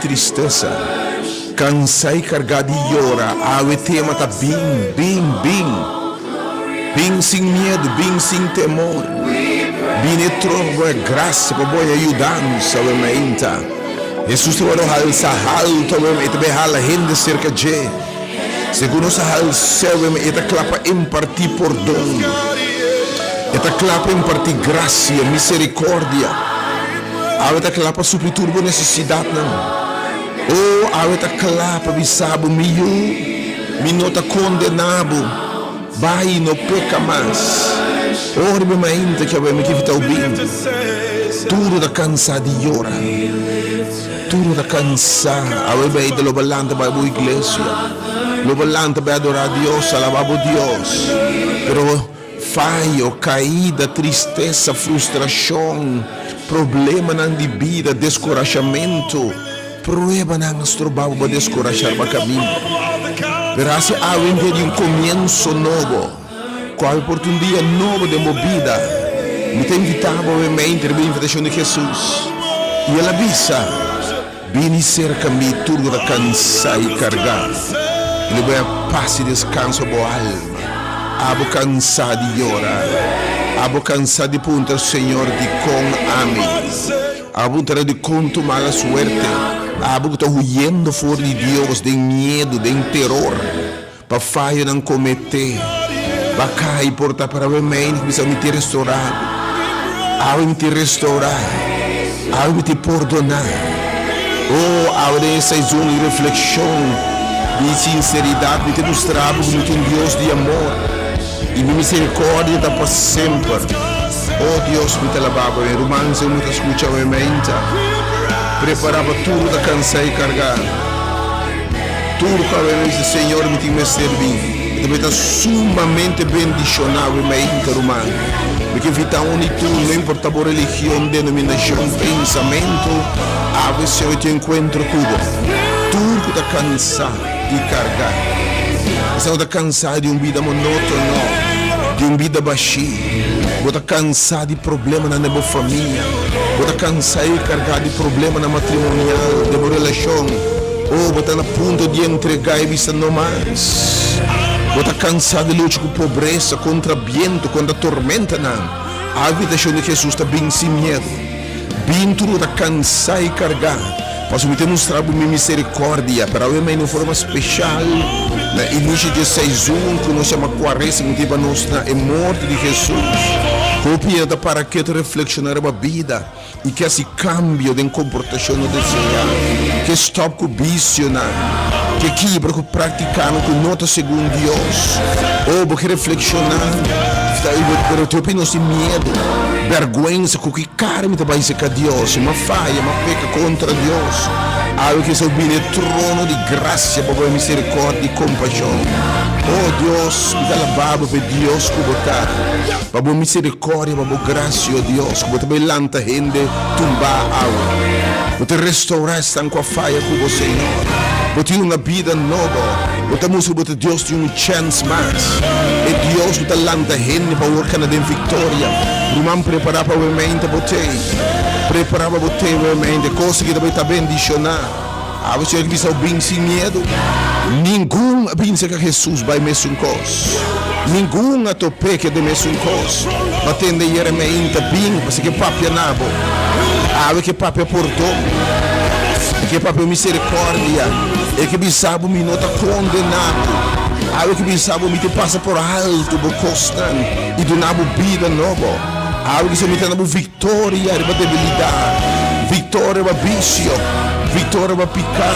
tristesa, kansá i kargá di yora, awe tema ta bin, bin, bin. Bin sin miedu, bin sin temor. Bini e trono pa bo e grasia, pa bo e yudansa awe mainta. Hesus ta wòrdu halsa haltu awe, e ta bai hala hende serka dje. Segun nos a hals'é awe, e ta kla pa impartí pordon. E ta kla pa impartí grasia, miserikòrdia. Awe ta kla pa supli tur bo nesesidatnan. O, awe ta kla pa bisa bo, Mi yu, mi no ta kondená bo. Bai, no peka mas. Ora mi mainta ki awe mi ke fitau bin. Tur ta kansá di yora. Tur ta kansá. Awe bai ta lo bo lanta bai bo iglesia. Lo bo lanta bai adorá Dios, alabá bo Dios. Pero fayo, kaida, tristesa, frustrashon, problemanan di bida, deskurashamentu. Pruebanan a stroba bo pa deskurashá riba kaminda. Pero hasi awe un dia di un komienso nobo, ku awe por ta un dia nobo den bo bida. Mi ta invitá bo awe mente riba e invitashon di Hesus. I el a bisa, Bini serka mi tur ku ta kansá i kargá, i lo bai a pas i deskanso bo alma. Abo kansá di yora? Abo kansá di puntra, Señor, dikon ami? Abo ta di kontu mala suerte, abo ku ta huyendo for di Dios den miedu, den teror, pa fayonan kometé, ba kai por ta para bo mente ku bisa mi tin restorá bo, awe mi tin restorá, awe mi tin pordoná. Oh, awe den e sezon di reflekshon, di sinseridat, mi ta mustra bo ku mi ta un Dios di amor i mi miserikòrdia ta pa semper. Oh Dios, mi ta laba bo. Mi ruman, si bo ta skucha mi meinta, prepará pa tur ku ta kansá i kargá. Tur ku awe mi bisa, Señor, mi tin mester bin. Mi ta mester sumamente bendishoná mi meinta, ruman. Mi ke invitá un i tur, no importá bo religion, denominashon, pensamentu, awe Señor tin enkuentro ku bo. Tur ku ta kansá i kargá. Esnan ku ta kansá di un bida monótono, di un bida bashí. Bo ta kansá di problemanan den bo famia? Bo ta kansá i kargá di problemanan matrimonial den bo relashon? O bo ta na punto di entregá i bisa no mas? Bo ta kansá di lucha ku pobresa, kontra bientu, kontra tormentanan? A invitashon di Hesus ta bin sin miedu. Bin tur bo ta kansá i kargá. Pasobra mi ta mustra bo mi miserikòrdia, pero awe mei na un forma speshal na inisio di e seizon ku nos yama Kuaresma, ku ta hiba nos na e morto di Hesus. Hopi hende ta para ketu reflekshoná riba bida i ke hasi kambio den komportashon no deseá, ke stòp ku bisionan, ke kibra ku praktikanan ku no ta segun Dios. Oh, bo ke reflekshoná, pero hopi nos tin miedu, bèrgwensa ku ki kara mi ta bai serka Dios? Mi a faya, mi a peka kontra Dios. Awe ke esou bini e trono di grasia pa bo miserikòrdia i kompashon. O Dios, mi ta alabá bo pa e Dios ku bo ta, pa bo miserikòrdia, pa bo grasia, o Dios, ku bo ta bai lanta hende tumbá awe. Bo ta restourá esnan ku a faya ku bo, Señor. Bo tin un bida nobo. Bo ta mustra ku bo ta Dios di un chèns mas. E Dios ku ta lanta hende pa wòrdu kana den viktoria. Ruman, prepará pa awe mainta bo tei. Prepará pa bo tei awe mainta. E kos aki ta bai ta bendishoná. Awe Señor ki bisa bo bin sin miedu. Ningun a bin serka Hesus bai mesun kos. Ningun a top'é ke den mesun kos. Bo a tende yere mainta bin pasobra ke papia na bo. Awe ke papia pordon. E ke papia miserikòrdia. E ke bisa bo mi no ta kondená bo. Awe ke bisa bo mi te pasa por alto bo kosnan i duna bo bida nobo. Awe ke sa mi ta na bo viktoria riba debilidat, viktoria riba bisio, viktoria riba piká,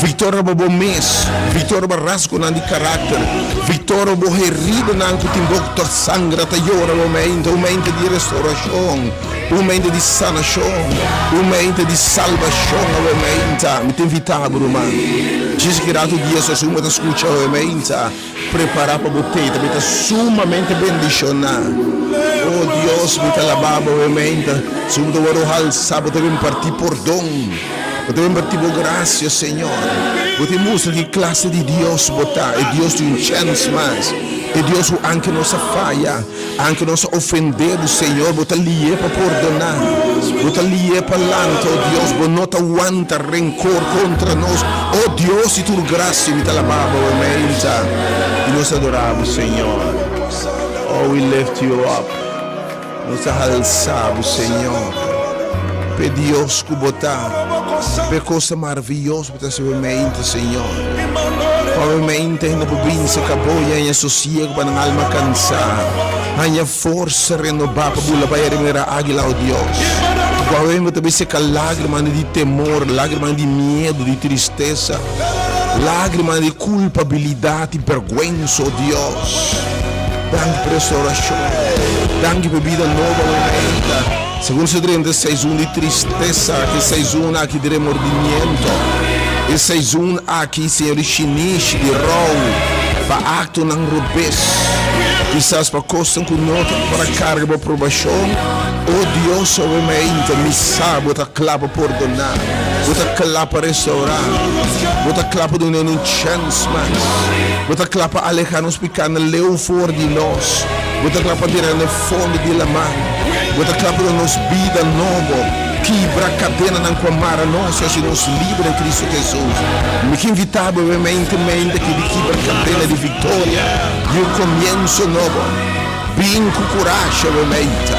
viktoria riba bo mes, viktoria riba rasgonan di karakter, viktoria riba bo heridanan ku tin bo ta sangra ta yora bo mente, un mente di restaurashon, un mente di sanashon, un mente di salbashon awe meinta. Mi ta invitá bo, ruman, djis ki ratu dia esun bo ta skucha awe meinta. Prepara pa bo teta, mi ta sumamente bendiciona. Oh Dios, mi ta laba bo e meinta. Si bo ta worde halsa, bo ta bin parti pordon. Bo ta bin parti bo gracia, Señor. Bo tin mustra ki clase di Dios bo ta, e Dios di un chens mas. E Dios ku anke nos a faya, anke nos a ofendé bo, Señor, bo ta lié pa pordoná, bo ta lié pa lanta, o Dios, bo no ta wanta renkor kontra nos. O Dios di tur grasia, mi ta alabá bo meinta i nos ta adorá bo, Señor. Oh, we lift you up. Nos ta halsá bo, Señor, p'e Dios ku bo ta, p'e kosnan maravioso bo ta hasi bo meinta, Señor. Pa bo meinta hende por bin serka bo i haña sosiego pa nan alma kansá, haña forsa renobá pa bula bai ariba manera águila, o Dios. Ku awe bo ta bin seka lágrimanan di temor, lágrimanan di miedu, di tristesa, lágrimanan di kulpabilidat i bèrgwensa, o Dios. Danki pa restaurashon. Danki pa bida nobo awe mainta. Segun se drenta e seizon di tristesa aki, e seizon aki di remordimiento, e seizon aki, Señor, di shinishi, di rou, pa aktonan robes, kisas pa kosnan ku no ta para karga bo aprobashon. O Dios, awe mainta mi sa bo ta kla pa pordoná, bo ta kla pa restaurá, bo ta kla pa duna un chèns mas, bo ta kla pa alehá nos pikánan leu for di nos, bo ta kla pa tira na e fondo di laman, bo ta kla pa duna nos bida nobo, kibra kadenanan ku a mara nos i hasi nos liber den Kristu Hesus. Mi ke invitá bo awe mainta mainta aki di kibra kadena di viktoria di un komienso nobo. Bin ku kurashi awe mainta.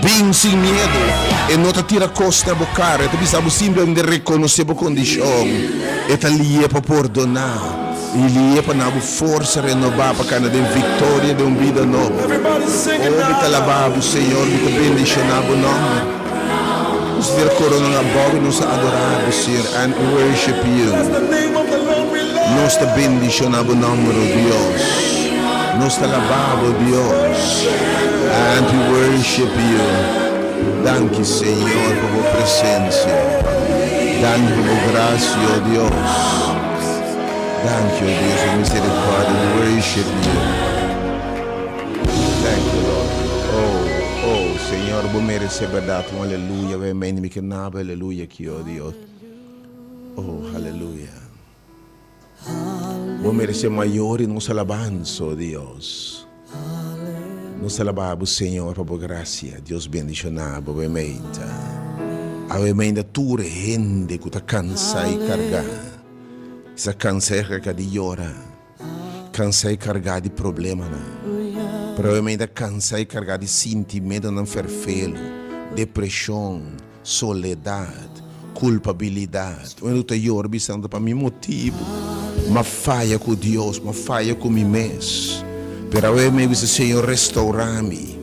Bin sin miedu. E no ta tira kos na bo kara, e ta bisa bo simplemente rekonosé bo kondishon. E ta lié pa pordoná i lié pa na bo forsa renobá pa kana den viktoria den un bida nobo. Oh, mi ta alabá bo, Señor, mi ta bendishoná bo nòmber. Nos ta tira koronan abou i nos ta adorá bo, Señor, and worship you. Nos ta bendishoná bo nòmber, o Dios. Nos ta alabá bo, Dios. And we worship you. Danki, Señor, pa bo presensia. Danki pa bo grasia, o Dios. Danki, o Dios, pa misericordia. We worship you. Thank you, Lord. Oh, oh, Señor, bo merece berdad un aleluya. Amen. Mi ke naba aleluya aki, o Dios. Oh, aleluya. Bo merece mayor y nos alabanza, oh Dios. Nos alaba bo, Señor, pa bo gracia. Dios bendiciona bo, bemeita. Awe meinda tur hende ku ta cansa y carga. Sa cansa y carga di yora. Cansa y carga di problemanan. Pero awe meinda cansa y carga di sintimentonan ferfelu, depresion, Soledat, kulpabilidat. Wen ku ta yora bisando pa mi motibu. M'a faya ku Dios, m'a faya ku mi mes. Pero awe mi a bisa, Señor, restaurá mi.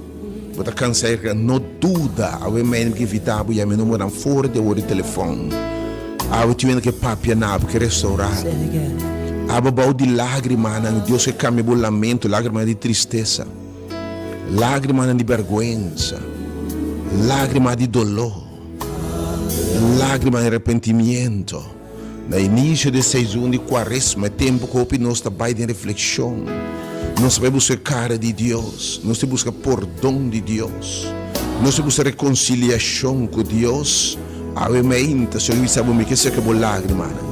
Bo ta kansa i kla? No duda, awe mi a invitá bo yama e numbernan for di awor di telefòn. Awe tin wende ke papia na bo, ke restaurá bo. Abo bou di lágrimanan, Dios ke kambia bo lamento, lágrimanan di tristesa. Lágrimanan di bèrgwensa, lágrima di doló, lágrima di arepentimiento. Na inisio di e seizon di Kuaresma, e tempu ku hopi nos ta bai den reflekshon, nos ta bai buska e kara di Dios, nos ta buska pordon di Dios, nos ta buska rekonsiliashon ku Dios. Awe mainta, Señor bisa bo, mi ke seka bo lágrimanan.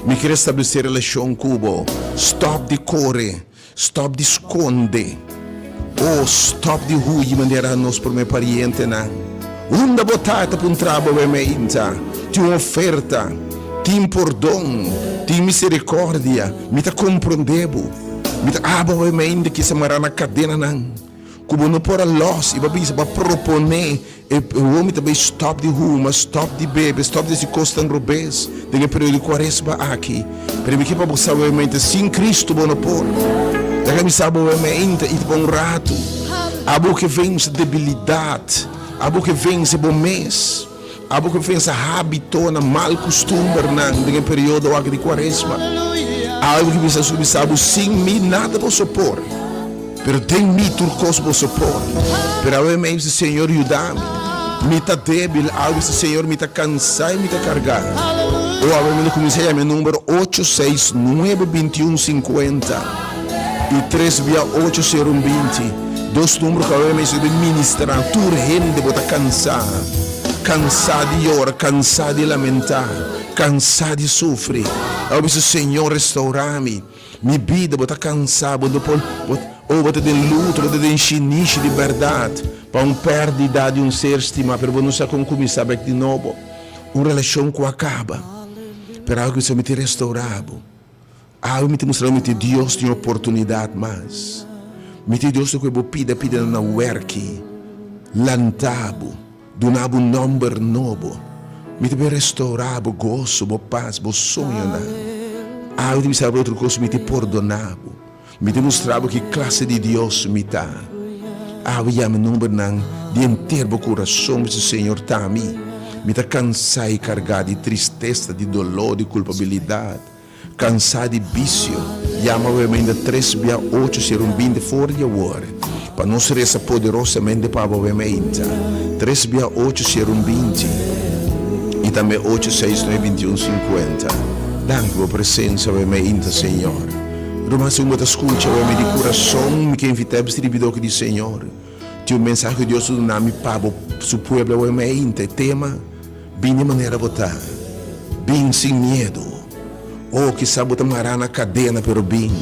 Mi ke restablesé relashon ku bo. Stòp di kore. Stop di skonde. Oh, stop di huyi manera nos prome parientenan. Unda bo ta? Ta puntra bo awe meinta. Tin un oferta. Tin pordon. Tin misericordia. Mi ta comprende bo. Mi ta abo awe meinta kisa mara na kadenanan ku bo no por a los i bo a bisa bo a propone E homi ta bay stop di huma, stop di bebe, stop di haci cosnan robes den e periodo di cuaresma aki. Pero mi ke pa bo sa obviamente sin Cristo bo no por. Laga mi sa bo obviamente y ta pa un rato. Abo ke vence debilidad, abo ke vence bo mes, abo ke vence habitonan, mal custumbernan den e periodo aki di cuaresma. Abo ke bisa su bisa bo sin mi nada boso por. Pero den mi tur kos boso por. Pero awe mi a bisa, Señor, yuda mi. Mi ta débil. Awe bisa, Señor, mi ta kansá i mi ta kargá. O awe mi lo kuminsá yama e number ocho seis nuebe bintiun sinkuenta i tres bia ocho sero un binti. Dos number ku awe mi a bin ministrá. Tur hende bo ta kansá. Kansá di yora, kansá di lamentá, kansá di sufri. Awe bisa, Señor, restourá mi. Mi bida, bo ta cansa, bo no por, bo, Oh, bo ta den luto, bo ta den shinishi di bèrdat pa un pèrdida di un ser stimá, pero bo no sa kon kuminsá bèk di nobo. Un relashon ku a kaba, pero awe ku bisa mi ta restourá bo. Awe mi ta mustra bo mi tin Dios tin oportunidat mas. Mi tin Dios ta ku bo pida pidanan na wèrki, lanta bo. Duna bo nòmber nobo. Mi ta bin restourá bo goso, bo pas, bo soñonan. Awe ta bisa bo otro kos, mi ta pordoná bo. Mi ta mustra bo ki klase di Dios mi ta. Awe yama nombernan di henter bo kurason, bisa, Señor, ta mi. Mi ta kansá i kargá di tristesa, di doló, di kulpabilidat. Cansá di bicio, yama bo hemende tres bia ocho sero un binte for di awor, pa nos reza poderosamente pa bo hemeinta. Tres bia ocho sero un binti, y tambe ocho seis nuebe binti un cincuenta. Danki bo presencia bo hemeinta, Señor. Ruman segun bo ta scucha bo heme di curason, mi ke invita bo sirbi doki di Señor. Tin un mensahe cu Dios ta duna mi pa bo su pueblo bo hemeinta, e tema. Bini manera bo ta. Bin sin miedu. Oh, kisa bo ta mará na kadena, pero bin.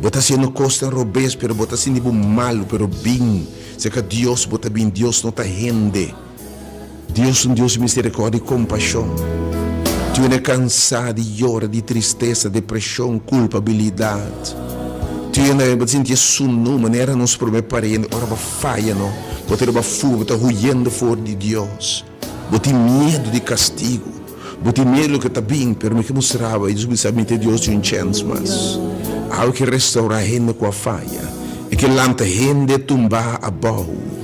Bo ta hasiendo kosnan robes, pero bo ta sinti bo malu, pero bin. Serka Dios bo ta bin. Dios no ta hende. Dios ta un Dios di miserikòrdia i kompashon. Tin hende kansá di yora, di tristesa, depreshon, kulpabilidat. Tin hende bo ta sinti e sunú manera nos promé parente ora bo faya no. Bo ta riba fuga, bo ta huyendo for di Dios. Bo tin miedu di kastigu. Bo tin miedu loke ta bin, pero mi ke mustra bo, i Dios bisa, mi ta Dios di un chèns mas. Awe ke restaurá hende ku a faya. E ke lanta hende tumbá abou.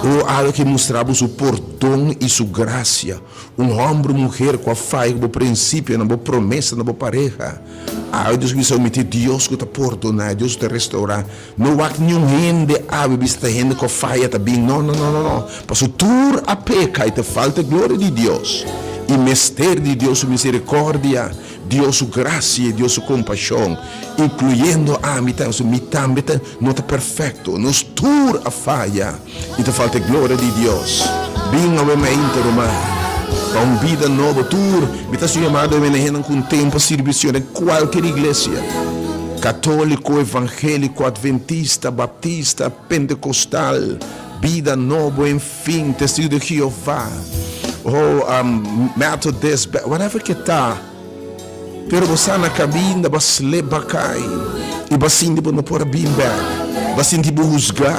O awe ke mustra bo su pordon i su grasia. Un hòmber o muher ku a faya ku bo prinsipionan, bo promesanan, bo pareha. Awe Dios bisa bo, mi ta Dios ku ta pordoná, Dios ku ta restaurá. No wak niun hende awe bisa ta hende ku a faya ta bin. No, no, no, no, no. Paso tur a peka i ta falta e gloria di Dios. I mester di Dios su misericordia, Dios su gracia i Dios su compasion, incluyendo ami tambe. Paso mi tambe ta no ta perfecto. Nos tur a faya i ta falta e gloria di Dios. Bin awe mainta, ruman, pa un bida nobo. Tur mi ta haci un yamada awe na hendenan ku un tempo a sirbi Señor den cualkier iglesia. Católico, evangélico, adventista, baptista, pentecostal, Bida Nobo, en fin, Testigo de Jehová, oh, Methodist, whatever ke ta. Pero bo sa na caminda bo a slip bo a cai y bo a sinti bo no por a bin bek. Bo a sinti bo huzga,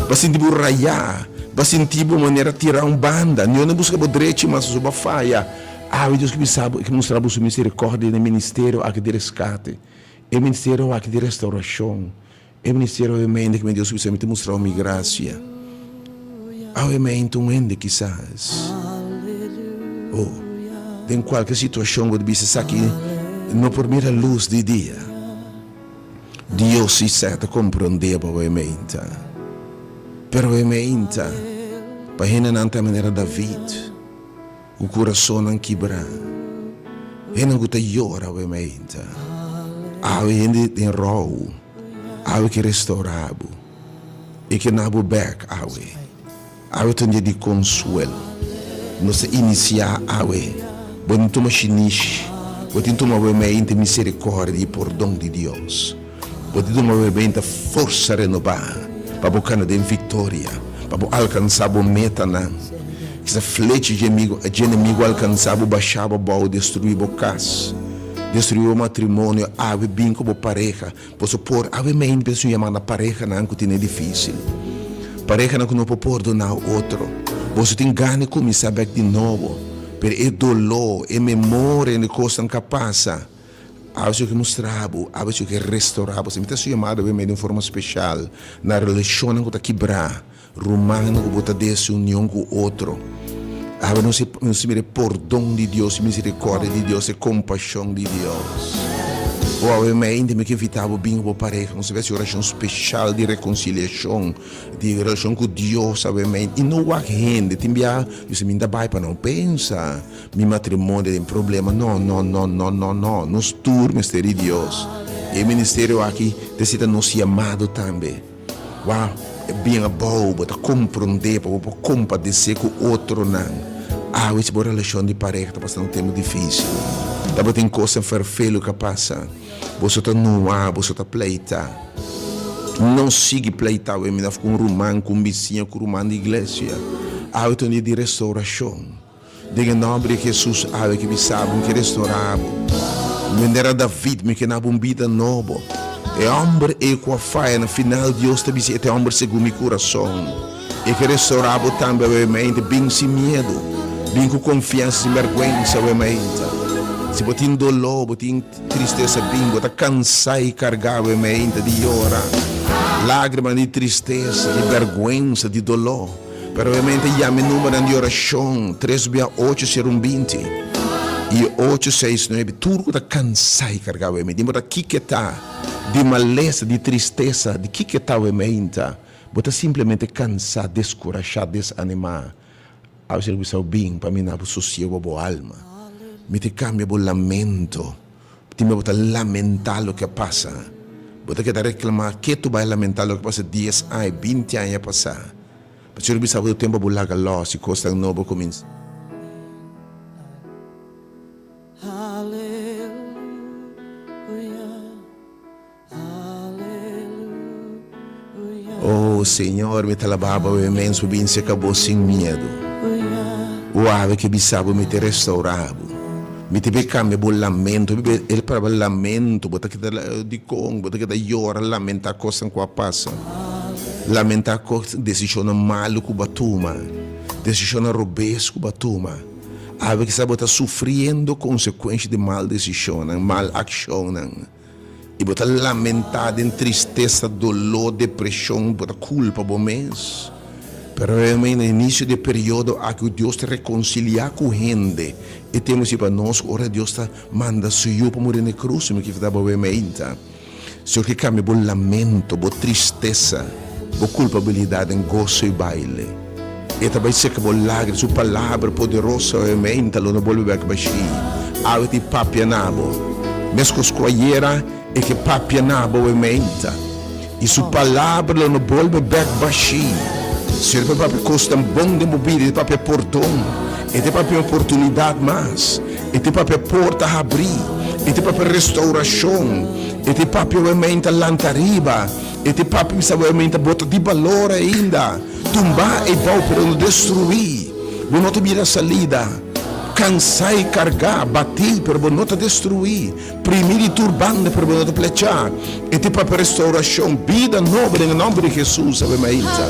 bo a sinti bo raya, bo a sinti bo manera tira un banda. Niun a busca bo drechi mas pasobra bo a faya. Awe Dios ke bisa bo, ke mustra bo su misericordia den e ministerio aki di rescate. E ministerio aki di restauracion, e ministerio obviamente cu mi Dios bisa mi ta mustra bo mi gracia. Obviamente un hende kisas, oh, den cualkier situacion cu ta bisa esaki no por mira luz di dia, Dios si sa ta comprende bo obviamente. Pero obviamente pa hendenan ta manera David. Ku kurasonnan kibrá. Hendenan ku ta yora awe meinta. Awe hende den rou. Awe ke restourá bo. E ke na bo bèk awe. Awe ta un dia di konsuelo. Nos ta inisiá awe. Bo tin tuma shinishi. Bo tin tuma awe meinta miserikòrdia i pordon di Dios. Bo tin tuma awe meinta forsa renobá pa bo kana den viktoria, pa bo alkansá bo metanan. Kisa flecha dje amigu, dje enemigu alkansá bo, bashá bo abou, destruí bo kas, destruí bo matrimonio. Awe bin ku bo pareha, boso por, awe mei mi pensa un yamá na parehanan ku tene difísil, parehanan ku no por pordoná otro. Boso tin gana di kuminsá bèk di nobo, pero e doló, e memoria di kosnan ku a pasa, awe su ke mustra bo, awe su ke restorá bo. Mi ta hasi un yamada awe mei den un forma speshal na relashonnan ku ta kibrá. Rumannan ku bo ta desunion ku otro. Awe nos nos mira e pordon di Dios, e misericordia di Dios, e compasión di Dios. O awe mainta mi ke invita bo bin ku bo pareha, nos ta hasi oracion special di reconciliacion, di relacion ku Dios awe mainta. I no wak hende, tin bia bisa mi ta bai pa no pensa mi matrimonio den problema. No, no, no, no, no, no. Nos tur mester di Dios. E ministerio aki ta esei ta nos yamado tambe. Wak bien abou, bo ta komprondé pa bo por kompadesé ku otronan. Awe si bo relashon di pareha ta pasando un tempu difísil, tabatin kosnan ferfelu ku a pasa, boso ta nuá, boso ta pleita. No sigui pleita awe mi of ku un ruman, ku un bisiña, ku ruman di iglesia. Awe ta un dia di restaurashon. Den e nòmber di Hesus awe ke bisa bo, mi ke restorá bo. Manera David, mi ke na bo un bida nobo. E hòmber ei ku a faya, na final Dios ta bisa, e ta e hòmber segun mi kurason. E ke restorá bo tambe awe mainta. Bin sin miedu, bin ku konfiansa, sin bèrgwensa awe mainta. Si bo tin doló, bo tin tristesa, bin. Bo ta kansá i kargá awe mainta di yora, lágrimanan di tristesa, di bèrgwensa, di doló. Pero obviamente yama e numbernan di orashon, tres bia ocho sero un binti i ocho seis nuebe. Tur ku ta kansá i kargá weme, di bo ta kiko e ta, di malesa, di tristesa, di kiko e ta wemeinta, bo ta simplemente kansá, deskurashá, desanimá. Awe si bo bisa bin pa mi na bo sosiego bo alma. Mi ta kambia bo lamento. Tin bo ta lamentá loke a pasa. Bo ta keda reklamá ketu bai lamentá loke a pasa dies aña, binti aña pasá. Pasobra bo bisa bo tempu bo laga lòs i kosnan nobo kuminsá. Oh Señor, mi ta laba bo inmenso bin cerca bo sin miedo. O awe ke bisa bo mi te restaura bo. Mi te be cambia bo lamento. Mi be el palabra lamento, bo ta keda dicon, bo ta keda yora, lamenta cosnan cu a pasa. Lamenta cos, decisionnan malo cu bo a tuma, decisionnan robes cu bo a tuma. Awe kisa bo ta sufriendo consecuencia di mal decisionnan, mal accionnan. I bo ta lamentá den tristesa, doló, depreshon, bo ta kulpa bo mes. Pero realmente na inisio di e periodo aki ku Dios ta rekonsiliá ku hende, e tempu si pa nos ku ora Dios ta manda su Yu pa muri na e krus, mi kier ta bo meinta. Señor ke kambia bo lamento, bo tristesa, bo kulpabilidat den goso i baile. E ta bai seka bo lágrima, su palabra poderoso awe meinta lo no bolbe bek bashí. Awe ta e papia na bo, meskos ku ayera e ke papia na bo awe meinta. I su palabra lo no bolbe bek bashí. Señor ta papia kosnan bon den bo bida, e ta papia pordon, e ta papia oportunidat mas, e ta papia porta habrí, e ta papia restaurashon, e ta papia awe meinta lanta riba, e ta papia bisa awe meinta bo ta di balor ainda. Tumba e bou pero no destruí. Bo no ta bira salida. Kansá i kargá, batí pero bo no ta destruí. Primí di tur banda pero bo no ta plechá. E ta papia restaurashon, bida nobo den e nòmber di Hesus. Awe mainta.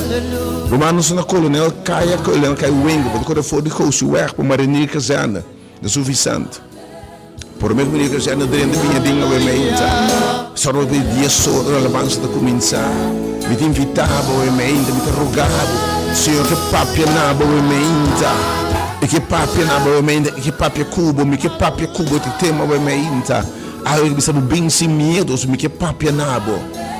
Ruman nos ta na Kolonel Kaya, Kolonel Kaya Winkel. Bo ta kore for di Gosiweg pa Marinier Kazerne na Suffisant. Prome ku mi kristiano drenta biña den awe meinta, sòrg pa e dies or ora alabansa ta kuminsá. Mi ta invitá bo awe meinta, mi ta rogá bo, Señor ke papia na bo awe meinta. E ke papia na bo awe meinta, e ke papia ku bo, mi ke papia ku bo te tema awe meinta. Awe ke bisa bo bin sin miedu, mi ke papia na bo.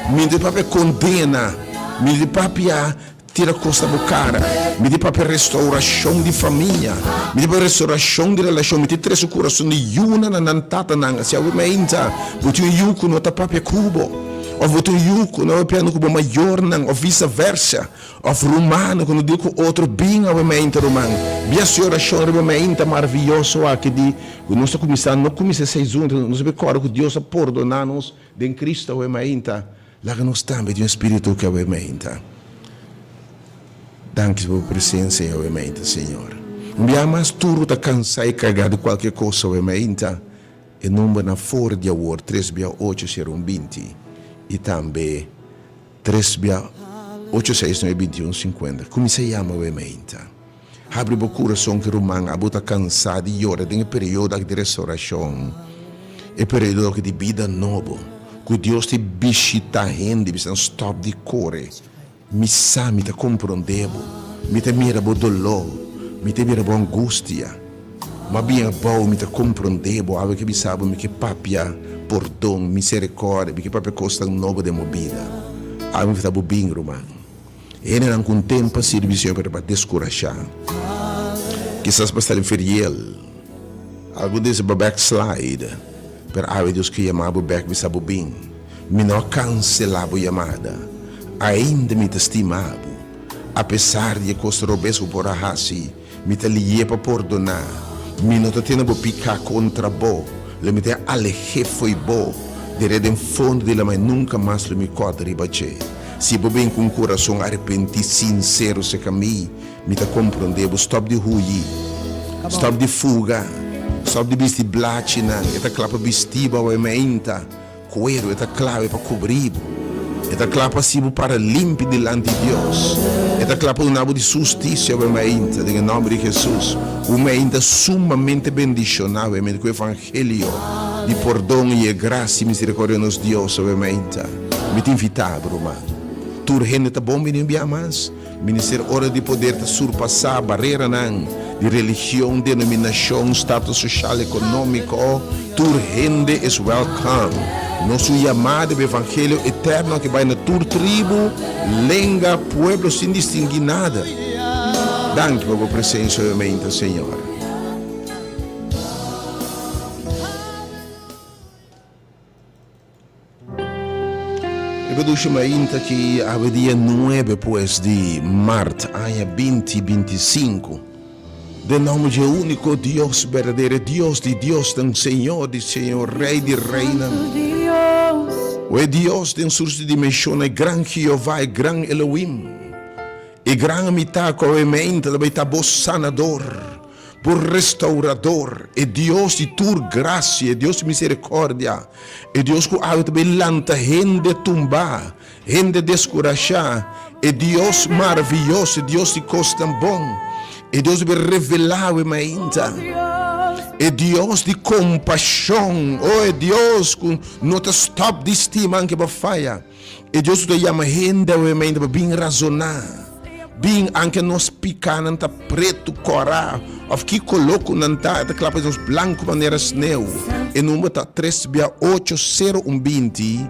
Mi no ta papia kondena, mi no ta papia Tira kos na bo kara. Mi ta papia restaurashon di famia. Mi ta papia restaurashon di relashon. Mi ta trese kurason di yunan na nan tatanan. Asi awe mainta bo tin un yu ku no ta papia ku bo, òf bo tin un yu ku no ta papiando ku bo mayornan, òf visa versa, òf rumannan ku no di ku otro, bin awe mainta ruman. Bia hasi orashon riba mainta maraviyoso aki di ku nos ta kuminsá, no kuminsá e seizun, nos ta kòrda ku Dios a pordoná nos den Kristu awe mainta. Laga nos tambe tin un spiritu ku awe meinta. Danki pa bo presensia i awe meinta, Señor. Un bia mas tur ku ta kansa i kargá di kualke kos awe meinta, e numbernan for di awor, tres bia ocho sero un binti i tambe tres bia ocho seis nuebe binti un sinkuenta. Kuminsá yama awe meinta. Habri bo kurason ki ruman abo ta kansá di yora den e periodo aki di restaurashon, e periodo aki di bida nobo, ku Dios ta bishitá hende bisa nan stòp di kore. Mi sa, mi ta komprondé bo. Mi ta mira bo doló, mi ta mira bo angustia. Ma bien abou mi ta komprondé bo, awe ke bisa bo mi ke papia pordon, miserikòrdia, mi ke papia kosnan nobo den bo bida. Awe mi ta bo bin, ruman. Hendenan ku un tempu a sirbi Señor pero pa deskurashá. Kisas pa sta inferiel. Algun di esei pa backslide. Pero awe Dios ke yama bo bek bisa bo bin. Mi no a kanselá bo yamada. Ainda mi ta stima bo. Apesar di e kos robes ku por a hasi, Mi ta lié pa pordoná. Mi no ta tene bo piká kontra bo. Lo mi ta aleh'é fo'i bo, der'é den fondo di lamai nunka mas lo mi kòrda riba dje. Si bo bin ku un kurason arepentí sinsero serka mi, mi ta komprondé bo. Stòp di huyi. Stòp di fuga. Stòp di bisti blachinan. E ta kla pa bisti bo awe meinta. Kueru, e ta klave pa kubrí bo. E ta kla pa hasi bo para limpi dilanti Dios. E ta kla pa duna bo di su hustisia awe mainta, den e nòmber di Hesus. Un mainta sumamente bendishoná awe mainta ku evangelio di pordon i e grasia i miserikordia di nos Dios awe mainta. Mi ta invitá bo, ruman. Tur hende ta bon bini un bia mas. Ministerio Ora di Poder ta surpasá bareranan di religion, denominashon, status soshal, ekonómiko. Tur hende is welcome. Nos un yamada di evangelio eterno aki bai na tur tribu, lenga, pueblo sin distinguí nada. Danki pa bo presensia hoy meinta, Señor. Riba dushi mainta ki awe dia nuebe pues di mart aña binti 25. Den nomber dje úniko Dios berdadero, e Dios di diosnan, Señor di señor, Rei di reinan. O e Dios den sur su dimenshon, e gran Jehová, e gran Elohim, e gran Amitá ku awe mainta ta bai ta bo sanador. Bo Restaurador, e Dios di tur gracia, e Dios di misericordia, e Dios cu awe ta bay lanta hende tumba, hende descurasha, e Dios maravilloso, e Dios di cosnan bon, e Dios di bay revela awe mainta, e Dios di compasion, oh e Dios cu no ta stop di stima anke bo faya. E Dios ku ta yama hende awe mainta pa bin razoná, bin anke nos pikánan ta pretu, kòrá òf ki koló ku nan ta, e ta kla pa nos blanku manera sneu. E number ta tres bia ocho sero un 20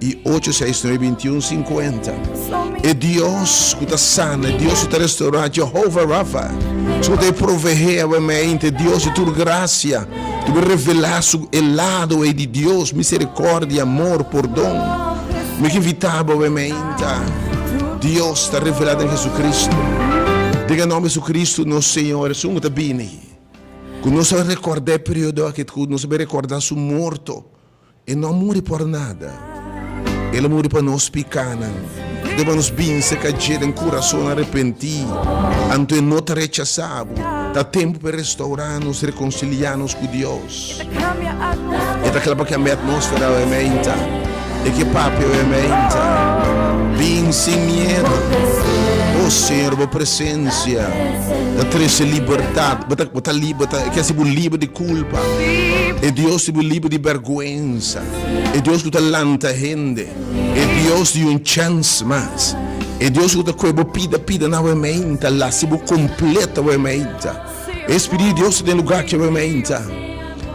i ocho seis nuebe 21 50. E Dios ku ta sana, e Dios ku ta restourá, Jehovah Rapha, ku ta proveé awe mainta, e Dios di tur grasia. Tu bo revelá su e lado ei di Dios, misericordia, amor, pordon. Mi ke invitá bo awe mainta. Dios ta revelá den Jesucristo. Den e nomber Jesucristo nos Señor, esun ku ta bini, ku nos a rekordá e periodo aki, ku nos a bin rekordá su morto. E no a muri por nada. El a muri pa nos pikánan. Deba nos binse ka dje den kurason arepentí. Anto e no ta rechasá bo. Ta tempu pa e restourá nos, rekonsiliá nos ku Dios. E ta kla pa kambia atmósfera awe meinta. E ke papia awe meinta. Bin sin miedu. O Señor, bo presensia ta trese libertat. Bo ta, bo ta liber, ta, e ke hasi bo liber di kulpa. E Dios di bo liber di bèrgwensa. E Dios ku ta lanta hende. E Dios di un chèns mas. E Dios ku ta kohe bo pida pida na awe meinta, lasi bo kompleto awe meinta. E Spiritu di Dios ta den lugá aki awe meinta.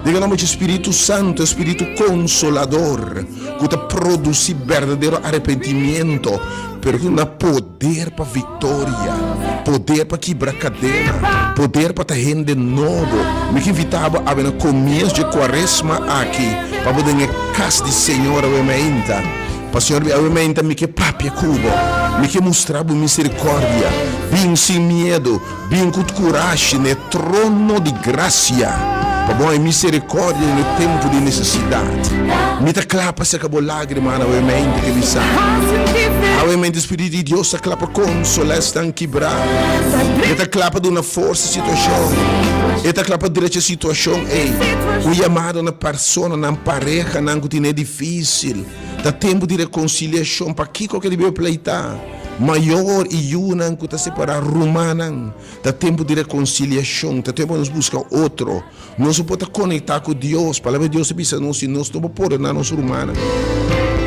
Den e nòmber di Spiritu Santu, e Spiritu Konsolador, ku ta produsí berdadero arepentimiento, pero ku na poder pa viktoria, poder pa kibra kadena, poder pa ta hende nobo. Mi ke invitá bo awe na komienso dje kuaresma aki pa bo den e kas di Señor awe mainta. Pa Señor bi awe mainta mi ke papia ku bo, mi ke mustra bo miserikordia. Bin sin miedu, bin ku kurashi na e trono di grasia pa bo haña miserikordia den e tempu di nesesidat. Mi ta kla pa seka bo lágrimanan awe mainta ke bisa. Awe mainta e Spiritu di Dios ta kla pa konsolá esnan kibrá. E ta kla pa duna forsa situashon. E ta kla pa drecha situashon ei. Un yamado na personanan, parehanan ku tine difísil. Ta tempu di rekonsiliashon. Pakiko ke debe pleitá? Mayor i yunan ku ta separá, rumannan. Ta tempu di rekonsiliashon. Ta tempu pa nos buska otro. Nos no por ta konektá ku Dios. Palabra di Dios ta bisa nos, si nos no por pordoná nos rumannan,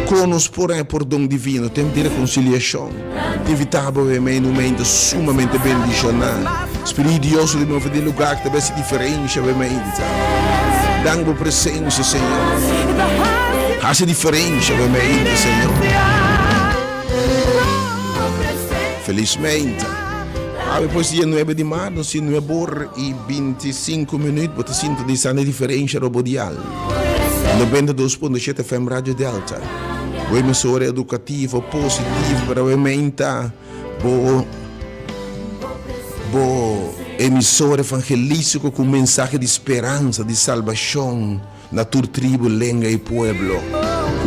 kon nos por haña pordon divino? Tempu di rekonsiliashon. Ta invitá bo e mei momento sumamente bendishoná. Spiritu di Dios lo di move den lugá ku ta bai hasi diferensha bo e meinta. Dan bo presensia, Señor. Hasi diferensha bo e meinta, Señor. Felis meinta. Awe pues dia nuebe di maart nos tin nuebe or y 25 minuut bo ta sintonisa na diferencia robo dial 92.7 FM Radio Delta. Bo emisora educativo positivo pero awe meinta bo bo emisora evangelistico cu mensahe di speransa di salbacion na tur tribu, lenga y pueblo.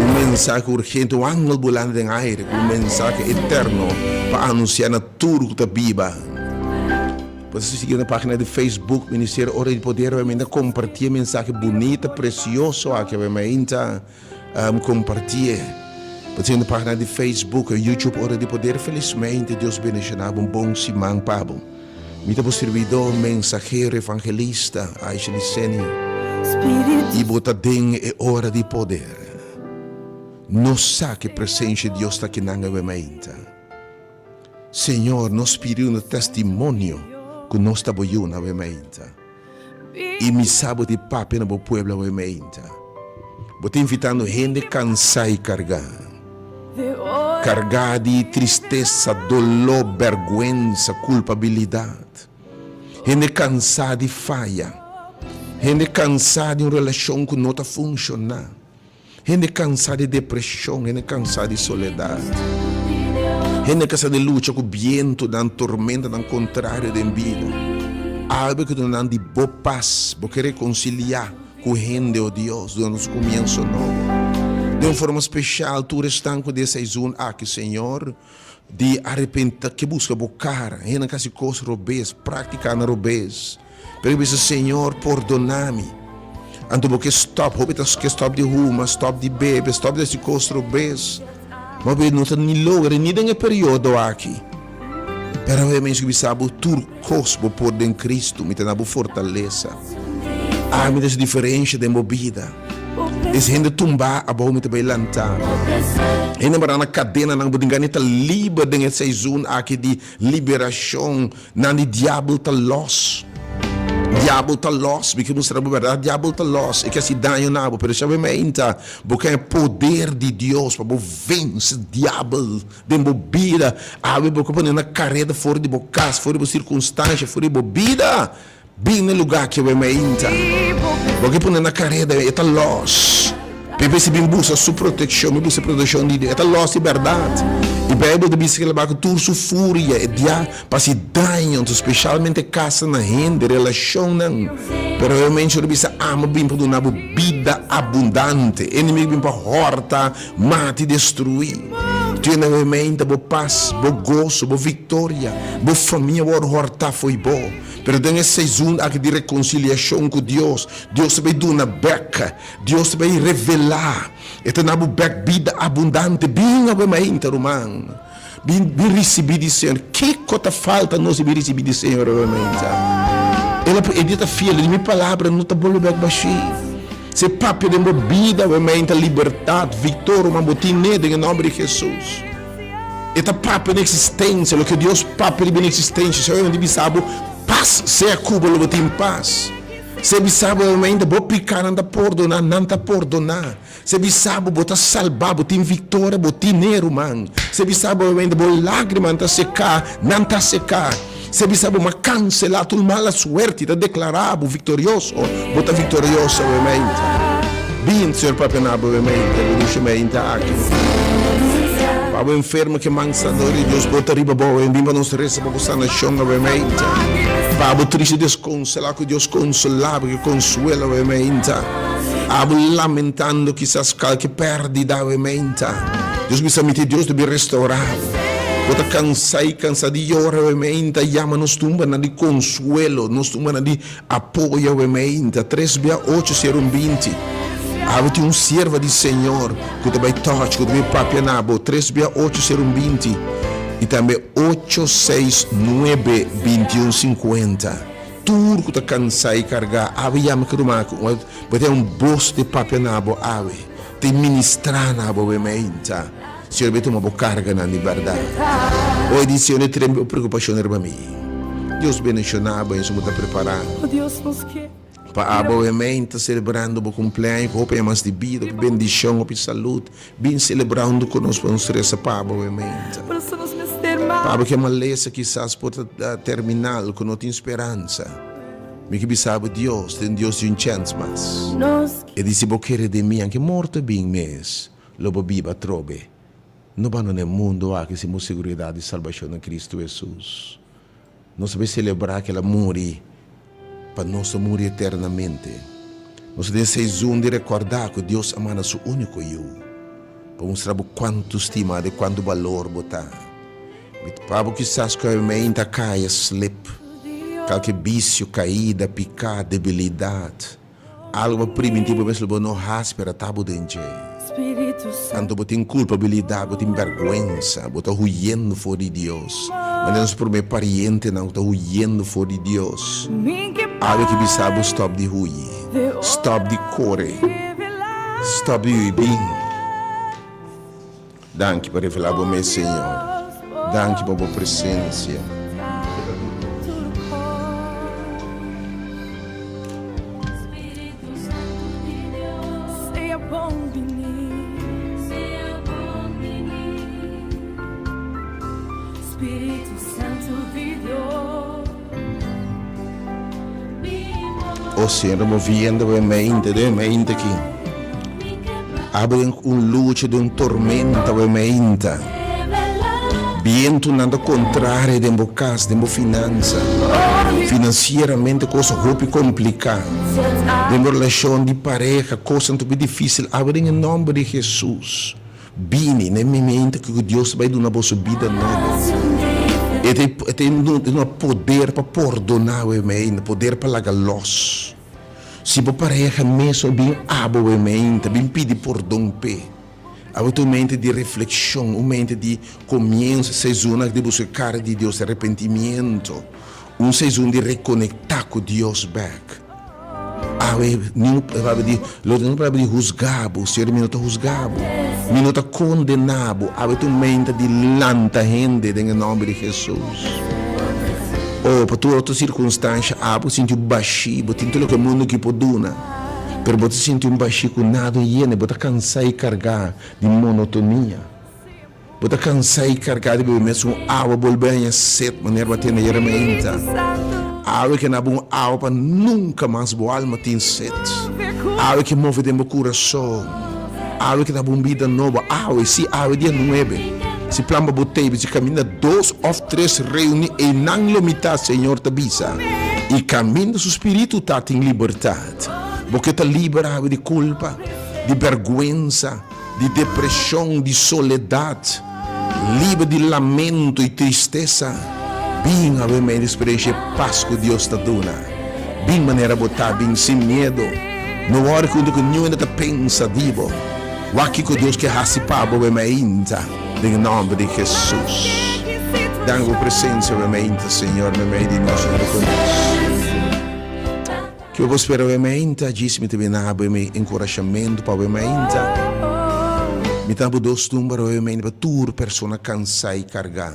Un mensahe urgente, un angel bulando den aire ku un mensahe eterno pa anunsiá na tur ku ta biba. Bo ta sigui na página di Facebook Ministerio Ora di Poder awe mainta kompartí e mensahe bunita, presioso aki awe mainta. Kompartié. Bo ta sigui na página di Facebook, YouTube Ora di Poder. Felismente Dios bendishoná bo. Un bon siman pa bo. Mi ta bo sirbidó, mensahero, evangelista, Aisha Liceni, i bo ta den e ora di poder. Nos sa ku e presensia di Dios ta akinan awe mainta. Señor, nos pidi un testimonio ku nos ta bo yunan awe mainta. I mi sa bo tin papia na bo pueblo awe mainta. Bo ta invitando hende kansá i kargá. Kargá di tristesa, doló, bèrgwensa, kulpabilidat. Hende kansá di faya. Hende kansá di un relashon ku no ta funshoná. Hende kansá di depreshon, hende kansá di soledat. Hende kansá di lucha ku bientunan, tormentanan kontrario den bida. Algu ku duna nan di bo pas, bo ke rekonsiliá ku hende, o Dios, duna nos kumienso nobo. Den un forma speshal tur esnan ku den e seizon aki, Señor, di arepentí, ke buska bo kara, hende nan ka hasi kos robes, práktikanan robes. Pero e bisa, Señor, pordona mi. Anto bo ke stop, hopi ta ke stop di huma, stop di bebe, stop di hasi kos robes. Ma bo no ta ni logra ni den e periodo aki. Pero awe mi bisa bo, tur kos bo por den Cristo, mi ta na bo fortalesa. Ami ta hasi diferensha den bo bida. Es hende tumbá abou mi ta bai lanta. Hende mará na kadenanan, bo tin gana di ta liber den e seizon aki di liberashon. Nan di diabel ta los. Diabel ta los. Mi ke mustra bo bèrdat, diabel ta los. E ke hasi daño na bo, pero esei mainta bo ke poder di Dios pa bo vense diabel den bo bida. Awe bo ke pone na kareda for di bo kas, for di bo sirkunstansha, for di bo bida. Bin na lugá ki awe mainta. Bo ke pone na kareda, e ta lòs. Pepe si bin buska su protekshon, bin buska e protekshon di Dios, e ta lòs di bèrdat. E Beibel ta bisa ku el a bai ku tur su furia, e dia pa hasi daño, anto speshalmente kasa na hende, relashonnan. Pero awe mainta ta bisa, Amo bin pa duna bo bida abundante. E enemigu bin pa hòrta, mata i destruí. Tene awe mainta bo pas, bo goso, bo viktoria, bo famia wòrdu hòrtá fo'i bo. Pero den e seizoen aki di rekonsiliashon ku Dios, Dios ta bai duna bek, Dios ta bai revelá, E ta na bo bek bida abundante. Bin awe mainta, ruman, bin, bin risibí di Señor. Kiko ta falta nos di bin risibí di Señor awe mainta? El a, e dia ta fiel, e di, Mi palabra no ta bolbe bek bashí. Si e papia den bo bida awe mainta libertat, viktor, ruman, bo tin'é den e nòmber di Hesus. E ta papia na eksistensia, loke Dios papia riba na eksistensia. Si oyemente bisa bo, Pas sea ku bo, lo bo tin pas. Si e bisa bo oyemente, Bo pikanan ta pordoná, nan ta pordoná. Si e bisa bo, Bo ta salbá, bo tin viktoria, bo tin'é, ruman. Si e bisa bo oyemente, Bo lágrimanan ta seká, nan ta seká. Si e bisa bo, M'a kanselá tur mala suerte i ta deklará bo viktorioso, bo ta viktorioso oyemente. Bin, Señor papia na bo oyemente, bo dushi mente aki. Pa bo enfermo ke man sanador di Dios bo ta riba bo oyemente, bin pa nos resa pa bo sanashon oyemente. Pa bo triste deskonsolá, ku Dios konsolá bo, ke konsuelo oyemente. Abo lamentando kisas kalke pèrdida oyemente. Dios bisa mi te Dios ta bin restaurá bo. Bo ta kansa i kansa di yora awe meinta, yama nos tumbanan di konsuelo, nos tumbanan di apoyo awe meinta, tres bia ocho sera un 20. Awe tin un sierva di Señor ku ta bai touch, ku ta bai papia na bo, tres bia ocho sera un 20 i tambe ocho seis nuebe 21 50. Tur ku ta kansa i kargá, awe yama ki ruman aki, bo tin un bos di papia na bo awe, ta ministrá na bo awe meinta. Señor bai tuma bo karganan di bèrdat. Oi di Señor e trembe bo preokupashon riba mi. Dios bendishoná bo en bo ta prepará pa abo e mei ta selebrando bo kumpleaño ku hopi aña mas di bida, hopi bendishon, hopi salud. Bin selebrá huntu ku nos pa nos resa pa abo e mei ta. Pa abo ke malesa kisas por ta terminal ku no tin speransa. Mi ke bisa bo Dios ta un Dios di un chèns mas. E di si bo kere den mi anke morto bin mes. Lo bo biba atrobe. No bandona e mundu aki sin bo seguridat di salbashon na Kristu Hesus. Nos ta bay selebrá ku El a muri pa nos no muri eternamente. Nos ta den seizoen di rekordá ku Dios a manda Su úniko Yu. Pa mustra bo kuantu stima di kuantu balor bo ta. Mi ta pa bo kisas ku e meinta kaya slip, kalke bisio, kaida, piká, debilidat, algu bo priminti bo mes lo bo no hasi pero a ta bo den dje. Anto bo tin kulpabilidat, bo tin bèrgwensa, bo ta huyendo for di Dios. Manera nos promé parientenan ku ta huyendo for di Dios. Awe ki bisa bo stòp di huyi, stòp di kore, stòp di hui bin. Danki pa revelá bo mes, Señor. Danki pa bo presensia. O Señor, moviendo bo mente, den mente aki. Abri un lucha den un tormenta bo mente. Bientunan ta contrario den bo cas, den bo finansa. Financieramente cosa hopi complica. Den bo relacion di pareha cosnan ta hopi dificil. Abri den e nomber di Jesus. Bini na e momento ku Dios ta bai duna boso bida nobo. E ta e ta duna poder pa pordoná wemei, poder pa laga lòs. Si bo pareha mes a bin abo wemei, ta bin pidi pordon p'e. Abo ta un mente di reflekshon, un mente di komienso, seizoen aki di buska e kara di Dios, arepentimiento, un seizoen di rekonektá ku Dios bèk. Awe niun palabra di lo no palabra di husga bo, Señor mi no ta husga bo, mi no ta kondena bo, awe ta un menta di lanta hende den e nomber di Jesus. Oh, pa tur otro sirkunstansha abo sinti un bashí, bo tin tur loke mundu aki por duna, pero bo ta sinti un bashí ku nada no yena, bo ta kansa i kargá di monotonia. Bo ta kansa i kargá di bebe mesun awa bolbe haña set manera bo a tende ayera mainta. Awe ke na bo un awa pa nunka mas bo alma tin set. Awe ke move den bo kurason. Awe ke ta bo un bida nobo. Awe, si awe dia nuebe. Si plan pa bo tei si kaminda dos òf tres reuní einan lo mi ta, Señor ta bisa. I kaminda su spiritu ta tin libertat. Bo ke ta liber awe di kulpa, di bèrgwensa. Di depresion, di soledad, liber di lamento y tristesa, bin awe mei di experiencia e pas cu Dios ta duna. Bin manera bo ta, bin sin miedo. No worry cu cu niun hende ta pensa di bo. Wak kico Dios ke haci pa bo awe meinta, den e nomber di Jesus. Danki pa bo presencia awe meinta, Señor, meimei di nos hunto cu nos. Ke bo spera awe mainta? Djis mi ta bini na abo e mi enkurashamentu pa awe mainta. Mi ta abo dos number awe mainta pa tur persona kansá i kargá.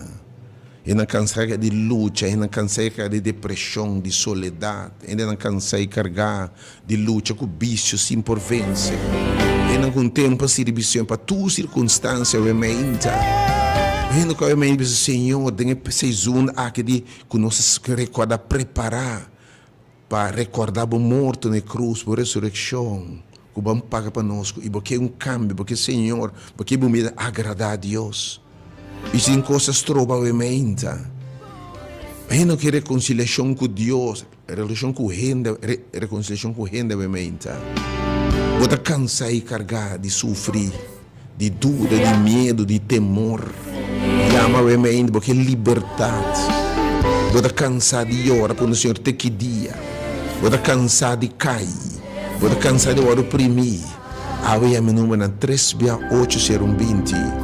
Hendenan kansá i kargá di lucha, hendenan kansá i kargá di depreshon, di soledat, hendenan kansá i kargá di lucha ku bisio sin por vense. Hendenan ku un tempu a sirbi Señor pa tur sirkunstansia awe mainta. Hende ku awe mainta bisa, Señor, den e seizon aki di ku nos a rekòrda prepará. Pa rekordá bo morto na e krus, bo resurekshon ku bo a paga pa nos, i bo ke un kambio, bo ke Señor, bo ke bo mira agradá Dios. I sin kos a stroba bo e meinta. Hende no ke rekonsiliashon ku Dios, relashon ku hende, rekonsiliashon ku hende bo e meinta. Bo ta kansá i kargá di sufri. Di duda, di miedu, di temor. Yama awe mainta bo ke libertat. Bo ta kansá di yora puntra Señor te ki dia. Bo ta kansá di kai. Bo ta kansá di wòrdu oprimí. Awe yama e numbernan tres bia ocho sero un binti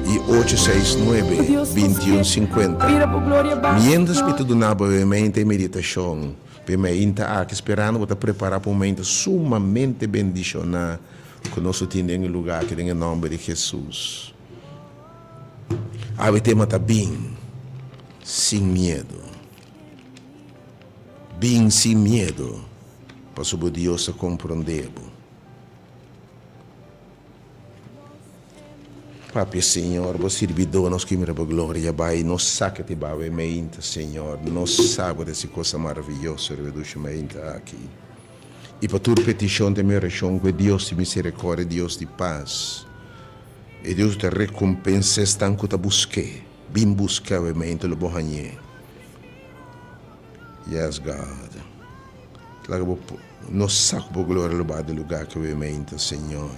i ocho seis nuebe binti un sinkuenta. Miéntras mi ta duna bo awe mainta e meditashon pa e mainta aki sperando bo ta prepará pa un mainta sumamente bendishoná. Ku nos lo tin den e lugá aki den e nòmber di Hesus. Awe tema ta bin sin miedu. Bin sin miedu, pasobra Dios ta komprondé bo. Papia, Señor, bo sirbidó nos ke mira bo gloria bai. Nos sa ke te bawe meinta, Señor. Nos sa bo ta hasi kosa maraviyoso riba e dushi meinta aki. I pa tur petishon ta mi orashon ku e Dios di miserikòrdia, e Dios di pas, e Dios ku ta rekompensá esnan ku ta busk'é, bin buska awe mente lo bo hañ'é. Yes, God. Laga bo nos sa ku bo gloria lo bai den lugá aki awe mente, Señor.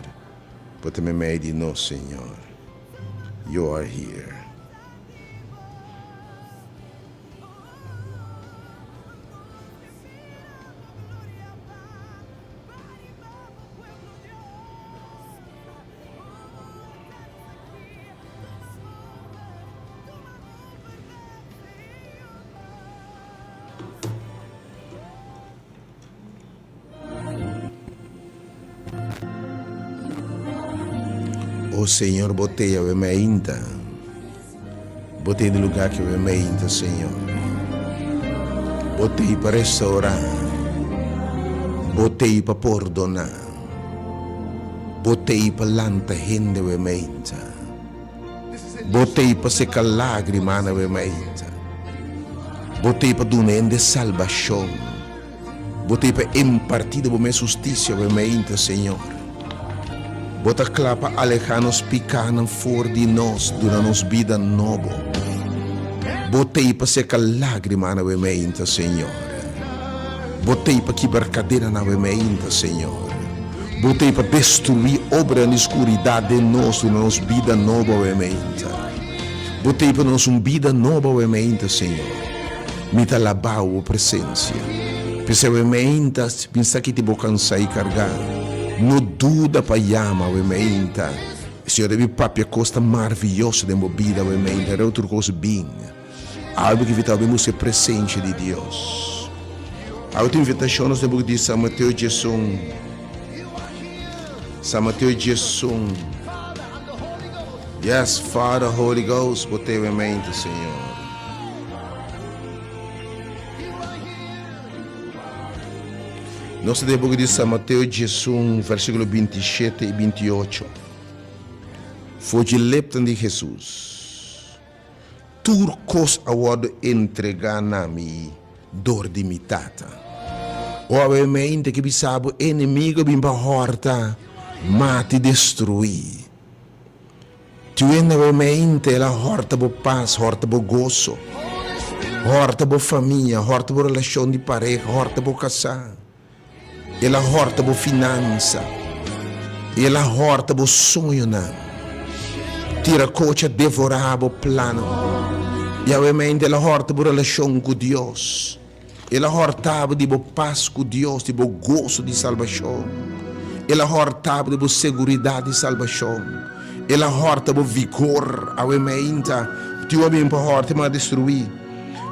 Bo ta meimei di nos, Señor. You are here. O Señor, bo te awe mainta. Bo te di lugar ki awe mainta, Señor. Bo te pa restaurá. Bo te pa pordoná. Bo te pa lanta hende awe mainta. Bo t'ei pa seka lágrima na bo mainta. Bo t'ei pa duna hende salbashon. Bo t'ei pa impartí di bo mes hustisia bo mainta, Señor. Bo ta kla pa alehá nos pikánan for di nos, duna nos bida nobo. Bo t'ei pa seka lágrima na bo mainta, Señor. Bo t'ei pa kibra kadena na bo mainta, Señor. Bo ta ei pa destruí obranan di skuridat den nos, duna nos bida nobo awe meinta. Bo ta ei pa nos un bida nobo awe meinta, Señor. Mi ta alabá Bo presensia. P'esei awe meinta, mi sa ki tin Bo kansá i kargá. No duda pa yama awe meinta. Señor ta bin papia kos tan marviyoso den bo bida awe meinta, reu tur kos bin. Algu ki invitá bo bin buska e presensia di Dios. Awe tin invitashon nos den buki di San Mateo 11. San Mateo 11. Yes, Father, Holy Ghost, bo teve en mente, Señor. Nos ta den buki di San Mateo 11, versíkulo 27 i 28. For dje lepnan di Jesus. Tur kos a wòrdu entregá na mi dor di mi Tata. O awe mente ke bisa bo enemigo a bin pa hòrta, mata i destruí. Tiu hende awe mente el a hòrta bo pas, hòrta bo goso, hòrta bo famia, hòrta bo relashon di pareha, hòrta bo kasá. El a hòrta bo finansa. El a hòrta bo soñonan. Tira kochi a devorá bo plannan. I awemente el a hòrta bo relashon ku Dios. El a hòrta bo di bo pas ku Dios, di bo goso di salbashon. El a hòrta bo di bo seguridat di salbashon. El a hòrta bo vigor. Awemente, tin un a bin pa hòrta i mas destruí.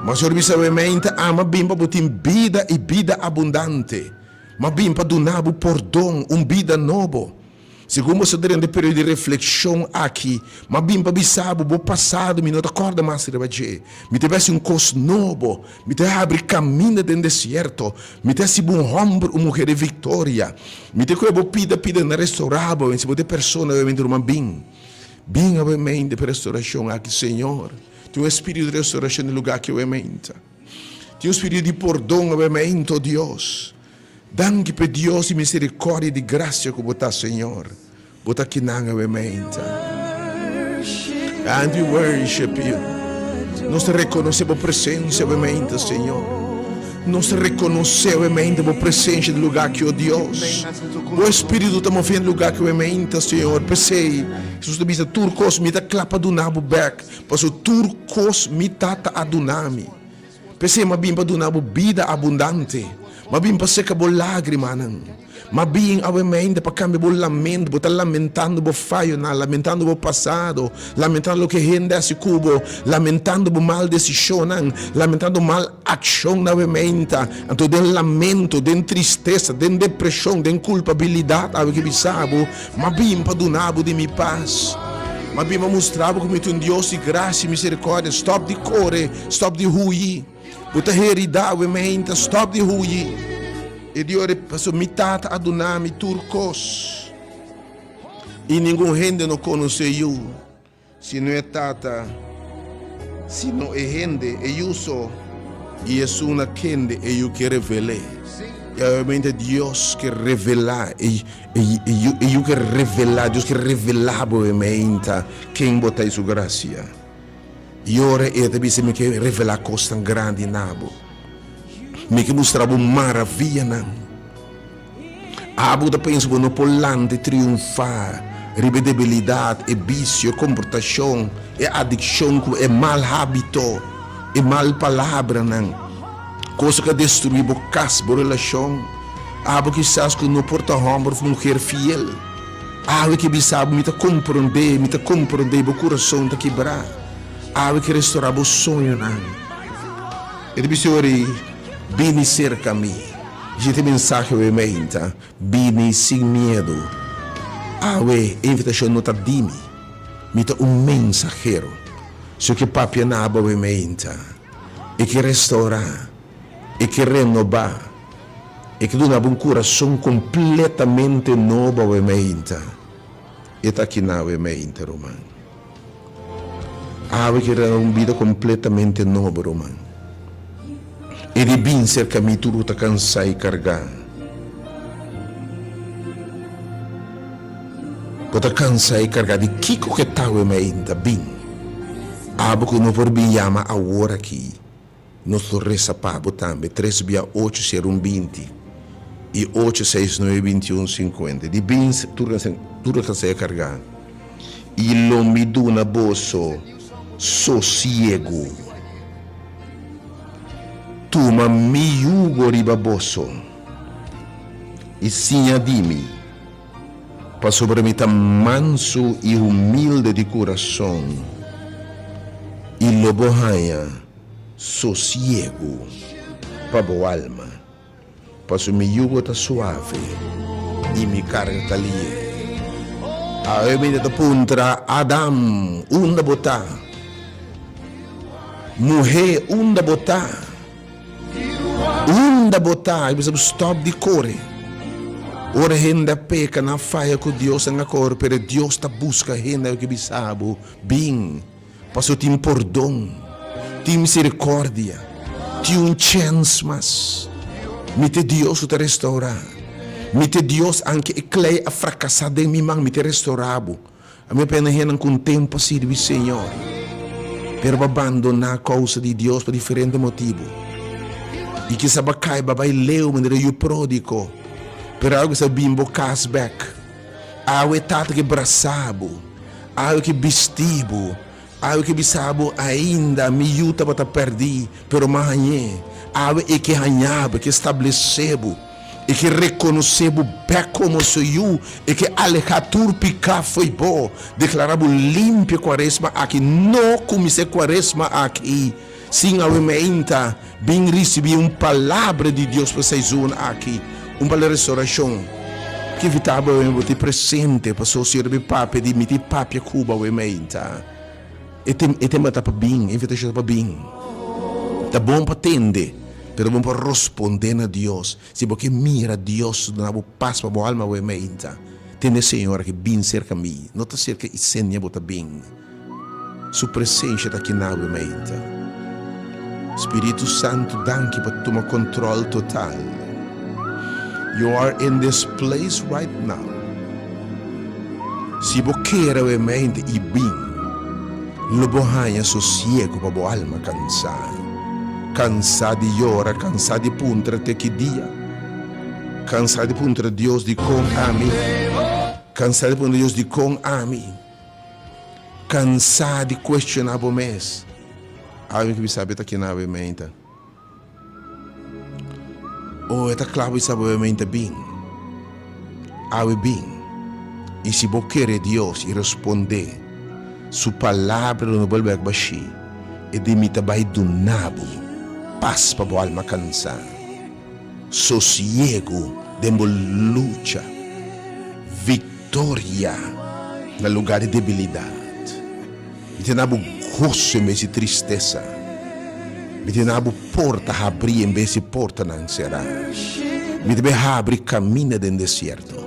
Ma Señor bisa bo, Mei ta ama bin pa bo tin bida i bida abundante. M'a bin pa duna bo pordon, un bida nobo. Segun bo sa drenta e periodo di reflekshon aki, m'a bin pa bisa bo, bo pasado mi no ta kòrda mas riba dje. Mi ta hasi un kos nobo. Mi ta habri kaminda den desierto. Mi ta hasi bo un hòmber, un muher di viktoria. Mi ta kohe bo pida pida na restorá bo. Si bo ta e persona, obviamente ruman bin. Bin obviamente pa e restorashon aki, Señor. Tin un spiritu di restauracion den lugar aki awemente. Tin un spiritu di pordon awemente, oh Dios. Danki p'e Dios di misericordia y di gracia cu Bo ta, Señor. Bo ta kinan awemente. And we worship You. Nos ta reconoce Bo presencia awemente, Señor. Nos ta reconoce awemente Bo presencia den lugar aki, oh Dios. Bo Espiritu ta move den lugar aki awemente, Señor. P'esey, Jesus ta bisa, Tur cos Mi ta cla pa duna Bo bek. Paso tur kos mi Tata a duna mi. P'esei m'a bin pa duna bo bida abundante. M'a bin pa seka bo lágrimanan. M'a bin awe mainta pa kambia bo lamento. Bo ta lamentando bo fayonan, lamentando bo pasado, lamentando loke hende a hasi ku bo, lamentando bo mal desishonnan, lamentando mal akshonnan awe mainta. Anto den lamento, den tristesa, den depreshon, den kulpabilidat awe ke bisa bo, M'a bin pa duna bo di mi pas. M'a bin pa mustra bo ku mi ta un Dios di grasia i miserikòrdia. Stòp di kore, stòp di huyi. Bo ta heridá awe meinta, stòp di huyi. E di ora, pasobra mi Tata a duna mi tur kos, i ningun hende no konosé Yu. Si no e Tata, sino e hende, e Yu so, i esun na kende e Yu ke revel'é. I obviamente Dios ke revelá, e e Yu ke revelá, Dios ke revelá bo e meinta ken bo ta i su grasia. I ora e ta bisa mi ke revelá kosnan grandi na bo, mi ke mustra bo maravianan. Abo ta pensa bo no por lanta i triunfá. Riba e debilidat, e bisio, e komportashon, e adikshon ku e mal hábito, e mal palabranan, kos ku a destruí bo kas, bo relashon. Abo kisas ku no por ta hòmber òf muher fiel. Awe ke bisa bo, Mi ta komprondé, mi ta komprondé, bo kurason ta kibrá. Awe ke restorá bo soñonan. E ta bisa ora ei, Bini serka mi. Dje ta e mensahe awe meinta, Bini sin miedu. Awe e invitashon no ta di mi. Mi ta un mensahero. Si yo ke papia na abo awe meinta, e ke restourá, e ke renobá, e ke duna bo un kurason kompletamente nobo awe meinta, e ta aki na awe meinta, ruman. Awe ke duna un bida kompletamente nobo, ruman. E di bin serka mi tur ku ta kansá i kargá. Bo ta kansá i kargá di kiko ku e ta awe meinta? Bin. Abo ku no por bin yama awor aki. Nos lo resa pa bo tambe, tres bia ocho sero un 20 i ocho seis nuebe 21 50. Di bin tur tur ta sea kargá i lo mi duna boso sosiegu. Tuma mi yugo riba boso i siña di mi. Pasobra mi ta mansu i humilde di kurason, i lo bo haña sosiegu pa bo alma. Pasobra mi yugo ta suave i mi karga ta lihe. Awe mi ta puntra Adam, Unda bo ta? Muhé, unda bo ta? Unda bo ta? I bisa bo stop di kore. Ora hende a peka, nan a faya ku Dios, nan a kore, pero Dios ta buska hende ku bisa bo, Bin, pasobra tin pordon, tin miserikordia, tin un chèns mas. Mi ta e Dios ku ta restourá. Mi ta e Dios, anke e klei a frakasá den mi man, mi ta restourá bo. Ami a pena hennan ku un tempu a sirbi Señor, pero bo a bandoná kousa di Dios pa diferente motibu. I kisa bo a kai, bo a bai leu manera yu pródigo, pero awe kisa bin bo kas bèk. Awe e Tata ke brasá bo, awe ke bistí bo, Awe ke bisa bo ainda, mi yu tabata pèrdí, pero m'a hañ'é. Awe e ke hañá bo, e ke stablesé bo, e ke rekonosé bo bèk komo su yu, e ke alehá tur piká fo'i bo, deklará bo limpio kuaresma aki. No kuminsá e kuaresma aki sin awe meinta bin risibí un palabra di Dios pa e seizoen aki, un palabra di restorashon. Ke invitá bo awe bo ta presente pasobra si ora mi papia di mi ta papia ku bo awe meinta. E tem e tema ta pa bin, e invitashon ta pa bin. Ta bon pa tende, pero ta bon pa rospondé na Dios. Si bo ke mira Dios duna bo pas pa bo alma awe meinta, tende Señor aki bin serka mi. No ta serka Isenia bo ta bin. Su presencia ta aki na awe mainta. Spiritu Santu danki pa tuma control total. You are in this place right now. Si bo kere awe mainta y bin, lo bo haña sosiego pa bo alma cansa. Cansa di yora, cansa di puntra te ki dia. Cansa di puntra Dios dicon ami. Cansa di puntra Dios dicon ami. Cansá di cuestioná bo mes. Algin ki bisa bo ta kina bo meinta. Oh, e ta cla bisa bo meinta bin. Awe bin. I si bo kere Dios i respondé Su palabra lo no bolbe bek bashí. E di mi ta bai duna bo pas pa bo alma cansá. Sosiego den bo lucha. Victoria na lugar di debilidad. Mi ta na bo goso en bes di tristesa. Mi ta na bo porta habri en bes di portanan sera. Mi ta bay habri caminda den desierto.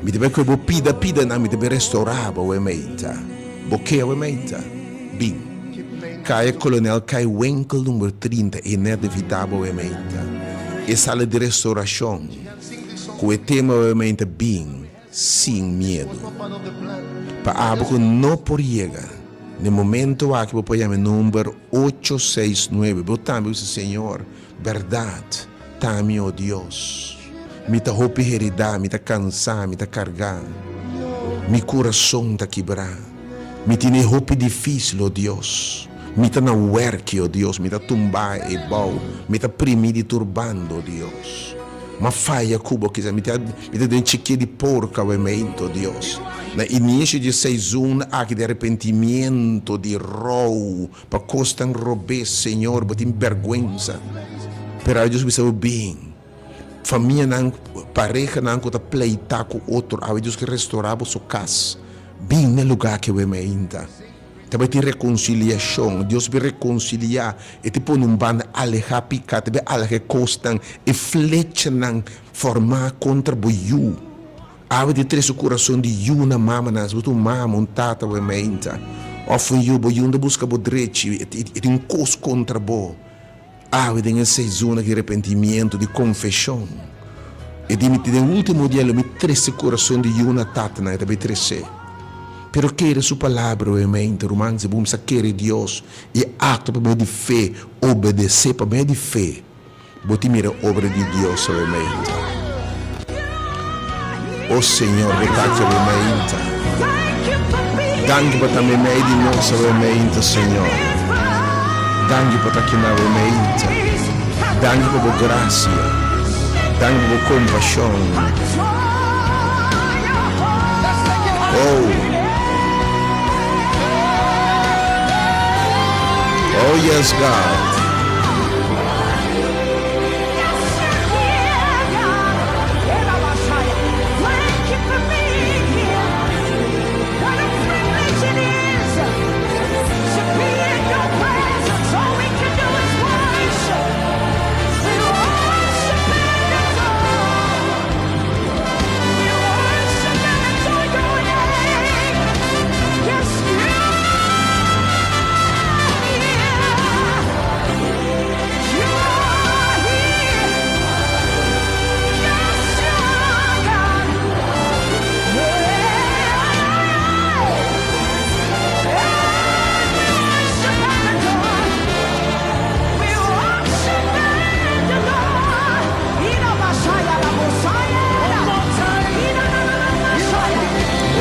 Mi ta bay coge bo pida pidanan, mi ta bay restaura bo awe meinta. Bo ke awe meinta? Bin. Kaya Kolonel Kai Winkel number 30 e net invita bo awe meinta. E sala di restauracion. Ku e tema obviamente bin sin miedu. Pa abo ku no por yega na e momento aki bo por yama e number ocho seis nuebe. Bo tambe bisa, Señor, bèrdat ta mi, o Dios. Mi ta hopi heridá, mi ta kansá, mi ta kargá. Mi kurason ta kibrá. Mi tene hopi difísil, o Dios. Mi ta na wèrki, o Dios, mi ta tumbá ebou, mi ta primí di tur banda, o Dios. M'a faya ku bo, kisa mi ta mi ta den chikié di porko awemente, o Dios. Na inicio di e seizun aki di arepentimiento, di rou pa kosnan robes, Señor, bo tin bèrgwensa. Pero awe Dios bisa bo bin. Famianan, parehanan ku ta pleitá ku otro, awe Dios ke restorá boso kas. Bin na e lugá ke wem ainda. Ta bai tin rekonsiliashon. Dios bin rekonsiliá. E ta pone un banda alehá piká, ta bai alehá e kosnan, e flechanan formá kontra bo yu. Awe ta trese kurason di yu na mamanan. Si bo ta un mama, un tata wem ainda, òf un yu, bo yu no ta buska bo drechi, e tin un kos kontra bo. Awe den e sezon di repentimiento, di confesion, e di mi den ultimo dia lo mi trece curason di yu na tatanan, e ta bay trece. Pero kere su palabra oe mente, ruman, si bo cuminsa kere Dios y actua pa medio di fe, obedece pa medio di fe, bo tin mira obra di Dios oe mente. O Señor, bo ta aki awe mainta. Danki pa ta meimei di nos awe mainta, Señor. Danki pa ta aki na awe mainta. Danki pa bo gracia. Danki pa bo compasion. Oh. Oh, yes, God.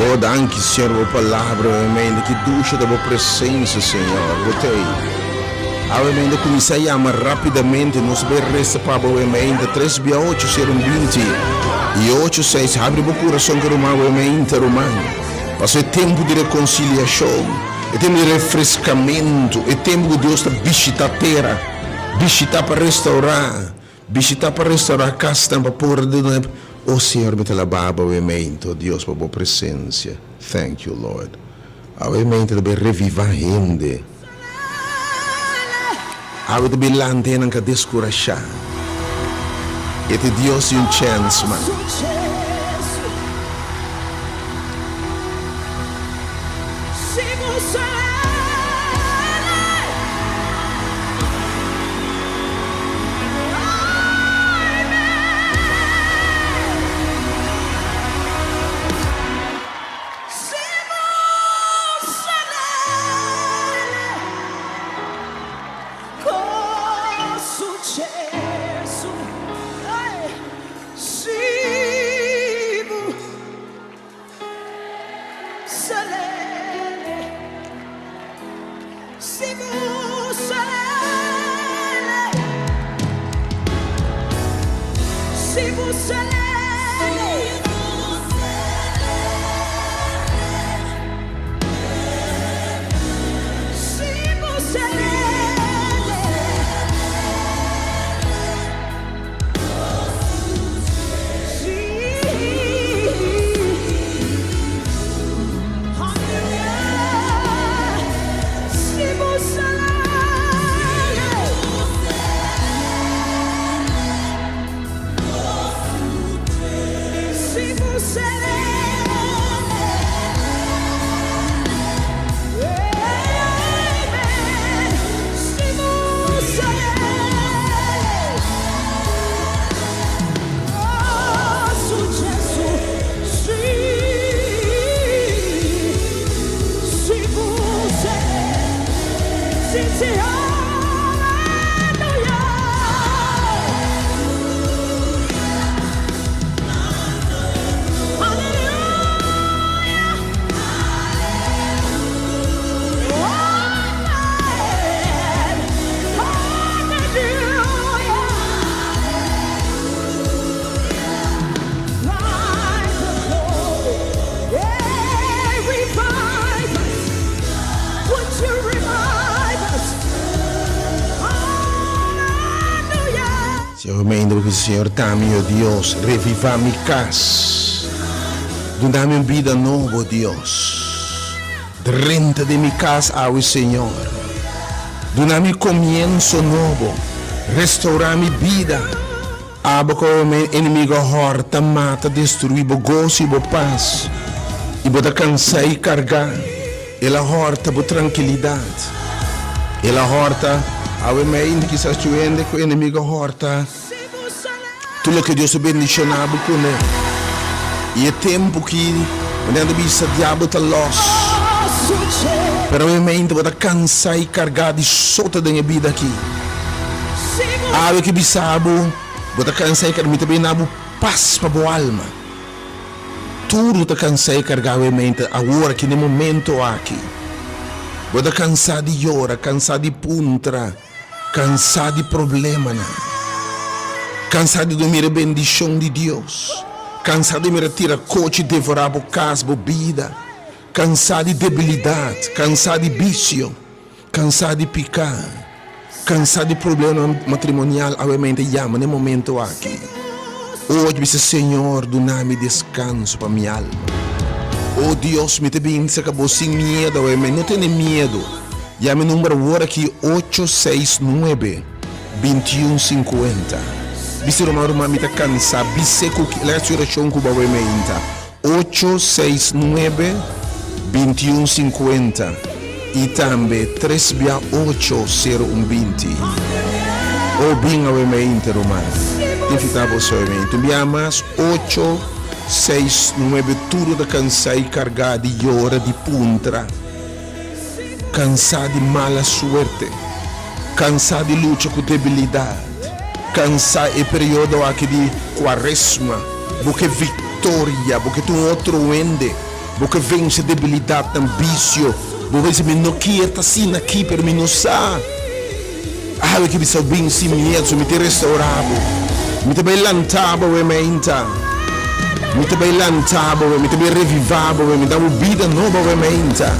Oh, danki, Señor, bo palabra, amén. Ki dusha ta bo presencia, Señor. Bo t'ei. Awe mende kuminsá yama rápidamente, nos bai resa pa bo awe tres bia ocho sero un 20 i ocho seis. Habri bo kurason ku ruman awe mainta, ruman. Pasobra e tempu di rekonsiliashon, e tempu di refreskamentu, e tempu ku Dios ta bishitá tera, bishitá pa restourá, bishitá pa restourá kasnan, pa por duna. O Señor, mi ta alabá bo awe mainta, o Dios, pa bo presensia. Thank you, Lord. Awe mainta ta bai revivá hende. Awe ta bin lanta e nan ka deskurashá. E ta Dios di un chèns, man. Si awe mainta bo bisa, Señor, dami, o Dios, revivá mi kas. Duna mi un bida nobo, Dios. Drenta den mi kas awe, Señor. Duna mi komienso nobo. Restourá mi bida. Abo ku awe mi enemigo a hòrta, mata, destruí bo goso i bo pas, i bo ta kansá i kargá. El a hòrta bo trankilidat. El a hòrta awe mei kisas cu hende ku enemigo a hòrta tur loke Dios a bendishoná bo kuné. I e tempu ki bo ta bisa diabel ta lòs. Pero awe mei bo ta kansá i kargá di sota den e bida aki. Awe ki bisa bo, bo ta kansá i kargá, mi ta bini na bo pas pa bo alma. Tur bo ta kansá i kargá awe mente awor aki na e momento aki. Bo ta kansá di yora, kansá di puntra, kansá di problemanan, kansá di no mira e bendishon di Dios, kansá di mira tira kochi devorá bo kas, bo bida, kansá di debilidat, kansá di bisio. Cansá di piká, cansá di problemanan matrimonial awe mente yama na e momento aki. Ochi bisa Señor duna mi descanso pa mi alma. O Dios mi ta bin cerca bo sin miedo awe mente no tene miedo. Yama e number awor aki ocho seis nuebe bintiun sinkuenta. Bisa ruman ruman mi ta cansá bis'e cu laga haci oracion cu bo awe meinta. Ocho seis nuebe bintiun sinkuenta i tambe tres bia ocho sero un binti. O bin awe meinte ruman. Invitá boso awe meinte. Un bia mas ocho seis nuebe tur ta kansá i kargá di yora di puntra. Kansá di mala suerte. Kansá di lucha ku debilidat. Kansá e periodo aki di kuaresma. Bo ke viktoria. Bo ke ta un otro hende. Bo ke vense debilidatnan, bisio. Bo bisa, Mi no kier ta asina aki, pero mi no sa. Awe ki bisa bin sin miedu, mi ta restaurá bo. Mi ta bai lantá bo awe mainta. Mi ta bai lantá bo awe, mi ta bai revivá bo awe, mi da bo bida nobo awe mainta.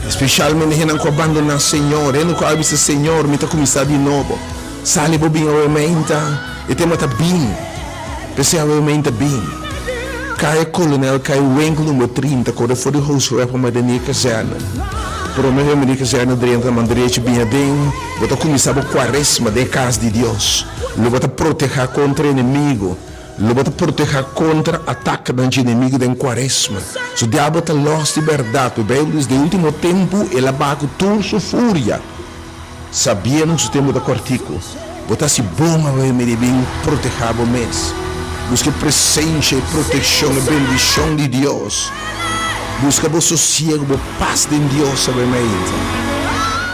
Espeshalmente hendenan ku a bandoná Señor, hende ku a bisa, Señor, mi ta kuminsá di nobo. Sali bo bin awe mainta, e tema ta bin. P'esei awe mainta bin. Kaya Kolonel Kai Winkel number 30, kore for di Hoogschref pa Madenie Kazerne. Prome ku Madenie Kazerne drenta man derechi bin aden, bo ta kuminsá bo kuaresma den e kas di Dios. Lo bo ta protehá kontra enemigu, lo bo ta protehá kontra atakenan dje enemigu den kuaresma. Su diabel ta lòs di bèrdat, e Beibel bisa den último tempu el a baha ku tur su furia. Sabiendo ku su tempu ta kòrtiku, bo ta hasi bon awe mi di bin protehá bo mes. Buska e presensia, e protekshon, e bendishon di Dios. Buska bo sosiegu, bo pas den Dios awe mainta.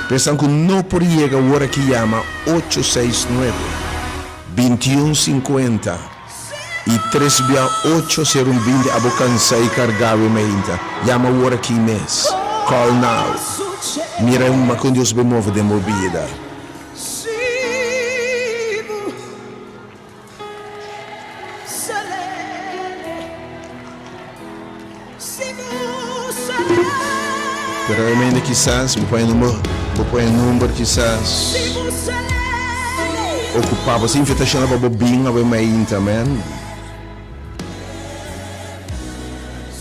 P'esnan ku no por yega awor aki yama ocho seis nuebe, bintiun sinkuenta i tres bia ocho sero un binti abo kansa i karga awe mainta. Yama awor aki mes. Call now. Mira e kon Dios bai move den bo bida. Pero obviamente kisas bo pone number, bo pone number kisas ocupa, bo invitacion pa bo bin awe mainta, amen.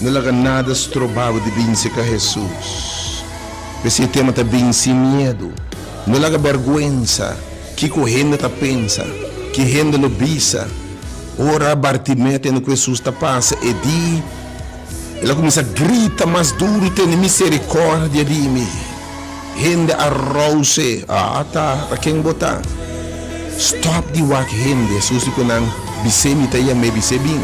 No laga nada stroba bo di bin cerca Jesus. P'esei e tema ta bin sin miedu. No laga berguensa, kiko hende ta pensa, ki hende lo bisa. Ora Bartimeo tende ku Hesus ta pasa, e di, El a kuminsá grita mas duru, Tene miserikòrdia di mi! Hende a rous'é, Ata, ta ken bo ta? Stòp di wak hende! Hesus di ku nan, Bis'é mi ta yam'é, bis'é bin.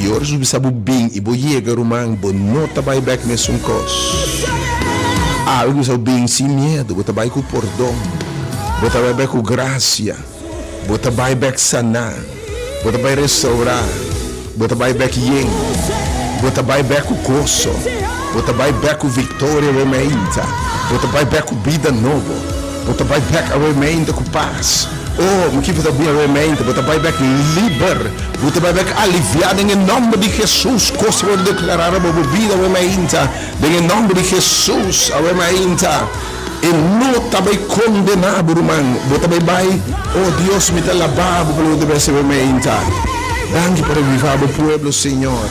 I ora Hesus bisa bo bin i bo yega, ruman, bo no ta bai bèk mesun kos. Awe ku bisa bo bin sin miedu, bo ta bai ku pordon, bo ta bai bèk ku grasia. Bo ta bai bek saná. Bo ta bai restourá. Bo ta bai bek yen. Bo ta bai bek ku goso. Bo ta bai bek ku viktoria awe meinta. Bo ta bai bek ku bida nobo. Bo ta bai bek awe meinta ku pas. Oh, mi kier ta bin awe meinta. Bo ta bai bek liber. Bo ta bai bek aliviá den e nòmber di Hesus. Kos ta wòrdu deklará riba bo bida awe meinta. Den e nòmber di Hesus awe meinta. E no ta bai kondená bo, ruman. Bo ta bai bai, O Dios, mi ta labá bo pa loke ta bese bo meinta. Danki pa revivá bo pueblo, Señor.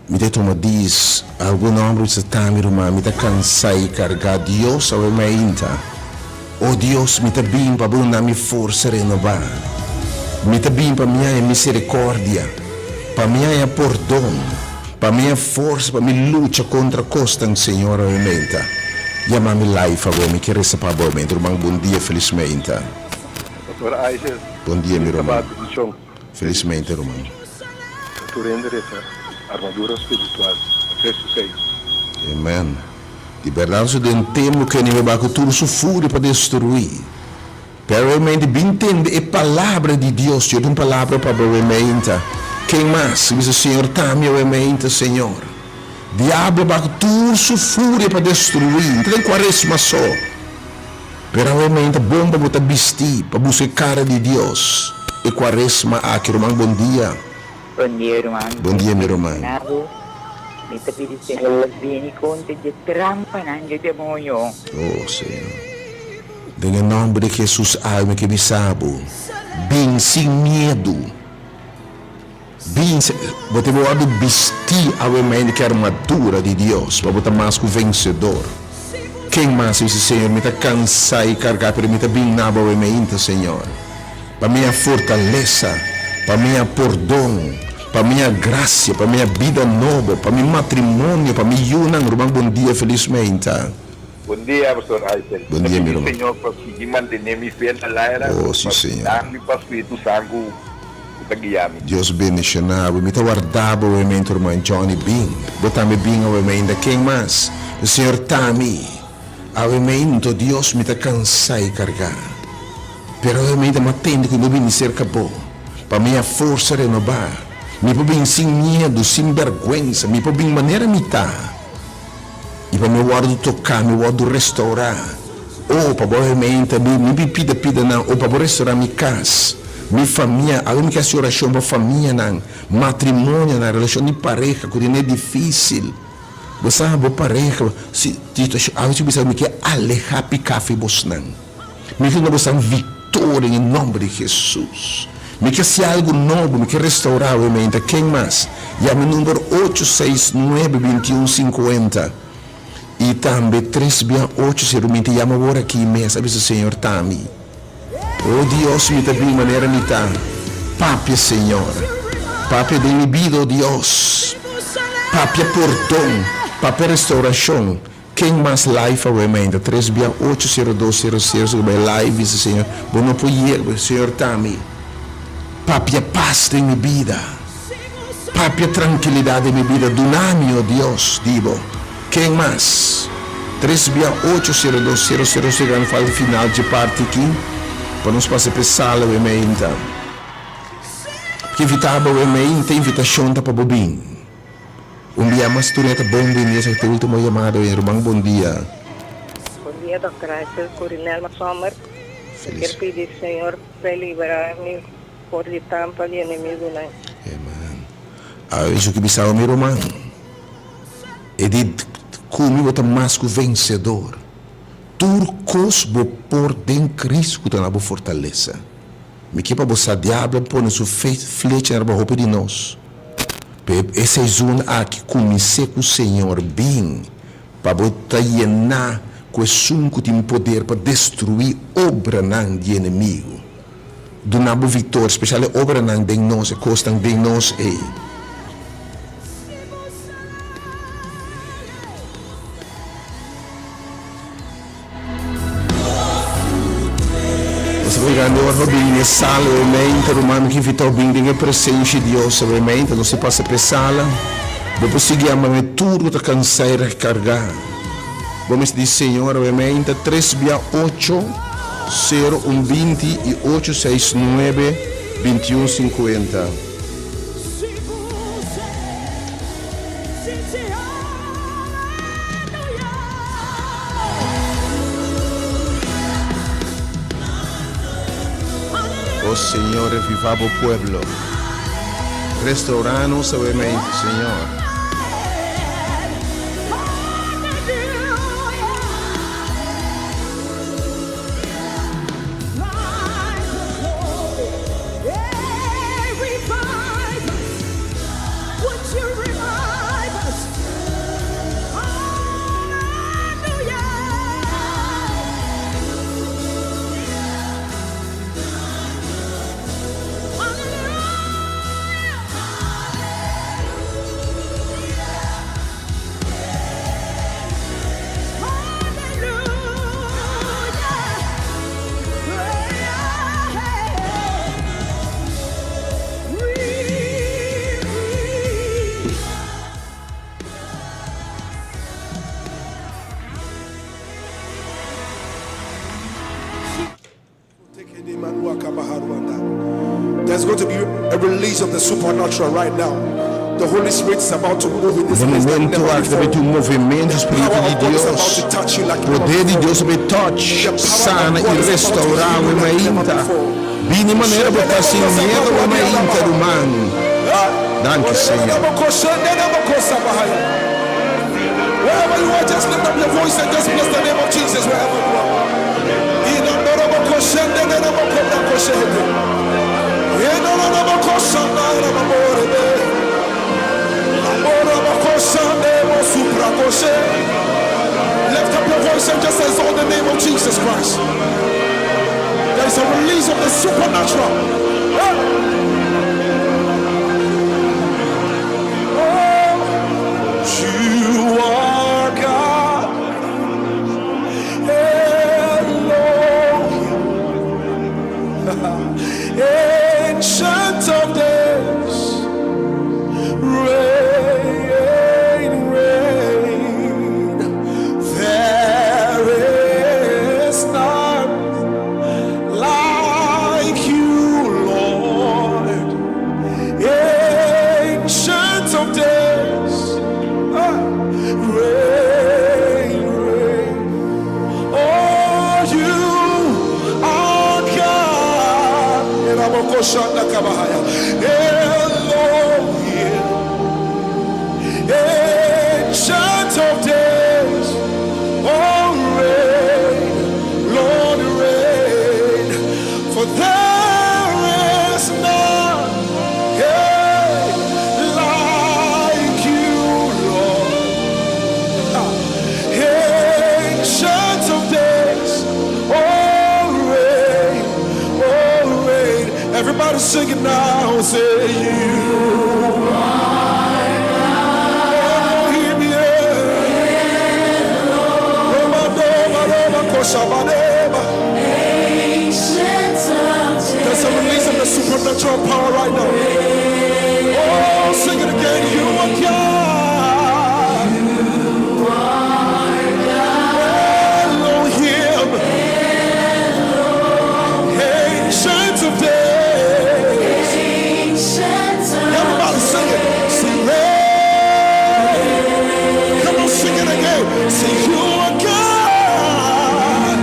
Mi ta tuma dis algun nomber bisa ta mi ruman mi ta cansa y carga Dios awe mainta oh Dios mi ta bin pa bo duna mi forsa renoba mi ta bin pa mi haya misericordia pa mi haya pordon pa mi haya forsa pa mi lucha contra cosnan Señor awe mainta yama mi life awe mi kier resa pa bo awe mainta ruman bon dia feliz mainta. Pastor Isaac Bon dia mi feliz ruman. Sabado Felizmente ruman. Ta tur hende resa armadura spiritual, Efesios seis. Amen. Di berdad su den tempo ku enemigo bai ku tur su furia pa destrui. Pero realmente bin tende e palabra di Dios. Yo tin un palabra pa bo realmente. Ken mas? Bisa Señor ta mi realmente Señor. Diablo bai ku tur su furia pa destrui. No ta den cuaresma so. Pero awe-mente bon pa bo ta bisti pa buska e kara di Dios e kuaresma aki ruman bon dia. Bon dia ruman. Bon dia mi ruman. Mi ta pidi Señor bini kontra dje trampanan dje demoño. Oh Señor. Den e nomber di Jesus awe mi ke bisa bo bin sin miedu. Bin bo ta wòrdu bistí awe-mente ku e armadura di Dios pa bo ta mas ku vensedor. Ken mas a bisa, Señor, mi ta kansá i kargá, pero mi ta bin na bo awe-mente, Señor, pa mi a fortalesa, pa mi a pordon, pa mi a grasia, pa mi a bida nobo, pa mi matrimonio, pa mi yunan. Ruman, bon dia, felis meinta. Bon dia, Pastor Haisel. Bon dia, mi ruman. Ta pidi Señor pa sigui mantene mi fe na laira, Oh, si, pa Señor. danki pa Spiritu Santu ku ta guia mi. Dios bendiciona bo. Mi ta warda bo awemente, ruman Johnny. Bin. Bo tambe bin awemente. Ken mas? E Señor ta mi. Awemento, Dios, mi ta cansa y carga. Pero awemente mi a tende cu mi bini cerca bo, pa mi a forsa renoba. Mi por bin sin miedo, sin berguensa. Mi por bin manera mi ta. I pa mi wòrdu toká, mi wòrdu restourá. O, pa bo hermenta mi, mi bin pida pida nan, o, pa bo restourá mi kas, mi famia. Awe mi ke hasi orashon pa famianan, matrimonionan, relashon di pareha ku tin e difísil. Bo sa, bo pareha, si, situashon, awe si bo bisa mi ke alehá piká fi bosnan. Mi ke duna bosnan viktoria den e nòmber di Hesus. Mi ke hasi algu nobo, mi ke restourá awe meinta. Ken mas? Yama e number ocho seis nuebe bintiun sinkuenta i tambe tres bia ocho sero. Mi ta yama awor aki mes a bisa Señor Tami. O Dios mi ta bin manera mi ta. Papia Señor. Papia den mi bida o Dios. Papia pordon. Papia restaurashon. Ken mas live awe mainta tres bia ocho sero dos sero sero so bai live bisa señor bo no por yega señor tami papia pas den mi bida papia trankilidad den mi bida duna mi oh Dios di bo ken mas tres bia ocho sero dos sero sero sero nan falta final dje parti aki pa nos pasa p'e sala awe mainta ke invita bo awe mainta invitashon ta pa bo bin. Un dia mas tur e ta bon bini esaki ta ultimo yamada oye ruman bon dia. Bon dia Dòkter Hazel Curinelma Sommer Mi kier pidi Señor p'e libera mi for di trampa di enemigunan. Amen. Awe esun ki bisaba mi ruman e di ku mi bo ta mas ku vensedor tur kos bo por den Cristo ku ta na bo fortalesa. Mi ke pa bo sa diablo a pone su flecha riba hopi di nos. P'e e seizoen aki kumins'é ku Señor bin pa bo ta yená ku esun ku tin poder pa destruí obranan di enemigu. Duna bo viktoria, spesial e obranan den nos, e kosnan den nos ei. Nos ta grandi ora pa bini den e sala obviamente ruman mi ke invitao bini den e presencia di Dios obviamente nos ta pasa p'e sala bo por sigui yama mi tur ku ta kansa i rekarga bo mester di Señor obviamente tres bia ocho sero un binti i ocho seis nuebe bintiun sinkuenta. O Señor, revivá bo pueblo. Restaurá nos awe mei, Señor. There's going to be a release of the supernatural right now. The Holy Spirit is about to move in this Na place like momento never aki ta before. tin un movimento The spiritual power di of God is Dios. about to touch you like never Poder di before. Dios ta bay touch, The power sana of y God is about to restaura heal we you like never mainta. before. Bini manera bo ta sin miedo we mainta ruman. Danki Señor. Wherever you are, just lift up your voice and just bless the name of Jesus wherever you are. Lift up your voice and just exalt the name of Jesus Christ. There is a release of the supernatural. Oh, you are God. Elohim. Ancient of days. Reign, reign. There is none like you, Lord. Ancient of days. Reign, reign. Oh, you are God. Elohim. Ancient of days. Oh, reign, Lord, reign. For there is none, hey, like you, Lord. Ancient of days, oh, reign, oh, reign. Everybody sing it now, say you. Elohim, yeah. Roma, Roma, Roma, Koshabadeba. There's a release of the supernatural power right now. Oh, sing it again. You are God. Elohim. Ancient of days. Everybody sing it. Sing reign. Come on, sing it again. Say you are God.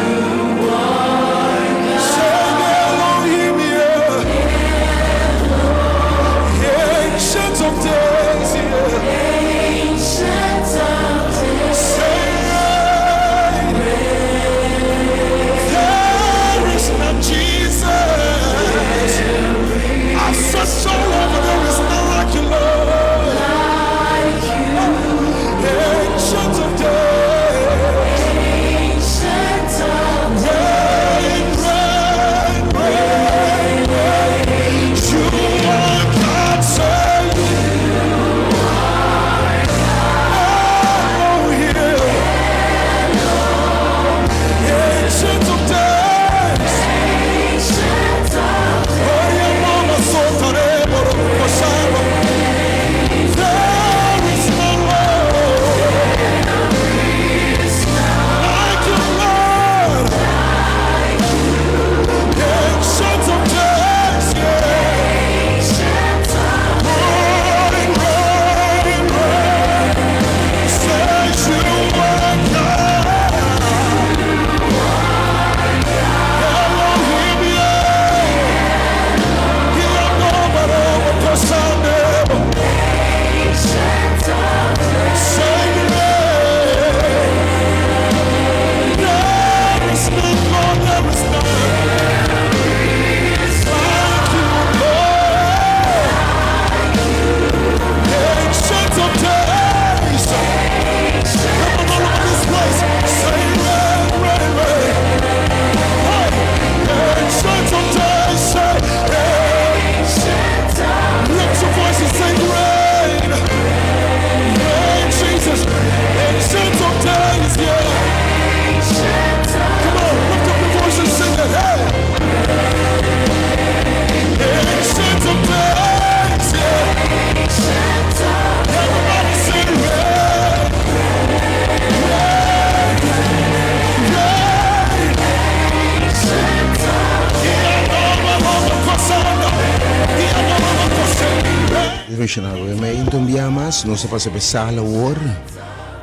benshoná bo. Mei un bia mas, nos ta pasa pa e sala awor.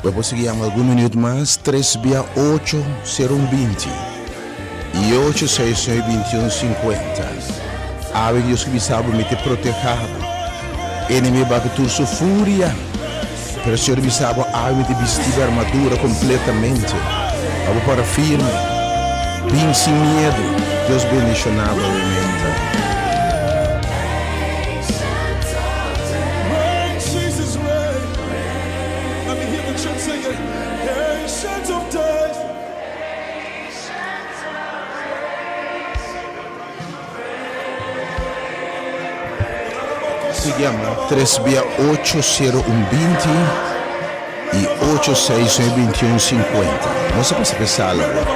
Bo por sigui yama algun minuut mas, tres bia ocho sero un binti i ocho seis nuebe binti un sinkuenta. Awe Dios ke bisa bo, mi te protehá bo. Enemigo ba ku tur su furia, pero Señor bisa bo, awe mi te bisti bo armadura kompletamente, pa bo para firme. Bin sin miedu. Dios bendishoná bo awe menta. Sigui yama tres bia ocho sero un binti i ocho seis nuebe bintiun sinkuenta. Nos a pasa pa e sala awor.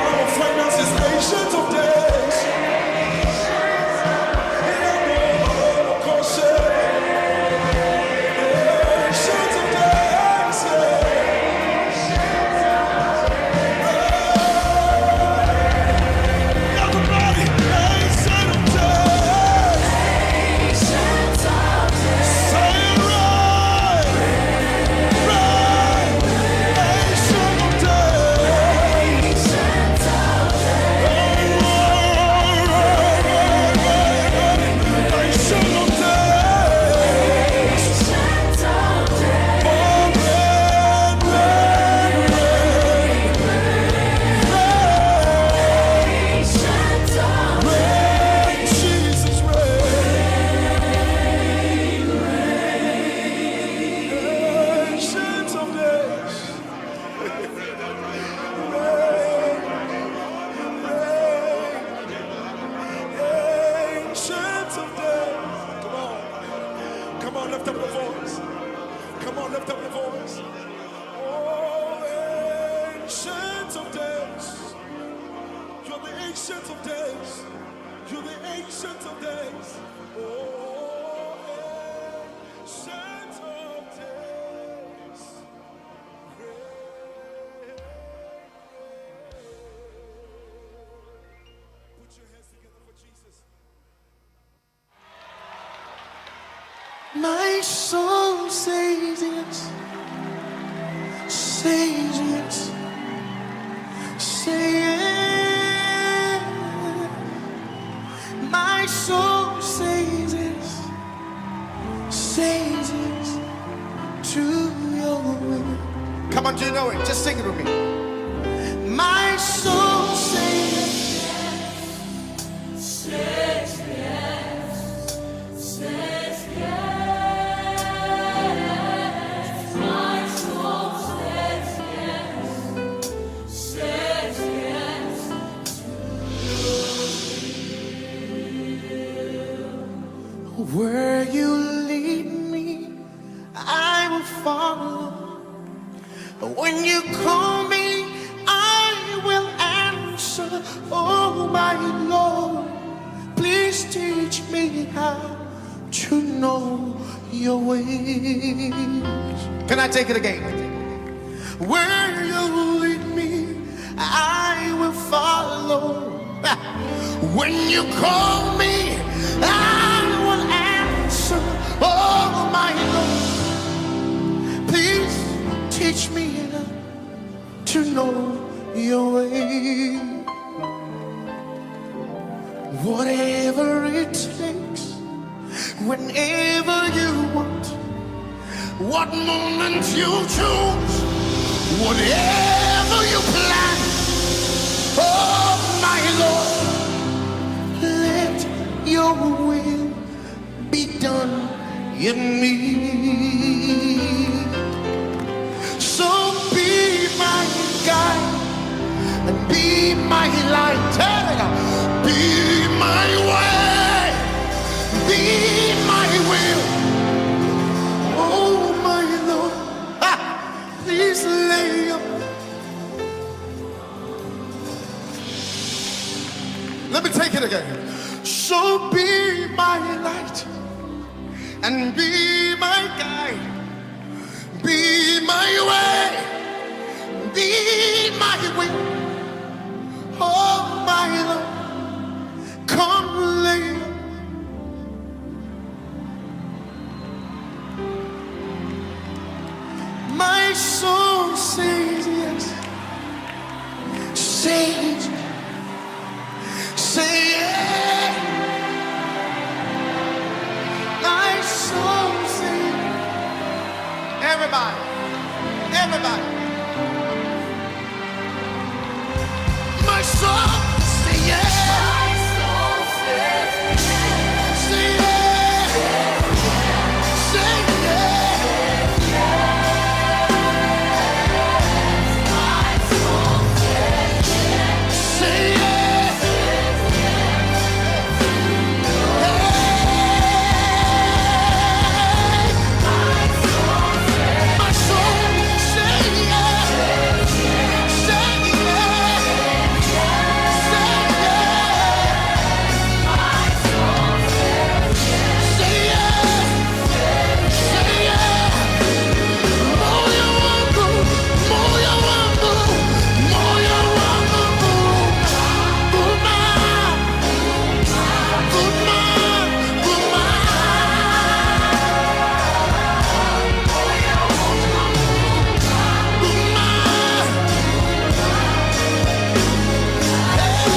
My soul says yes, says yes, say yes. My soul says yes, says yes to your will. Come on, do you know it? Just sing it with me. My soul says Says yes, says yes. My soul says yes, says yes Where you lead me, I will follow. When you call me, I will answer. Oh, my Lord, please teach me how to know your ways. Can I take it again? Where you lead me, I will follow. When you call me, I will answer. Oh, my Lord, please teach me to know your way. Whatever it takes, whenever you want, what moment you choose, whatever you plan, oh my Lord, let your will be done in me. So be my guide and be my light. Hey, Be my way, be my will. Oh my Lord, ah, please lay your Let me take it again. So be my light and be my guide, be my way, be my will. Oh my Lord, come lay. sings, say yeah. My soul sings. Everybody, everybody. My soul say yeah. My soul says yes. Say yeah. Say yeah. My soul says yes. Say yeah. Hey. My soul says My soul say yeah. Say yeah. Say yeah. My soul says Say yeah. Say yeah. Moyo wangu, moyo wangu, moyo wangu, vuma, vuma, vuma. Vuma. Hey, moyo wangu, vuma. Vuma, vuma, hey.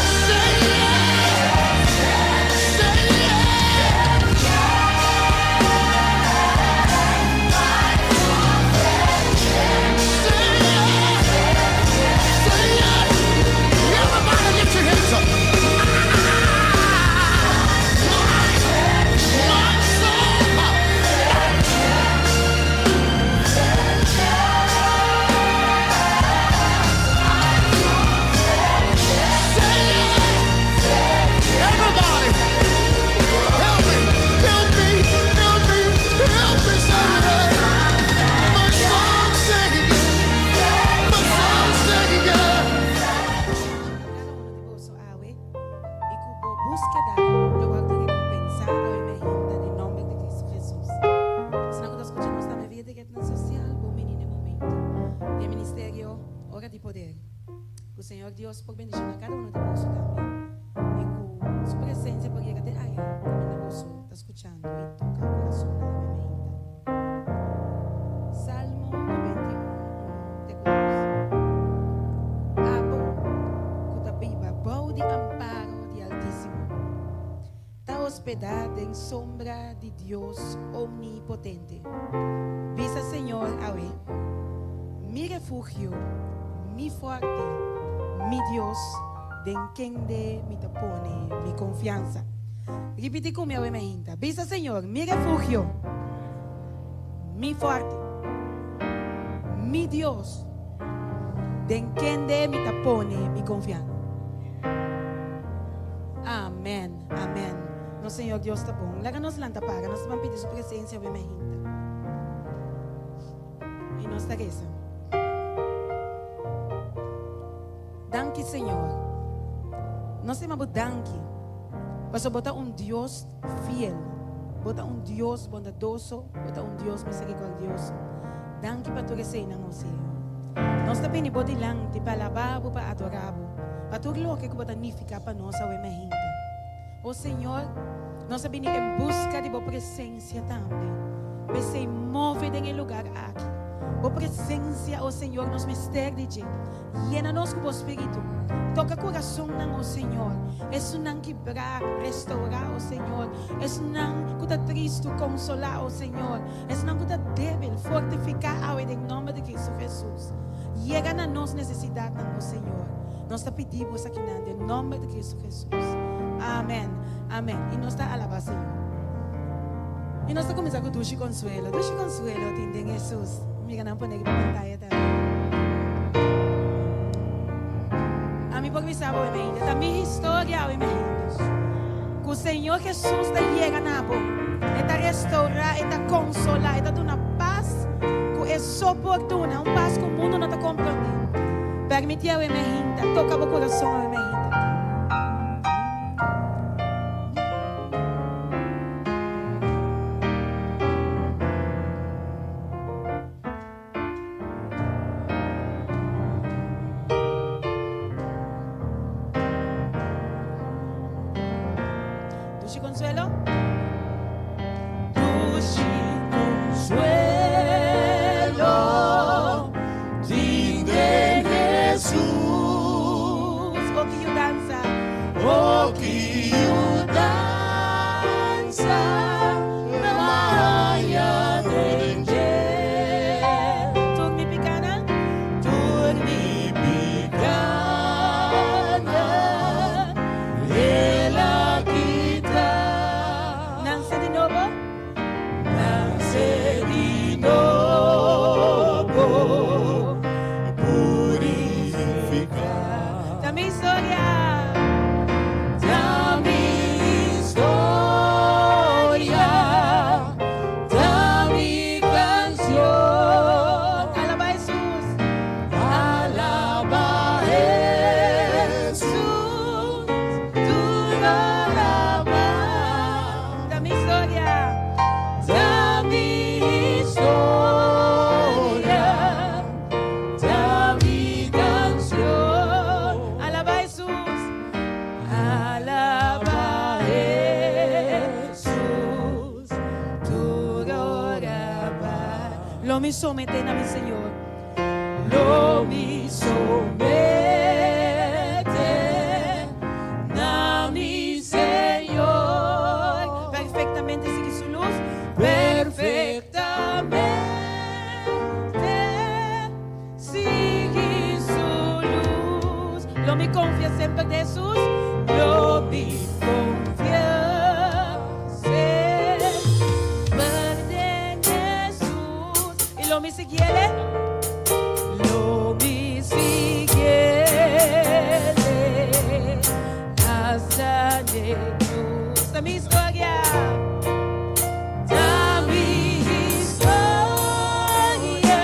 Say yeah, say yeah. Say yeah, say yeah. Everybody lift your hands up. My soul. Say yeah. Everybody, help me, help me, help me, help me say it. My soul say yeah. My soul say yeah. Kada uno di boso awe i ku bo búskeda lo wòrdu rekompensá awe mainta den nòmber di Kristu Hesus. Esnan ku ta skucha nos tambe via di retnan sosial, bon bini na e momento di ministerio Ora di Poder. Ku Señor Dios por bendishoná kada uno di boso tambe i ku su presensia por yega te aya kaminda boso ta skuchando i toka kurasonnan awe mainta. Salmo 91, 1 te ku 2. Abo ku ta biba bou di amparo di Altísimo, ta hospedá den sombra di Dios Omnipotente. Bisa Señor awe, Mi refugio, mi fuerte, mi Dios, den kende mi ta pone mi konfiansa. Ripití ku mi awe mainta. Bisa Señor, Mi refugio, mi fuerte, mi Dios, den kende mi ta pone mi konfiansa. Amèn, amèn. Nos Señor Dios ta bon. Laga nos lanta para, nos ta ban pidi su presensia awe mainta. I nos ta resa. Danki Señor. Nos ta yama bo danki pasobra bo ta un Dios fiel. Bo ta un Dios bondadoso, bo ta un Dios misericordioso. Danki pa tur eseinan, o Señor. Nos ta bini bo dilanti pa alabá bo, pa adorá bo, pa tur loke ku bo ta nifiká pa nos awe mainta. O Señor, nos a bini en buska di bo presensia tambe. P'esei move den e lugar aki. Bo presensia, o Señor, nos mester di dje. Yena nos ku bo Spiritu. Toka kurasonnan, o Señor. Esunnan kibrá, restourá, o Señor. Esunnan ku ta tristu, konsolá, o Señor. Esnan ku ta débil, fortifiká awe den nòmber di Kristu Hesus. Yega na nos nesesidatnan, o Señor. Nos ta pidi Bo esakinan den nòmber di Kristu Hesus. Amèn. Amèn. I nos ta alabá Señor. I nos ta kuminsá ku Dushi Konsuelo. Dushi Konsuelo tin den Hesus. Mira nan pone riba pantaya tambe. Ami por bisa bo, mi Ta mi historia awe, mi Ku Señor Hesus ta yega na bo. E ta restourá, e ta konsolá, e ta duna pas ku e so por duna, un pas ku mundu no ta komprondé. Permití awe mainta, toka bo kurason awe mainta. Consuelo. Dushi consuelo tin den Jesus. Oh, ki yudansa. Oh, ki yudansa m'a haña den dje. Tur mi pikánan. Tur mi pikánan El a kita. Nase di nobo. Nase di nobo, purifiká. Ta mi historia. Ta mi historia, ta mi kansion. Alabá Jesus. Alabá Jesus, tur alabá. Ta mi historia. Ta mi historia, ta mi kansion. Alabá Jesus. Alabá Jesus, tur alabá. Lo mi someté na mi Señor. Lo mi someté na mi Señor. Perfektamente sigui su lus. Perfektamente sigui su lus. Lo mi konfia semper den Jesus. Lo mi konfia semper den Jesus. I lo mi sigui'é. Lo mi sigui'é hasta n'e krus. Ta mi historia. Ta mi historia,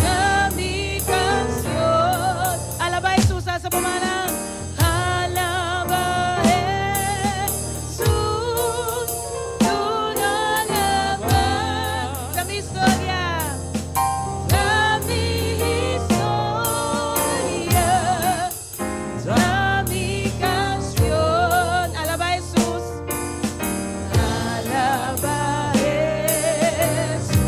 ta mi kansion. Alabá Jesus, alsa bo mannan. Alabá Jesus, tur alabá. Ta mi historia. Ta mi historia, ta mi kansion. Alabá Jesus. Alabá Jesus,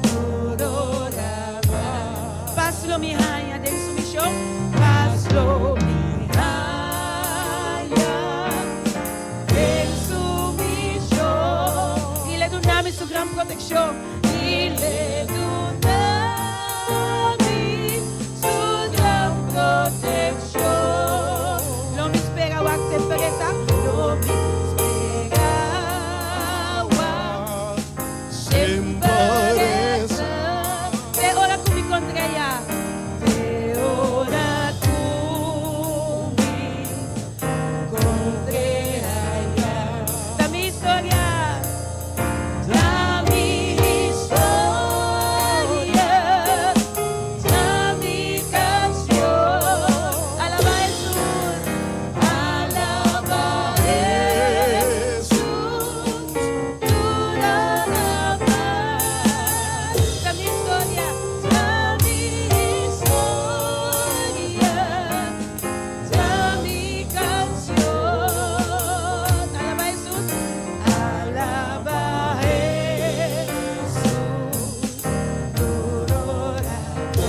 tur alabá. Pas lo mi haña den sumishon. Pas lo mi haña den sumishon. I l'e duna mi su gran protekshon. I l'e duna mi su gran protekshon. Lo mi spera wak semper e ta. Lo mi spera wak semper e ta. Te ora ku mi kontr'é. Te ora ku mi kontr'é. Ta mi historia. Ta mi historia, ta mi kansion. Alabá Jesus. Alabá Jesus, tur alabá. Ta mi historia. Ta mi historia, ta mi kansion. Alabá Jesus. Alabá Jesus, tur alabá.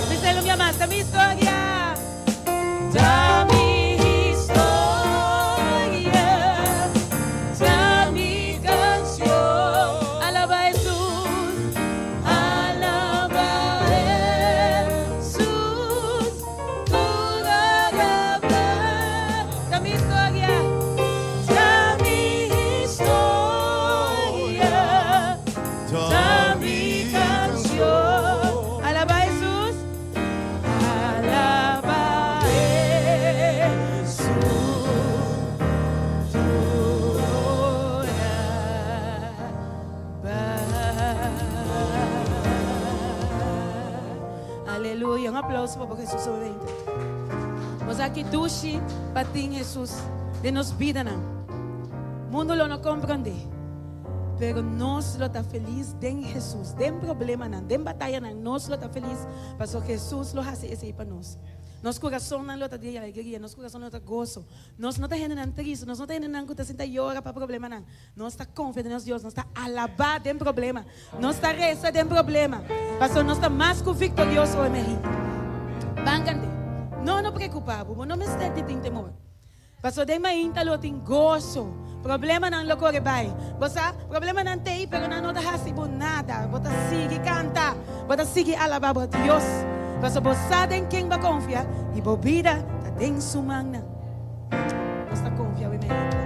Bis'é un biaha mas. Ta mi historia. Ta mi historia, ta mi kansion. Alabá Jesus. Alabá Jesus, tur alabá. Ta mi historia. Ta mi historia, ta mi kansion. Alabá Jesus. Alabá Jesus, tur alabá. Aleluya. Un aplouso pa Jesus solamente. Nos aki dushi pa tin Jesus den nos bidanan. Mundu lo no komprondé. Pero nos lo ta felis den Jesus. Den problemanan, den batayanan, nos lo ta felis. Paso Jesus lo hasi esei pa nos. Nos kurasonnan lo ta di alegria, nos kurasonnan lo ta goso. Nos no ta hendenan tristu, nos no ta hendenan ku ta sinta yora pa problemanan. Nos ta konfia den nos Dios, nos ta alabá den problema, nos ta resa den problema, pasobra nos ta mas ku viktorioso oi Mehita. Ban kant'é. No, no preokupá bo, bo no mester di tin temor. Pasobra den mainta lo tin goso, problemanan lo kore bai. Bo sa, problemanan t'ei, pero nan no ta hasi bo nada. Bo ta sigui kanta, bo ta sigui alabá bo Dios, pasobra bo sa den ken bo a konfia i bo bida ta den su mannan. Nos ta konfia wi mainta.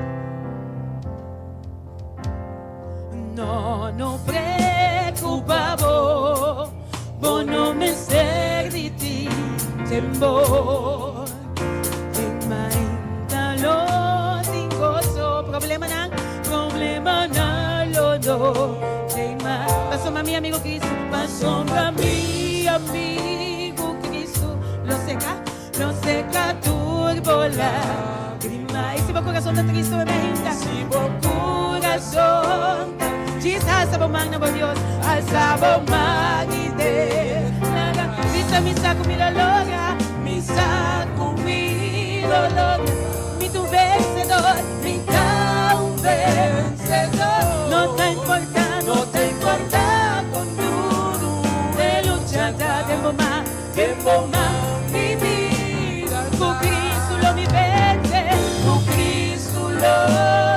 No, no preocupa bo, bo no mester di tin temor. Den mainta lo tin goso, problemanan, problemanan lo no teima. Pasobra mi amigo Cristo, pasobra mi amigo Cristo lo seca. Lo seca tur bo lagrima. Y si bo corazon ta tristo e mainta. Si bo corazon ta Djis alsa bo man na bo Dios. Alsa bo man y declara. Bisa mi sa cu mi lo logra. Mi sa cu mi lo logra. Mi ta un vencedor. Mi ta un vencedor. No ta importa, no ta importa con duro e lucha ta den bo man. Den bo man mi bida Cu Cristo lo mi vence Cu Cristo lo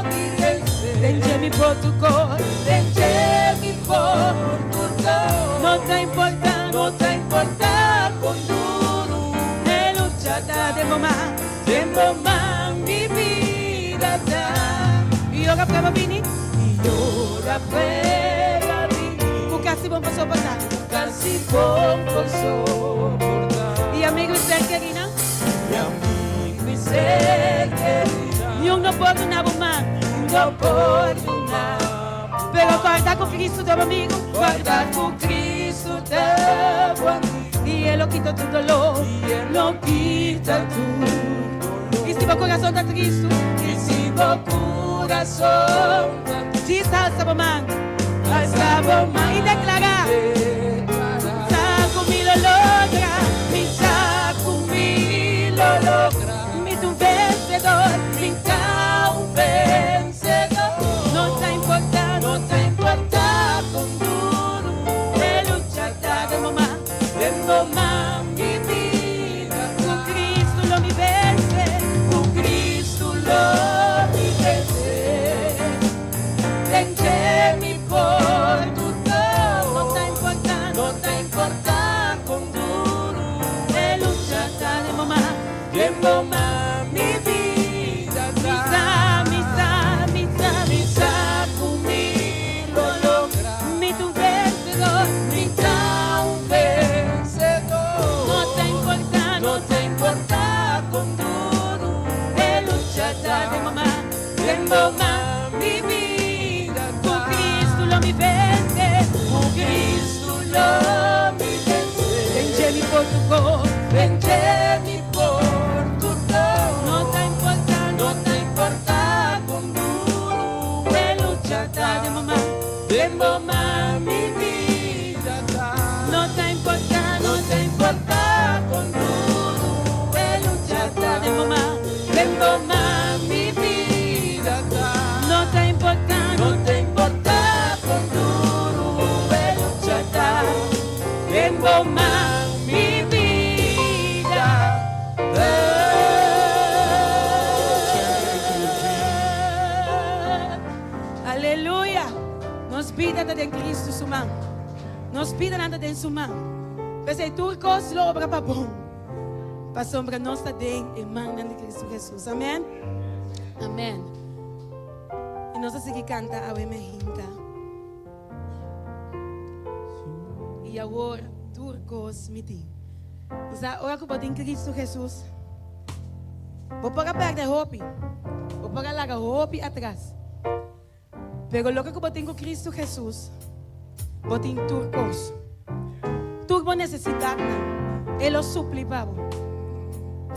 mi vence Den dje mi por tur cos Den dje mi por tur cos No ta importa No ta importa con duro e lucha ta Den bo man Den bo man mi bida ta Y ora prueba bini Y ora prueba bini Cu casi bon por soporta Cu casi bon por soporta. Y amigo y ser querida. Y amigo y ser querida. Ni un no por duna bo man. No por duna. Pero guarda cu Cristo ta bo amigo. Guarda cu Cristo ta bo amigo. Y Él lo quita tu dolor. Y Él lo quita tu dolor. Y si bo corazón ta tristo. Y si bo corazón ta tristo. Djis alza bo man. Alza bo man y declara. Sa cu mi lo logra. Mi sa cu mi lo logra. Mi ta un vencedor. Mi ta un vencedor. No ta importa, no ta importa con duro e lucha ta den bo man. Den bo man mi bida. Cu Cristo lo mi vence. Cu Cristo lo mi vence. Den dje mi por tur cos. No ta importa, no ta importa con duro e lucha ta den bo man, den bo man mi bida ta. Mi sa, mi sa, mi sa, mi sa cu mi lo logra. Mi ta un vencedor, mi ta un vencedor. No ta importa, no ta importa con duro e lucha ta den bo man. Den bo man mi bida Cu Cristo lo mi vence Cu Cristo lo mi vence Den dje mi por tur cos Den dje mi por tur cos No ta importa No ta importa con duro e lucha ta Den bo man Den bo man mi bida ta No ta importa No ta importa con duro e lucha ta Den bo man Den bo man mi bida ta. No ta importa, no ta importa con duro e lucha ta. Den bo man mi bida ta. Aleluya! Nos bida ta den Cristo su man. Nos bidanan ta den su man. P'esei tur cos lo obra pa bon. Pasobra nos ta den e mannan di Cristo Jesus. Amen. Amen. Y nos ta sigui canta Awe Me Hinta. Y awor tur cos mi tin. O sea, ora cu bo tin Cristo Jesus, bo por a perde hopi, bo por a laga hopi atras. Pero loke ku bo tin ku Kristu Hesus, bo tin tur kos. Tur bo nesesidatnan, E lo supli pa bo.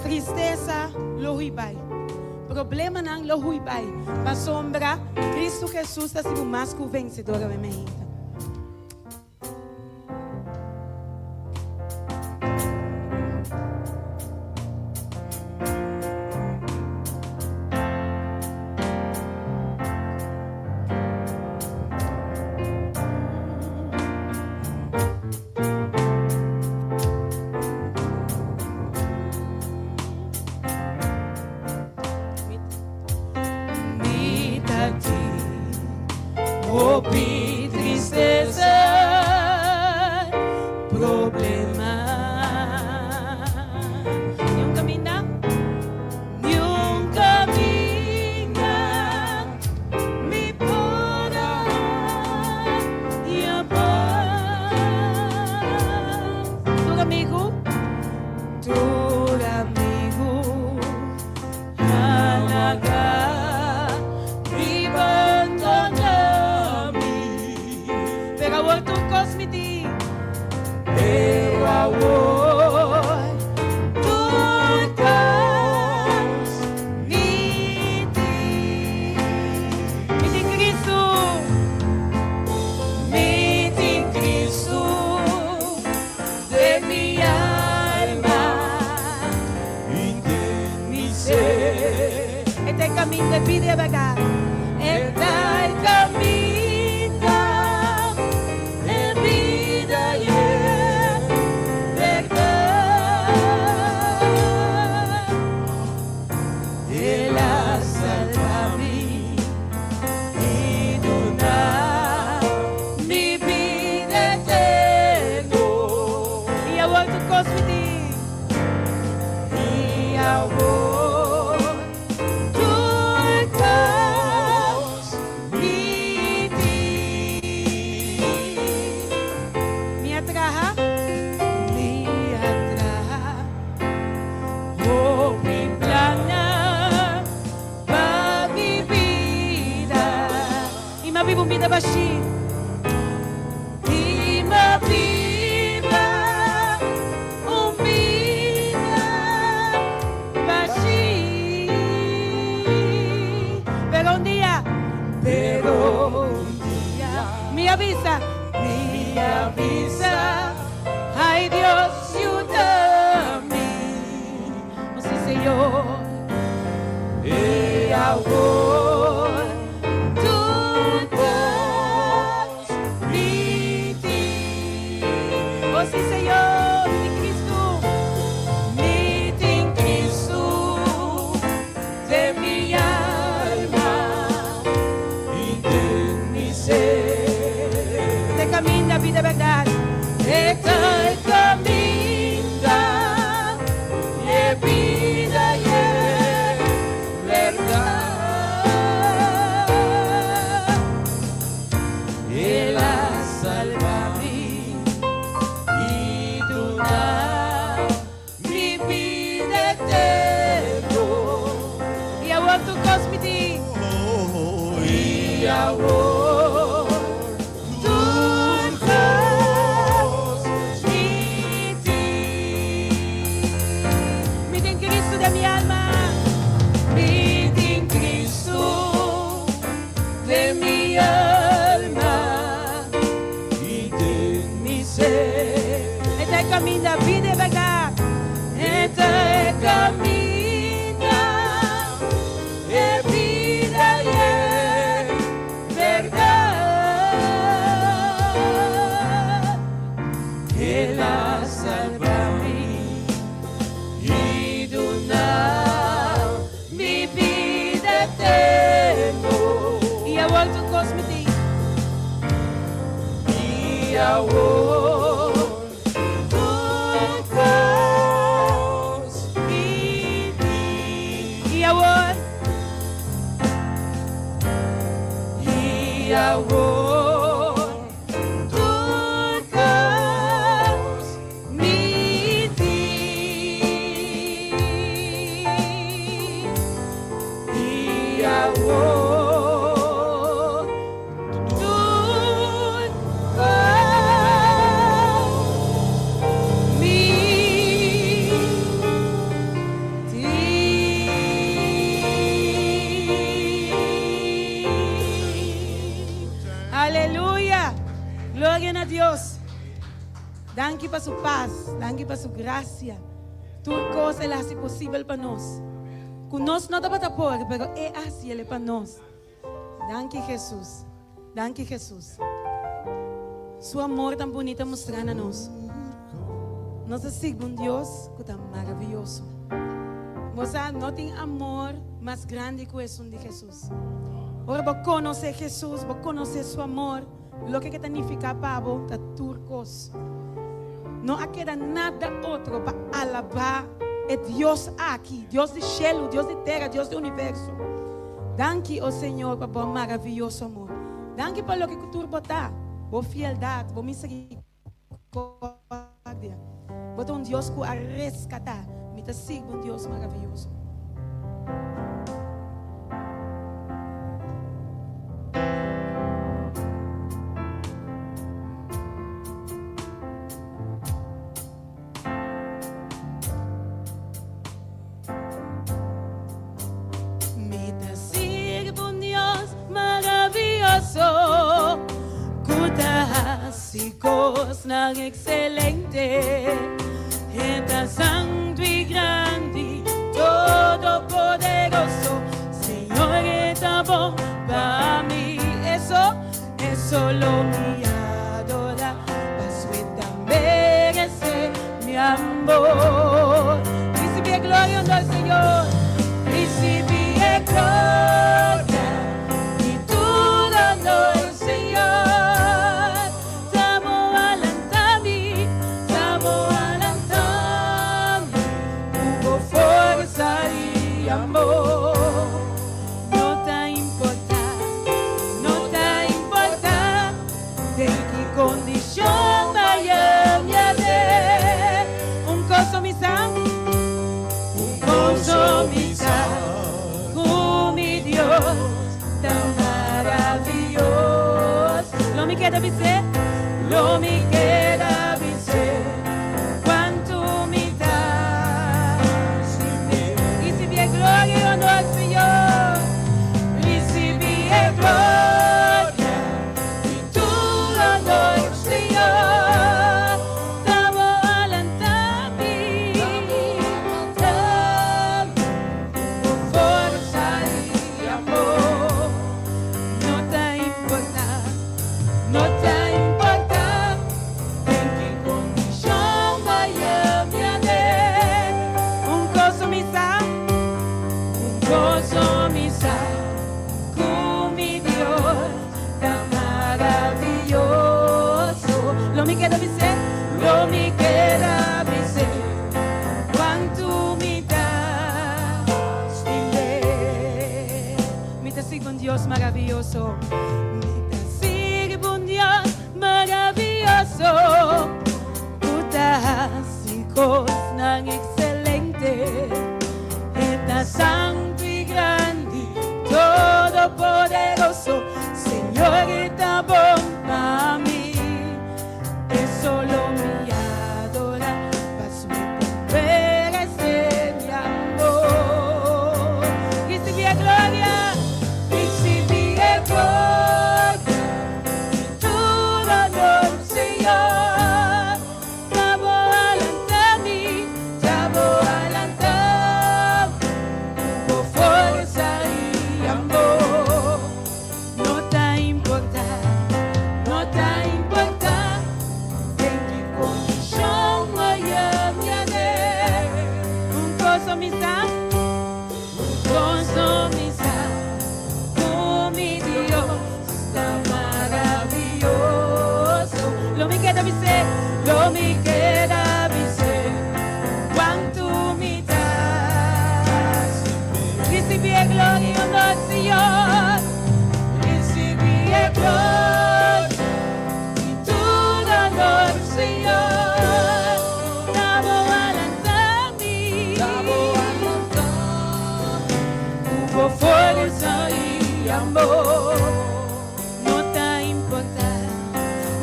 Tristesa lo hui bai. Problemanan lo hui bai. Pasobra Kristu Hesus ta sibu mas ku vensedor awe meinta. tur kos mi tin. Pero awor tur kos mi tin. Mi tin Cristo, mi tin Cristo den mi alma i den mi ser. E ta e kaminda, e bida i e bèrdat. E ta e kaminda, e bida i e bèrdat. El a salba mi i duna mi bida eterno. I awor tur kos mi tin. I awor tur kos mi tin. Mi a traha, mi a traha hopi plannan pa mi bida. I m'a biba un bida bashí. I m'a biba un bida bashí. Pero un dia, pero un dia, mi a bisa, mi a bisa, ay Dios yuda mi. Oh, sí, Señor. I awor tur kos mi tin. Oh, sí, Señor, mi tin Cristo. Mi tin Cristo den mi alma i den mi ser. E kaminda, bida, bèrdat. E kaminda, e bida i e bèrdat. El a salba mi i duna mi bida eterno. I awor tur kos mi tin. I awor tur kos mi tin. Mi tin Cristo den mi alma. Mi tin Cristo den mi alma i den mi ser. E ta e kaminda, bida i bèrdat. E ta e kaminda, e bida i e bèrdat. El a salba mi i duna mi bida eterno. I awor tur kos mi tin. I awor tur kos mi tin. I awor. I awor tur kos mi tin. I awor tur kos mi tin. Aleluya! Gloria na Dios. Danki pa su pas, danki pa su grasia. Tur kos el a hasi posibel pa nos. Ku nos no tabata por, pero e a hasiel pa nos. Danki Jesus. Danki Jesus. Su amor tan bunita mustra na nos. Nos ta sirbi un Dios ku ta maravioso. Bo sa, no tin amor mas grandi ku esun di Jesus. Ora bo konosé Jesus, bo konosé su amor, loke ke ta nifiká pa bo ta tur kos. No a keda nada otro pa alabá e Dios aki, Dios di shelu, Dios di tera, Dios di universo. Danki, o Señor, pa bo maravioso amor. Danki pa loke ku tur bo ta, bo fieldat, bo misericordia. Bo ta un Dios ku a reskatá. Mi ta sirbi un Dios maravioso. hasi kosnan ekselente. E ta santu i grandi, todopoderoso. Señor e ta bon pa mi. Eso, eso lo mi adorá, paso e ta meresé mi amor. Risibí e gloria i honor, Señor. Risibí e gloria i tur honor, Señor. Ta Bo a lanta mi, ta Bo a lanta mi, ku bo forsa i amor. No ta importá, no ta importá, den ki kondishon m'a mi aden. Un kos so mi sa, un kos so mi sa, ku mi Dios ta maravioso. Lo mi keda bis'é, lo mi keda bis'é, kuantu mi ta stim'é. Risibí e gloria i honor, Señor. Risibí e gloria i tur honor, Señor. Ta Bo a lanta mi, ta Bo forsa i amor. No ta importá, no ta importá, den ki kondishon m'a mi aden. Un kos so mi sa, un kos so mi sa, ku mi Dios ta maravioso. Lo mi keda bis'é, lo mi keda bis'é, kuantu mi ta stim'é. Mi ta sirbi un Dios maravioso. Mi ta sirbi un Dios maravioso. Ku ta hasi kosnan ekselente. E ta santu i grandi, todopoderoso. Señor ta bon pa mi. Eso lo mi adorá, paso e ta meresé mi amor. Risibí e gloria, risibí e gloria, i tur honor, Señor. Ta Bo a lanta mi, ta Bo a lanta mi, ku forsa i amor. No ta importá, no ta importá, den ki kondishon m'a mi aden. Un kos so mi sa, un kos so mi sa, ku mi Dios ta maravioso. Lo mi keda bis'é, lo mi keda bis'é, kuantu mi ta Risibí e gloria i honor, Señor. Risibí e gloria i tur honor, Señor. Ta Bo a lanta mi, ku bo forsa i amor. No ta importá,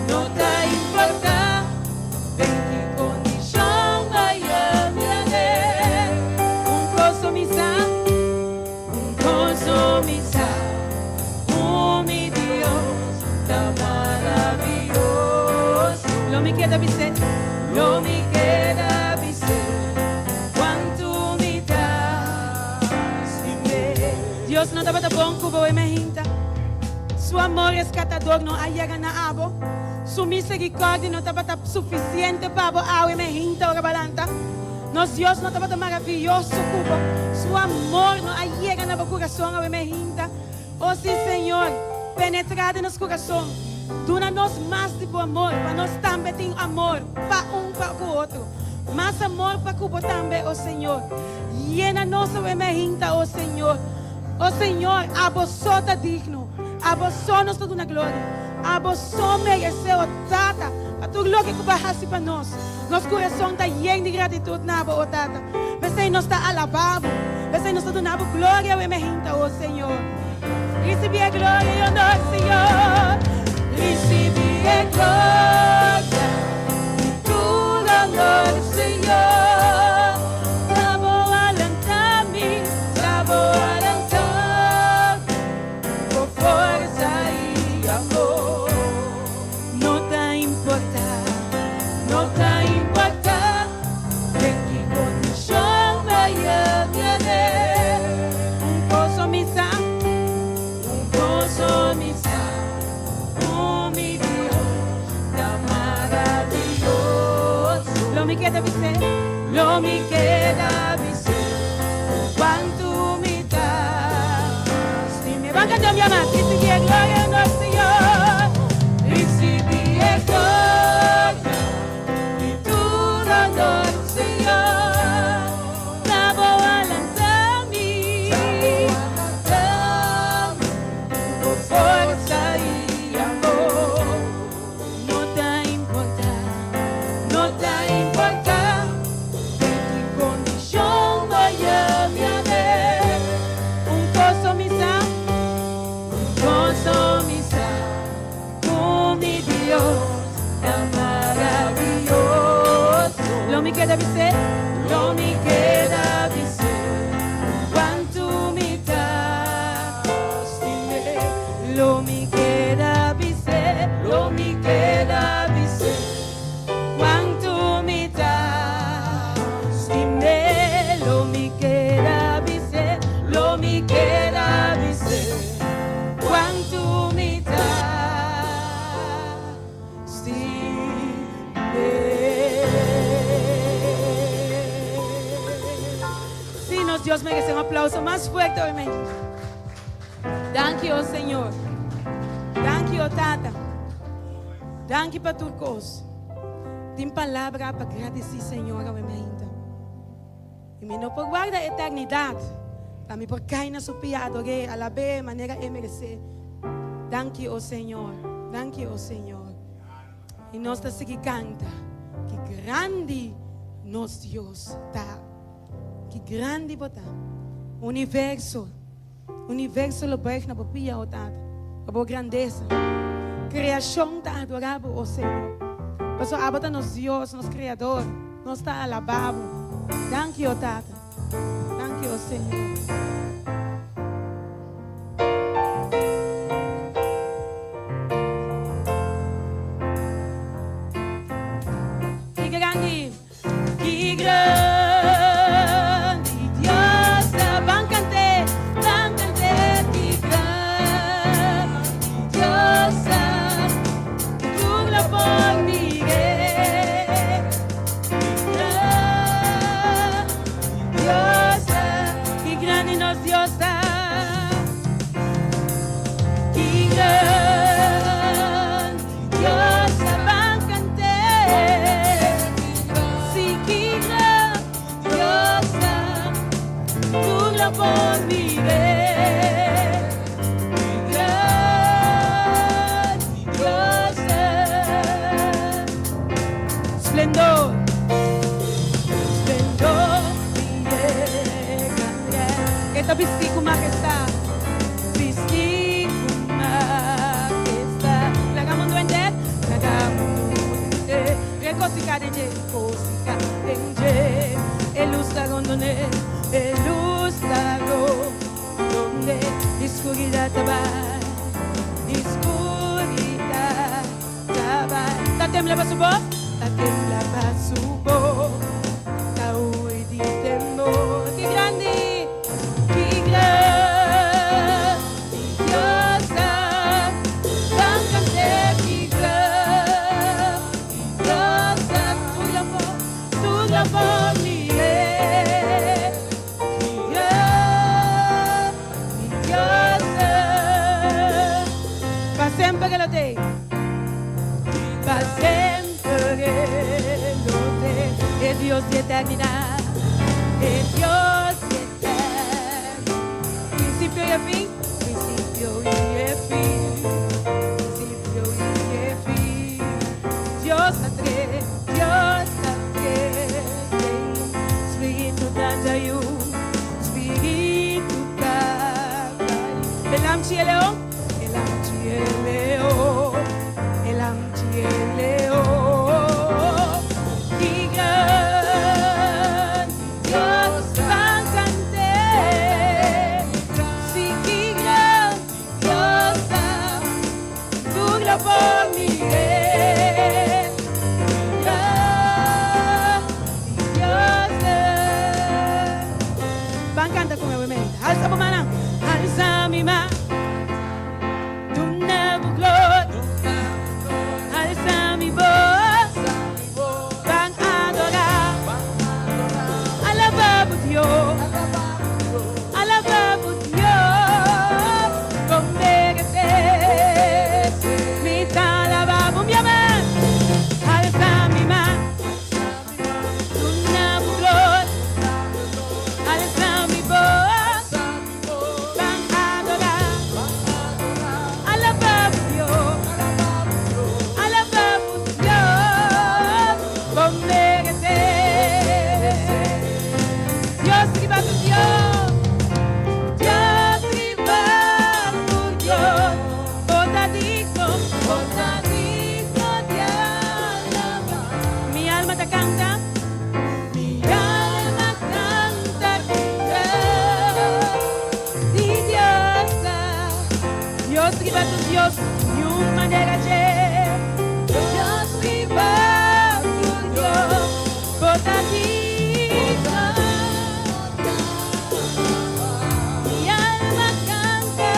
no ta importá, den ki kondishon m'a mi aden. Un kos so mi sa, un kos so mi sa, ku mi Dios ta maravioso. Lo mi keda bis'é, lo mi keda bis'é, kuantu mi ta stim'é. Dios no tabata bon ku bo mainta. Su amor reskatador no a yega na abo. Su miserikòrdia no tabata sufisiente pa bo awe mainta ora b'a lanta. Nos Dios no tabata maravioso ku bo. Su amor no a yega na bo kurason awe mainta. O sí, Señor, penetrá den nos kurason. Duna nos mas di bo amor, pa nos tambe tin amor pa un pa ku otro. Mas amor pa ku bo tambe, o Señor. Yena nos awe mainta, o Señor. O Señor, abo so ta digno. Abo so nos ta duna gloria. Abo so meresé, o Tata, pa tur loke ku bo a hasi pa nos. Nos kurason ta yen di gratitut na bo, o Tata. P'esei nos ta alabá bo. P'esei nos ta duna bo gloria awe mainta, o Señor. Risibí e gloria i honor, Señor. Risibí e gloria i tur honor, Señor. Ta Bo a lanta mi, ta Bo a lanta mi, ku forsa i amor. No ta importá. mi keda bis'é, lo mi keda bis'é, kuantu mi ta stim'é. Ban kanta un bia mas, risibí e gloria nos Señor, risibí e gloria i tur honor, Señor, ta bo a lanta mi, lanta mi ku bo forsa i amor. No ta importá, no ta importá den ki kondishon bo yami a den. Un kos so mi sa, un kos so mi sa, ku mi Dios ta maravioso. Lo mi keda bis'é, lo mi keda bis'é, kuantu mi ta stim'é. Lo mi keda bis'é, lo mi keda bis'é, kuantu mi ta stim'é. Lo mi keda bis'é, lo mi keda bis'é, kuantu mi ta stim'é. Sí, nos Dios merece un aplauso mas fuerte hoy, men. Danki, oh Señor. Danki, oh Tata. Danki pa tur kos. Tin palabra pa gradisí Señor awe mainta. I mi no por warda eternidat pa mi por kai na su pia ador'é, alab'é manera e meresé. Danki, oh Señor. Danki, oh Señor. I nos ta sigui kanta, Ki grandi nos Dios ta! Ki grandi bo ta! Universo, universo lo buig na bo pia, o Tata, pa bo grandesa. Kreashon ta adorá bo, o Señor. Pasobra abo ta nos Dios, nos Kreador. Nos ta alabá bo. Danki, o Tata. Danki, o Señor. Ki grandi, ki grandi Dios ta. Ban cant'é, ban cant'é. Ki grandi Dios ta. Tur lo por mir'é. Ki grandi Dios ta. Ki grandi nos Dios ta. Ki grandi Dios ta. Ban cant'é. Sí, ki grandi Dios ta. Tur lo por mir'é. Ki grandi Dios ta. Splendor, splendor di e grandesa. E ta bistí ku majestad, bistí ku majestad. Laga mundu henter, laga mundu henter regosihá den dje, regosihá den dje. E lus ta rondon'é, e lus ta rondon'é. I skuridat ta bai, i skuridat ta bai. Ta tembla pa su bos, ta tembla pa su bos, ta hui di temor. Ki grandi, ki grandi Dios ta, ban cant'é. Ki grandi Dios ta, tur lo por, tur lo por mir'é. Ki grandi Dios ta. Pa semper e lo t'ei. Pa semper e lo t'ei. E Dios di eternidad. E Dios di eternidad. Principio y e fin. Principio y e fin. Principio y e fin. Dios ta tres. Dios ta tres. Spiritu Tata Yu. Spiritu Tata Yu. E Lamchi e Leon. E Lamchi e Leon. E Lamchi e Leon. Ki grandi Dios ban cant'é. Sí, ki grandi Dios ta. Tur lo por mir'é. Dios niun manera dje. Dios riba tur Dios, bo ta digno. Mi alma canta.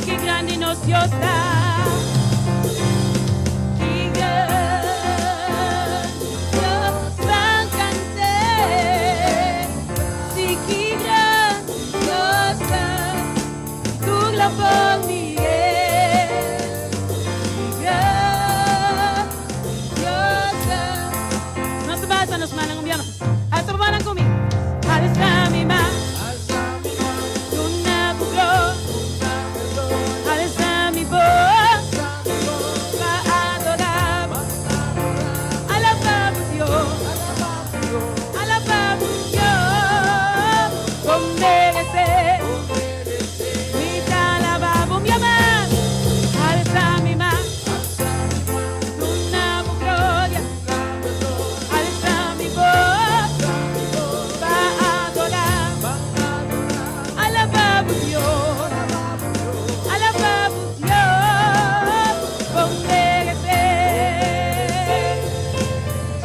Ki grandi nos Dios ta. Ki grandi Dios ban cant'é. Si ki grandi Dios ta. Tur lo por mir'é. Ki grandi Dios ta. Nos ta basa nos mannan un bia mas. Alsa bo mannan ku mi. Alsa mi man. Duna bo gloria. Alsa mi bos. Pa adorá bo. Alabá bo Dios. Alabá bo Dios. Bo meresé. Mi ta alabá bo mi man. Alsa mi man. Duna bo gloria. Alsa mi bos. Pa adorá. Alabá bo Dios. Alabá bo Dios. Bo meresé.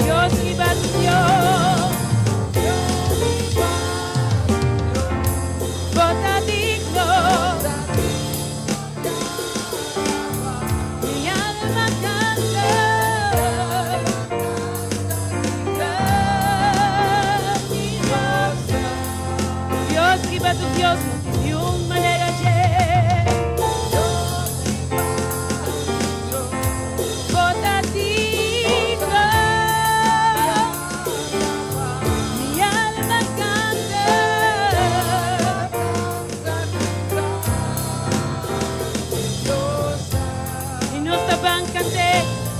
Dios riba tur Dios. Bo ta digno. Mi alma canta. Grandi Dios. Dios riba tur Dios, no tin niun manera dje. Bo ta digno. Mi alma canta. I nos ta ban cant'é,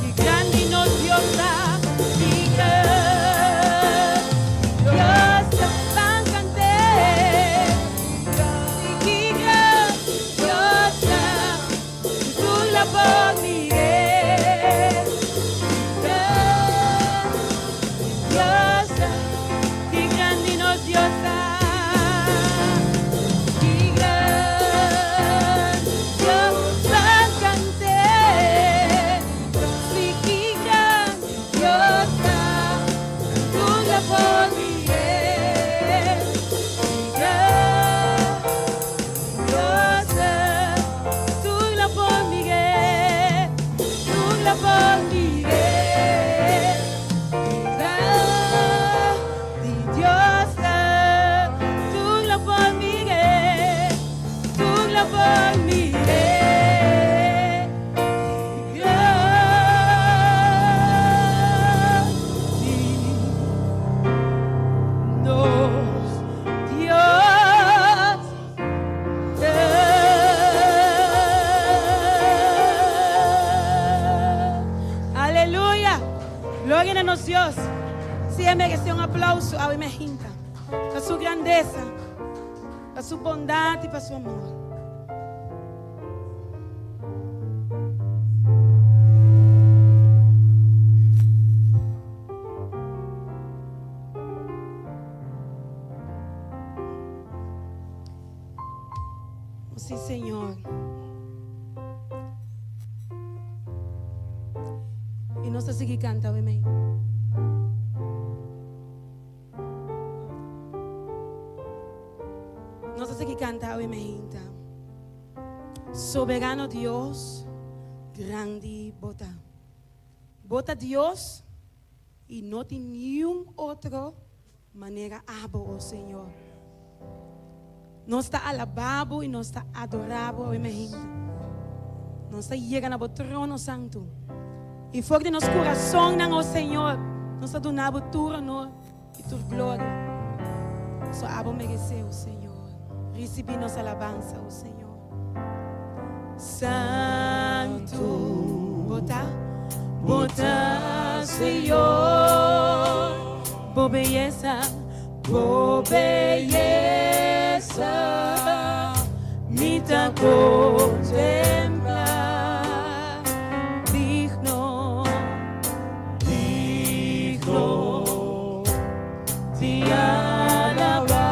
ki grandi nos Dios ta, ki grandi Dios ta ban cant'é, ki grandi Dios ta, tur lo por mir'é. Grandi Dios ta, ki grandi nos Dios ta, ki grandi Dios ban cant'é, si ki grandi Dios ta, tur lo por mir'é. Ki grandi Dios ta, tur lo por mir'é, tur lo por mir'é. Ki grandi Dios ta, tur lo por mir'é, tur lo por mir'é. Ki grandi nos Dios ta. Aleluya! Gloria na nos Dios. Si e meresé un aplauso, awe mainta. Pa su grandesa, pa su bondat i pa su amor. Sí, Señor. I nos ta sigui kanta, amèn. Nos ta sigui kanta, amèn. Soberano Dios, grandi bo ta. Bo ta Dios i no tin niun otro manera abo, o Señor. Nos ta alabá bo i nos ta adorá bo, amèn. Nos ta yega na bo trono santu. I for di nos kurasonnan, o Señor, nos ta duna bo tur honor i tur gloria. So abo meresé, o Señor. Risibí nos alabansa, o Señor. Santu bo ta, bo ta, Señor. Bo beyesa, bo beyesa, mi ta kontemplá. Digno, digno di alabá.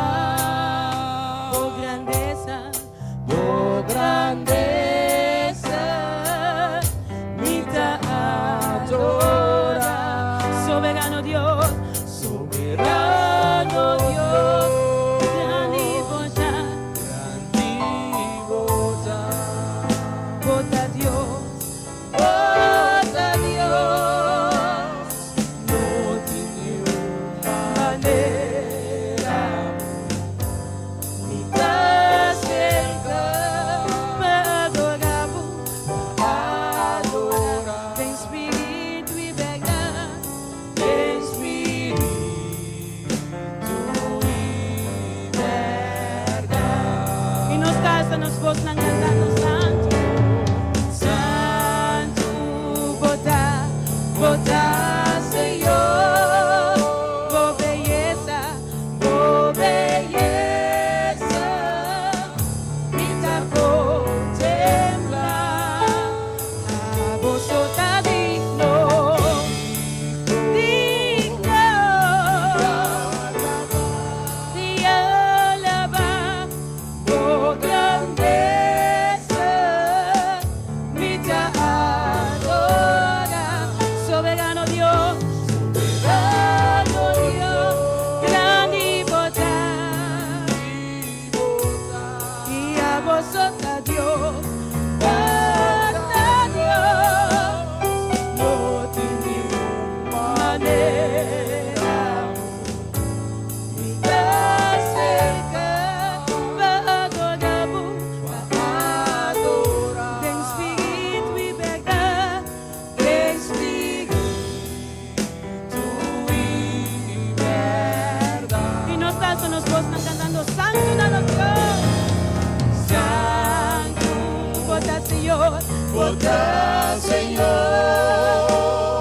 Bo ta Señor.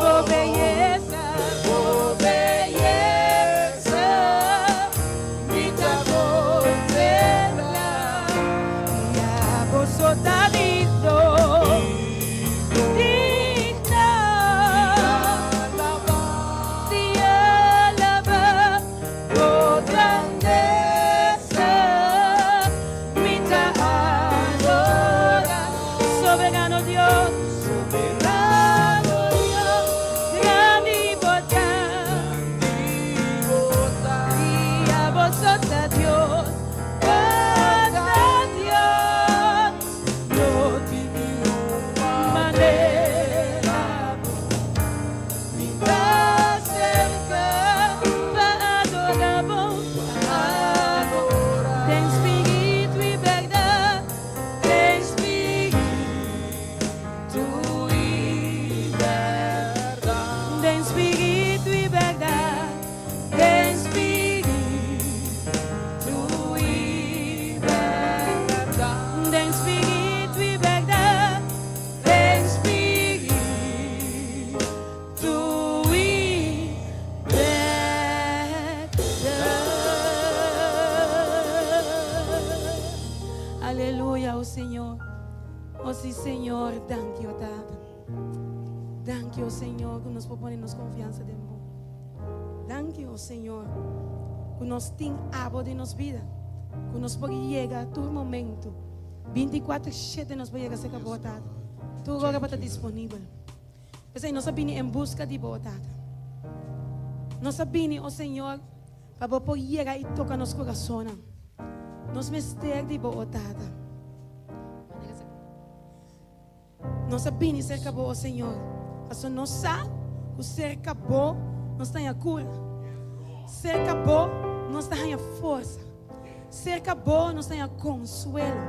Bo beyesa, bo beyesa, mi ta contempla. Ya bo so ta digno, digno di alaba bo grandesa. Mi ta adora, soberano Dios, soberano Dios, grandi bo ta, i abo so ta Dios, bo ta Dios, no tin manera bo. Mi ta acerca pa adora bo, adora. Den spirito y berdad, den spirito y berdad, den spirito y berdad, den spirito y berdad, den spirito y berdad, den spirito y berdad. Aleluya, oh Señor. Oh sí, Señor, danki, oh Tata. Danki, oh Señor, cu nos por pone nos confiansa den Bo. Danki, oh Señor, cu nos tin Abo den nos bida, cu nos por yega tur momento, 24/7 nos por yega cerca Bo, Tata. Tur ora Bo ta disponibel. P'esei nos a bini en busca di Bo, Tata. Nos a bini, oh Señor, pa Bo por yega y toca nos corazonnan. Nos mester di Bo, oh Tata. Nos a bini cerca Bo, oh Señor, pasobra nos sa cu cerca Bo nos ta haña cura. Cerca Bo nos ta haña forsa. Cerca Bo nos ta haña consuelo.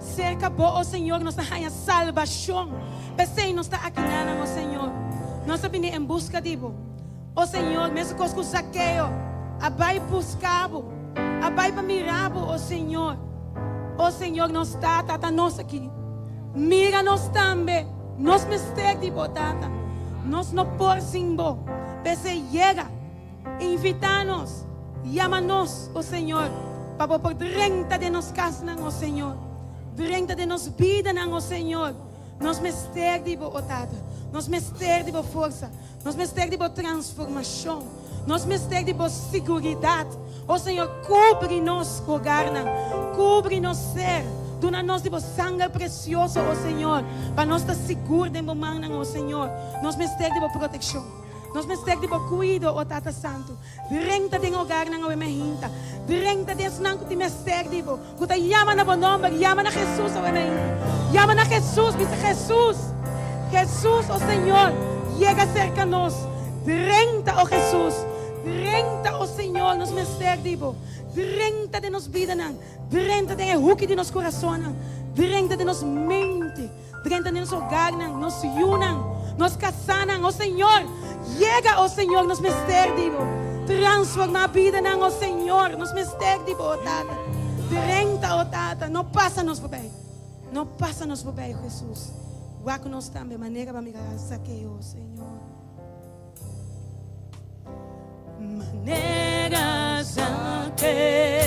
Cerca Bo, oh Señor, nos ta haña salbacion. P'esei nos ta aki nanan, oh Señor. Nos a bini en busca di Bo. Oh Señor, mescos cu Zaqueo a bai busca Bo, a bai pa mira Bo, oh Señor. Oh Señor, nos Tata, ta nos aki. Mira nos tambe. Nos mester di Bo, Tata. Nos no por sin Bo. P'esei yega, invita nos, yama nos, oh Señor, pa Bo por drenta den nos casnan, oh Señor. Drenta den nos bidanan, oh Señor. Nos mester di Bo, oh Tata. Nos mester di Bo forsa. Nos mester di Bo transformacion. Nos mester di Bo siguridad. Oh Señor, cubri nos hogarnan. Cubri nos ser. Duna nos di Bo sanger precioso, oh Señor, pa nos ta sigur den Bo mannan, oh Señor. Nos mester di Bo proteccion. Nos mester di Bo cuido, oh Tata Santo. Drenta den hogarnan awe mehinta. Drenta den esnan cu tin mester di Bo, cu ta yama na Bo nomber. Yama na Jesus awe mehinta. Yama na Jesus, bisa, Jesus, Jesus, oh Señor, yega cerca nos. Drenta, oh Jesus. Drenta, oh Señor, nos mester di Bo. Drenta den nos bidanan. Drenta den e huki di nos curasonnan. Drenta den nos mente. Drenta den nos hogarnan, nos yunan, nos casanan, oh Señor, yega, oh Señor, nos mester di Bo. Transforma bidanan, oh Señor, nos mester di Bo, oh Tata. Drenta, oh Tata, no pasa nos voorbij. No pasa nos voorbij, oh Jesus. Wak nos tambe, manera pa mira Zaqueo, oh Señor. Manera Zaqueo,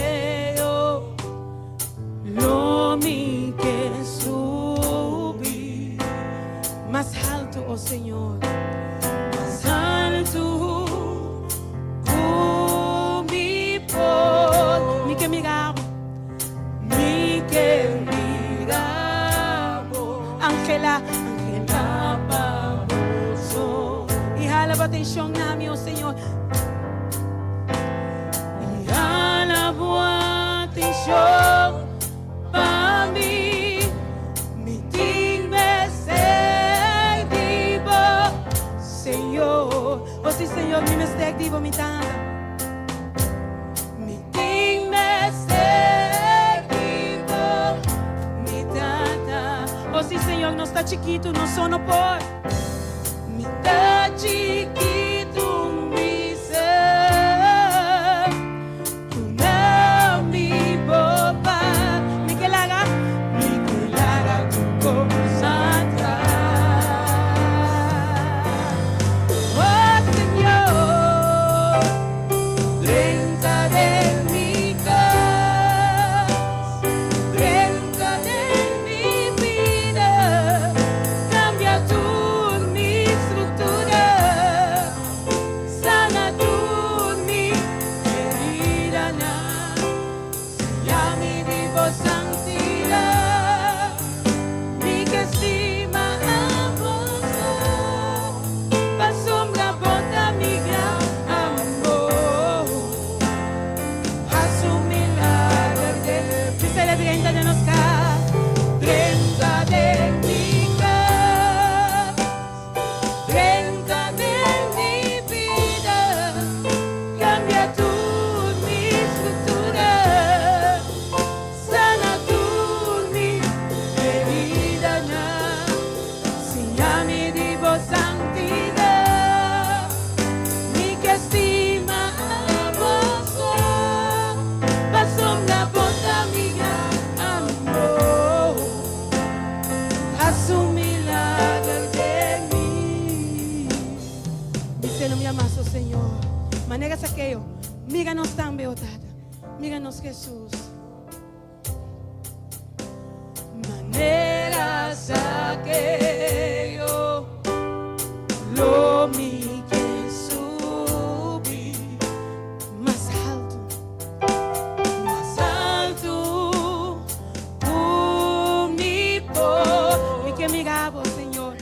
lo mi ke subi mas haltu, oh Señor, mas haltu ku mi por. Mi ke mira bo, mi ke mira bo. Angela, Angela pa boso. I hala bo atencion na mi, oh Señor. I hala bo atencion pa mi. Mi tin mester di bo, Señor. Oh sí, Señor, mi mester di bo, mi Tata. Mi tin mester di bo, mi Tata. Oh sí, Señor, nos ta chikitu, nos so no por. Mi ta chikitu, mi ser. Duna mi bo pas. Mi ke laga, mi ke laga tur kos atras. Sakeo. Mira nos tambe, o Tata. Mira nos, Jesus. Manera Sakeo, lo mi ke subi mas haltu, mas haltu ku mi por. Mi ke mira bo, Señor,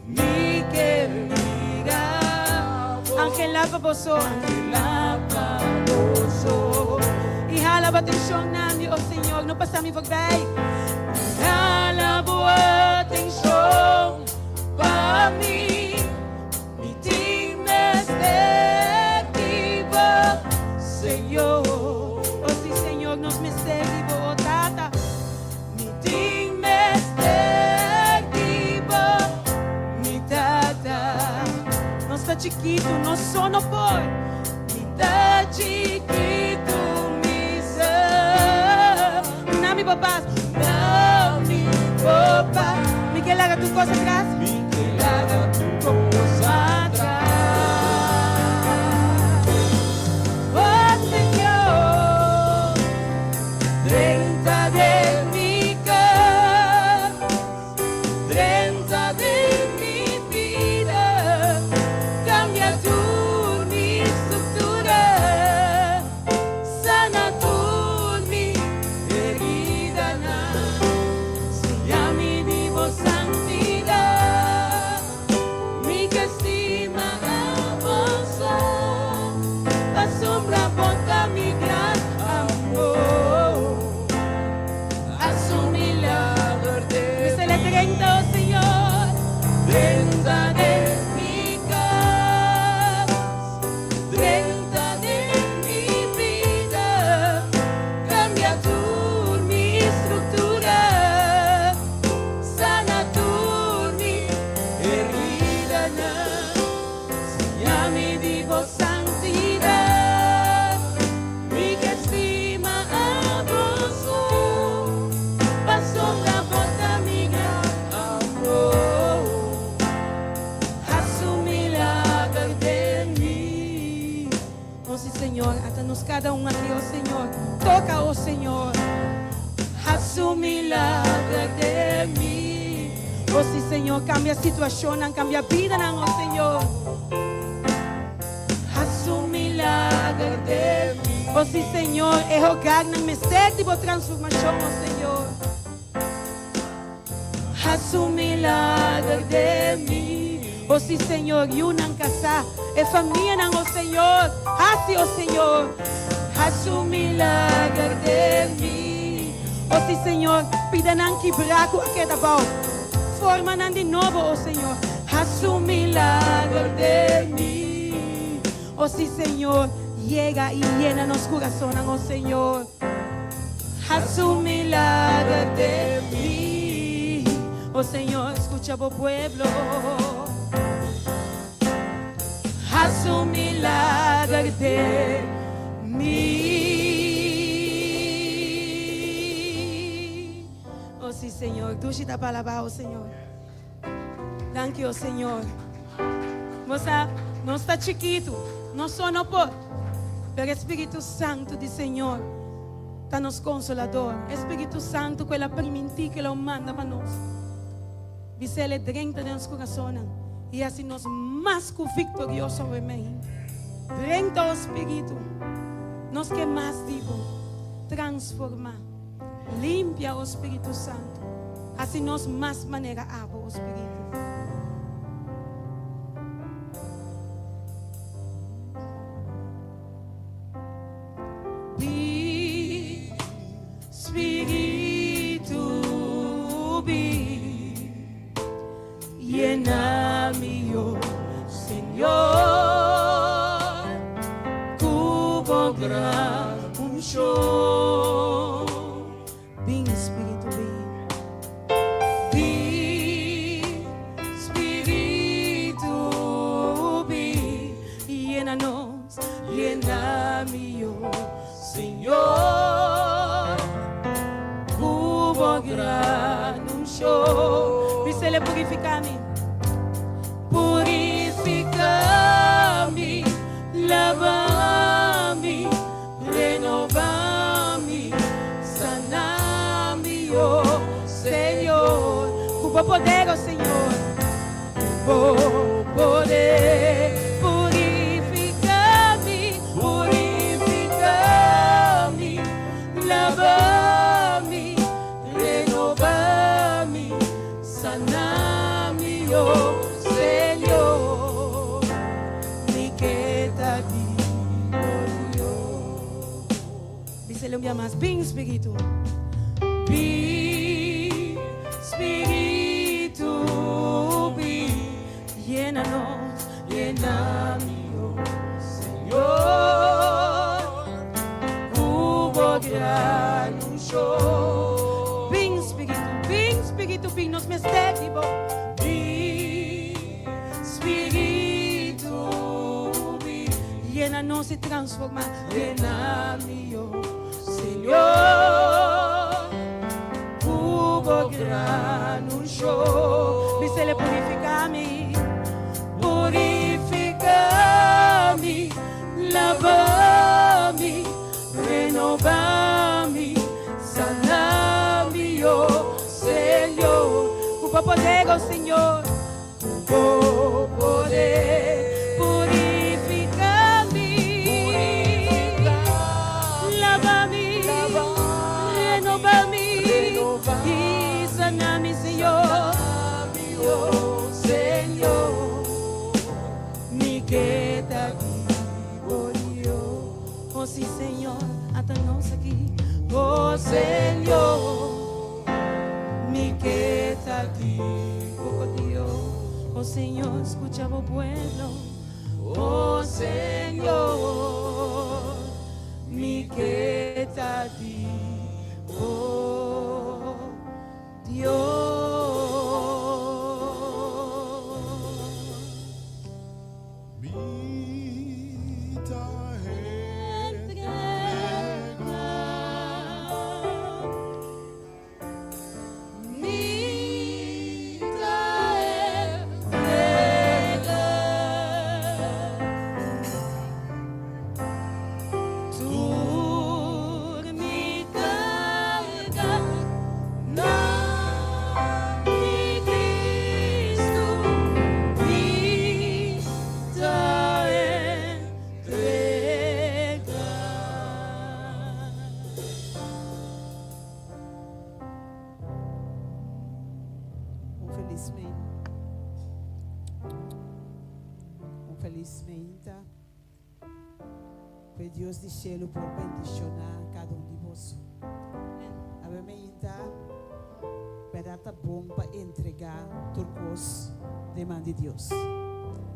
mi ke mira bo. Anhelá pa boso, anhelá pa boso. I hala bo atenshon na mi, o Señor, no pasa mi forbij. Hala bo atenshon pa mi, mi tin mester di bo, Señor. O si, Señor, nos mester di bo, o Tata. Mi tin mester di bo, mi Tata. Nos ta chikitu, nos so no por. Mi ta chikitu, mi sa. Duna mi bo pas. Duna mi bo pas. Mi ke laga tur kos atras. Mi ke laga tur kos atras. Oh, Señor, drenta den mi kas, drenta den mi bida, kambia tur mi struktura, sana tur mi heridanan, siña mi di bo santidat, mi ke stima abo so, pasobra bo ta mi gran amor. Hasi un milager den mi. Bis'é drenta, oh Señor. Drenta den mi kas. Drenta den mi bida. Kambia tur mi struktura. Sana tur mi heridanan. Siña mi di bo santidat. Mi ke stima abo so. Pasobra bo ta mi gran amor. Hasi un milager den mi. Oh, si, Señor, ata nos kada un aki, oh Señor. Toka, oh Señor. Hasi un milager den mi. Oh, si, Señor, kambia situashonnan, kambia bidanan, oh Señor. Hasi un milager den mi. Oh, si, Señor, e hogarnan mester di bo transformashon, oh Señor. Hasi un milager den mi. Oh, si, Señor, yunan kasá, e famianan, oh Señor. Hasi, oh Señor. Hasi un milager den mi. Oh, si, Señor, pidanan kibrá ku a keda bou. Forma nan di nobo, oh Señor. Hasi un milager den mi. Oh, si, Señor, yega i yena nos kurasonnan, oh Señor. Hasi un milager den mi. Oh Señor, skucha bo pueblo. Hasi un milager den mi. Oh si, Señor, dushi ta pa alabá, oh Señor. Danki, oh Señor. Mosa, nos ta chikitu, nos so no por. Pero e Spiritu Santu di Señor ta nos konsolador. E Spiritu Santu ku el a primintí ku el a manda pa nos. Bis'el e drenta den nos kurasonnan i hasi nos mas ku viktorioso awe mei. Drenta, o Spiritu, nos ke mas di bo. Transformá, limpia, o Spiritu Santu. Hasi nos mas manera abo, o Spiritu. Bi, Spiritu, bi, yena mi, o Señor, ku bo gran unshon. Bin, Spiritu, bin. Bin, Spiritu, bin. Yena nos, yena mi, o Señor, ku bo gran unshon. Bis'El purifiká mi. Purifiká mi, laba. Ku bo poder, oh Señor. Ku bo poder purifica mi, purifica mi, lava mi, renova mi, sana mi, oh Señor. Mi ke ta di bo Dios. Bis'é un bia mas, Bin Spiritu. Bin Spiritu, bin. Yena nos, yena mi, oh Señor. Ku bo gran unshon. Bin Spiritu, bin Spiritu, bin. Nos mester di bo. Bin Spiritu, bin. Yena nos i transforma. Yena mi, oh Señor. Ku bo gran unshon. Bis'é purifica mi, purifica mi, lava mi, renova mi, sana mi, oh Señor. Ku bo poder, oh Señor. Ku bo poder purifica mi, lava mi, renova mi i sana mi, Señor. Oh Señor, mi ke ta di bo Dios. Oh sí, Señor, ata nos aki. Oh Señor, mi ke ta di bo Dios. Oh Señor, scucha bo pueblo. Oh Señor, mi ke ta di bo Dios. Mi ta Entrega. Mi ta entrega. Tur mi carga na mi Cristo. Mi ta entrega. Un felis mei. Un felis meinta. Ku Dios di shelu por bendishoná kada un di boso. Awe meinta, bèrdat ta bon pa entregá tur kos den man di Dios.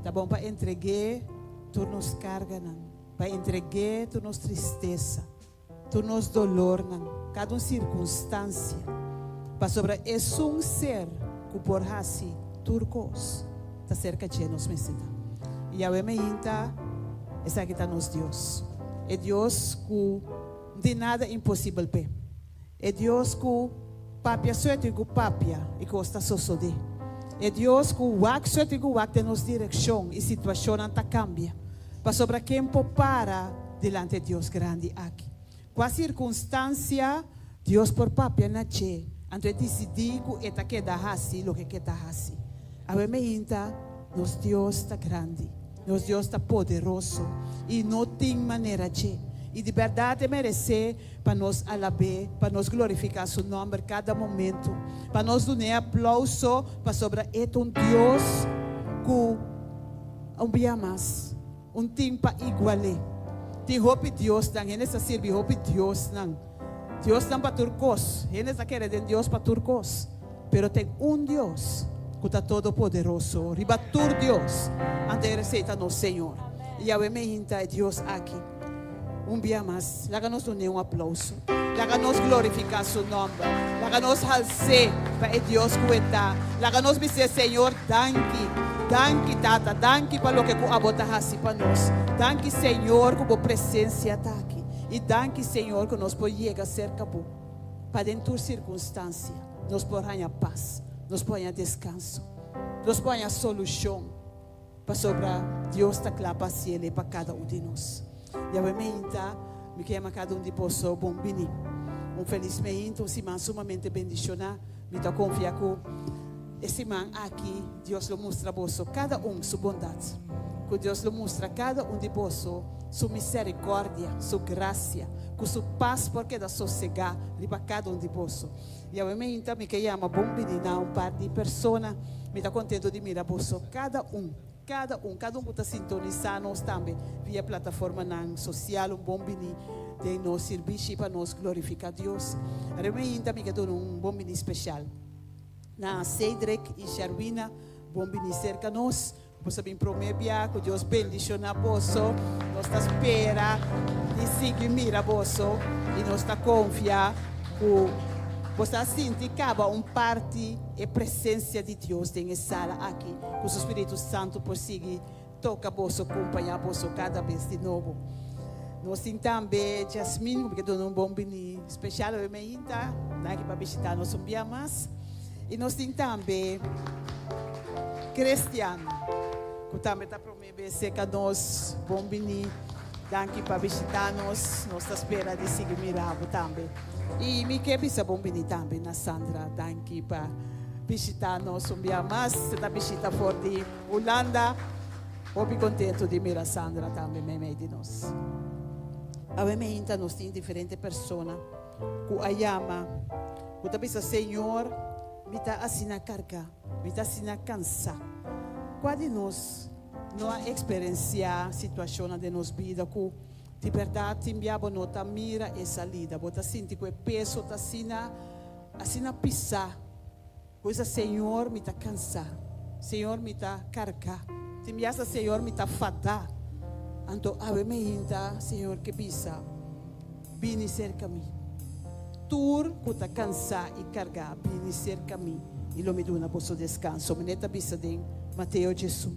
Ta bon pa entreg'é tur nos karganan, pa entreg'é tur nos tristesa, tur nos dolornan, kada un sirkunstansia, pasobra esun ser ku por hasi tur kos ta serka dje nos mester ta. I awe meinta, esaki ta nos Dios, e Dios ku no tin nada imposibel p'e, e Dios ku papia suerte ku papia i kos ta sosodé, e Dios ku wak suerte ku wak den nos direkshon i situashonnan ta kambia, pasobra ken por para dilanti e Dios grandi aki? Kua sirkunstansia Dios por papia na dje, anto e disidí ku e ta keda hasi loke ke ta hasi? Awe meinta, nos Dios ta grandi, nos Dios ta poderoso i no tin manera dje. I di bèrdat e meresé pa nos alab'é, pa nos glorifiká su nòmber kada momentu, pa nos dun'é aplouso pasobra e ta un Dios ku un bia mas. Un tin pa igual'é. Tin hopi diosnan, hende sa sirbi hopi diosnan. Diosnan pa tur kos, hende sa kere den Dios pa tur kos. Pero ten un Dios ku ta todopoderoso riba tur dios, anto e resei ta nos Señor. I Yahweh meinta e Dios aki. Un bia mas, laga nos dun'é un aplauso. Laga nos glorifiká su nòmber. Laga nos hals'é pa e Dios ku e ta. Laga nos bis'é, Señor, danki. Danki, Tata. Danki pa loke ku abo ta hasi pa nos. Danki, Señor, ku bo presensia ta aki. I danki, Señor, ku nos por yega serka bo pa den tur sirkunstansia nos por haña pas, nos por haña deskanso, nos por haña solushon. Pasobra Dios ta kla pa hasiel e pa kada un di nos. Yahweh meinta, mi ke yama kada un di boso bon bini. Un felis meinta, un siman sumamente bendishoná. Mi ta konfia ku. E siman aki Dios lo mustra boso kada un su bondat, ku Dios lo mustra kada un di boso su misericordia, su gracia, ku su pas por keda sosegá riba kada un di boso. I awe meinta mi ke yama bon bini na un par di persona. Mi ta kontento di mira boso kada un, kada un, kada un ku ta sintonisá nos tambe via plataformanan sosial. Un bon bini den nos sirbishi pa nos glorifiká Dios. Awe meinta mi ke duna un bon bini spesial na Cedric i Sherwina. Bon bini serka nos. Boso bin prome bia ku Dios bendiciona boso. Nos ta spera di sigui mira boso i nos ta confia ku boso a sinti caba un parti e presencia di Dios den e sala aki, ku su Spiritu Santo por sigui toca boso, compaña boso cada bes di nobo. Nos tin tambe Jasmine ku ke duna un bon bini special awe meinta. Danki pa bishita nos un bia mas. I nos tin tambe Christian, ku tambe ta promé bes serka nos. Bon bini. Danki pa bishitá nos. Nos ta spera di sigui mira bo tambe. I mi ke bisa bon bini tambe na Sandra. Danki pa bishitá nos un bia mas. E ta bishita for di Hulanda. Hopi kontentu di mira Sandra tambe meimei di nos. Awe meinta nos tin diferente persona ku a yama. Ku ta bisa, Señor, mi ta asina kargá, mi ta asina kansá. Kua di nos no a eksperensiá situashonnan den nos bida ku di bèrdat tin bia bo no ta mira e salida? Bo ta sinti ku e peso ta asina, asina pisá. Bo bisa, Señor, mi ta kansá. Señor, mi ta kargá. Tin bia sa, Señor, mi ta fadá. Anto awe mi hinta, Señor ke bisa, Bini serka mi. Tur ku ta kansá i kargá, bini serka mi, i lo mi duna boso deskanso. Manera ta bisa den Mateo 11.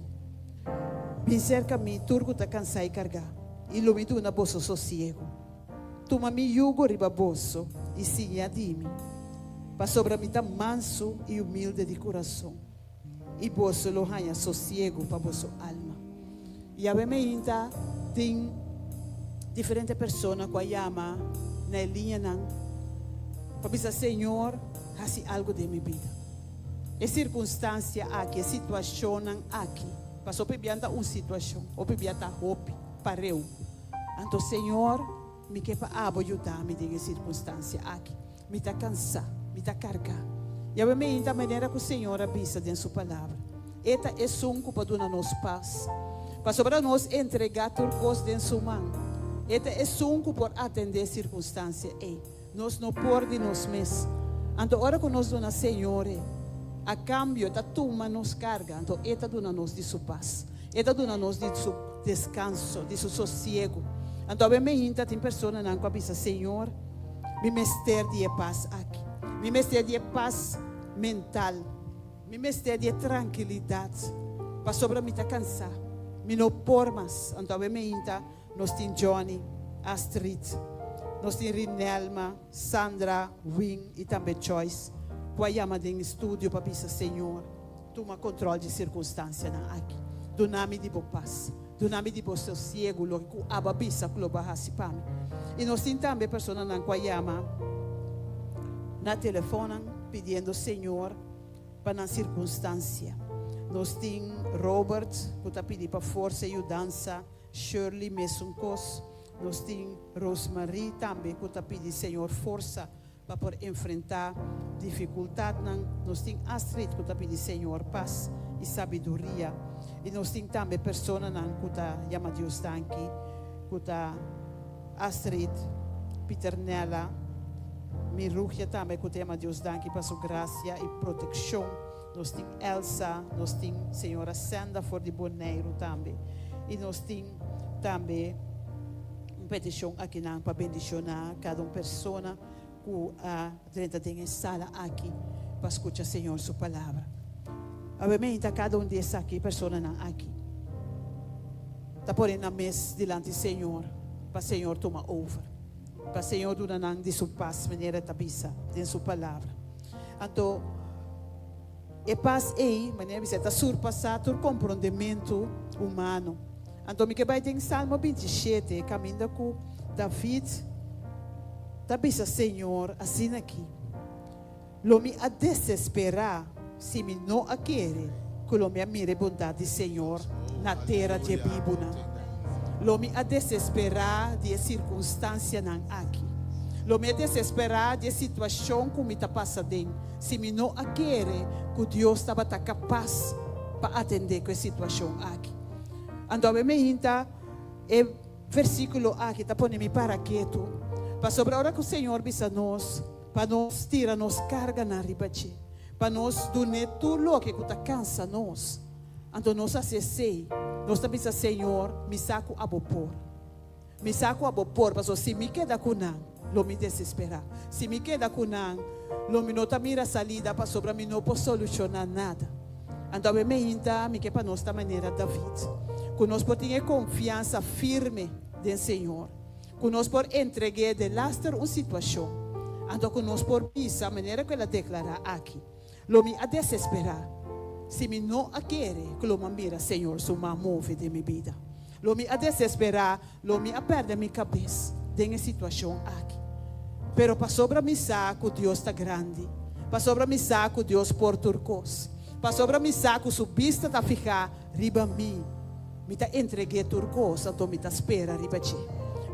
Bin serka mi, tur ku ta kansá i kargá, i lo mi duna boso sosiegu. Tuma mi yugo riba boso i siña di mi, pasobra mi ta mansu i humilde di kurason, i boso lo haña sosiegu pa boso alma. Yahweh meinta tin diferente persona ku a yama na e liñanan pa bisa, Señor, hasi algu den mi bida. E sirkunstansia aki, e situashonnan aki, pasobra hopi bia ta un situashon, hopi bia ta hopi pareu. Anto Señor, mi ke pa abo yuda mi den e sirkunstansia aki. Mi ta kansá, mi ta kargá. Yahweh meinta manera ku Señor a bisa den Su Palabra. E ta esun ku por duna nos pas, pasobra nos entregá tur kos den Su man. E ta esun ku por atendé sirkunstansia ei. Nos no por di nos mes. Anto ora ku nos duna Señor e, a kambio E ta tuma nos karga, anto E ta duna nos di Su pas. E ta duna nos di Su deskanso, di Su sosiegu. Anto awe meinta tin personanan ku a bisa, Señor, mi mester di e pas aki. Mi mester di e pas mental. Mi mester di e trankilidat, pasobra mi ta kansá. Mi no por mas. Anto awe meinta nos tin Johnny, Astrid, nos tin Rinelma, Sandra, Win i tambe Joyce ku a yama den studio pa bisa, Señor, Tuma control dje circunstancianan aki. Duna mi di bo pas. Duna mi di bo sosiegu, loke cu abo a bisa cu lo bo a haci pa mi. I nos tin tambe personanan cu a yama na telefonnan pidiendo Señor pa nan circunstancia. Nos tin Robert cu ta pidi pa forsa i yudansa, Shirley mesun cos. Nos tin Rosemarie tambe cu ta pidi Señor forsa Pa por enfrentá difikultatnan, nos tin Astrid ku ta pidi Señor pas i sabiduria. I nos tin tambe personanan ku ta yama Dios danki, ku ta Astrid, Pieternella, Mirugia tambe ku ta yama Dios danki pa su grasia i protekshon. Nos tin Elsa, nos tin señora Senda for di Boneiru tambe. I nos tin tambe. Un petishon akinan pa bendishoná kada un persona ku a drenta den e sala aki pa skucha Señor su palabra. Awe meinta kada un di esaki personanan aki ta pone nan mes dilanti Señor pa Señor tuma over, pa Señor duna nan di su pas manera e ta bisa den su palabra. Anto e pas ei, manera bisa, ta surpasá tur komprondementu humano. Anto mi ke bai den Salmo 27, kaminda ku David ta bisa Señor asin'aki, Lo mi a desesperá. Si mi no a kere ku lo mi a mira e bondat di Señor na tera dje bibunan. Lo mi a desesperá di e sirkunstansianan aki. Lo mi a desesperá di e situashon ku mi ta pasa den si mi no a kere ku Dios tabata kapas pa atendé ku e situashon aki. Anto awe meinta e versíkulo aki ta pone mi para ketu, pasobra ora ku Señor bisa nos pa nos tira nos karganan riba dje, pa nos dun'é tur loke ku ta kansa nos, anto nos hasi esei, nos ta bisa, Señor, mi sa ku abo por. Mi sa ku abo por, pasobra si mi keda ku nan, lo mi desesperá. Si mi keda ku nan, lo mi no ta mira salida, pasobra mi no por solushoná nada. Anto awe meinta mi ke pa nos ta manera David, ku nos por tin e konfiansa firme den Señor, ku nos por entreg'é delaster un situashon, anto ku nos por bisa manera ku el a deklará aki, Lo mi a desesperá si mi no a kere ku lo mi a mira Señor su man move den mi bida. Lo mi a desesperá, lo mi a pèrdè mi kabes den e situashon aki. Pero pasobra mi sa ku Dios ta grandi, pasobra mi sa ku Dios por tur kos, pasobra mi sa ku su bista ta fihá riba mi, mi ta entreg'é tur kos, anto mi ta spera riba dje.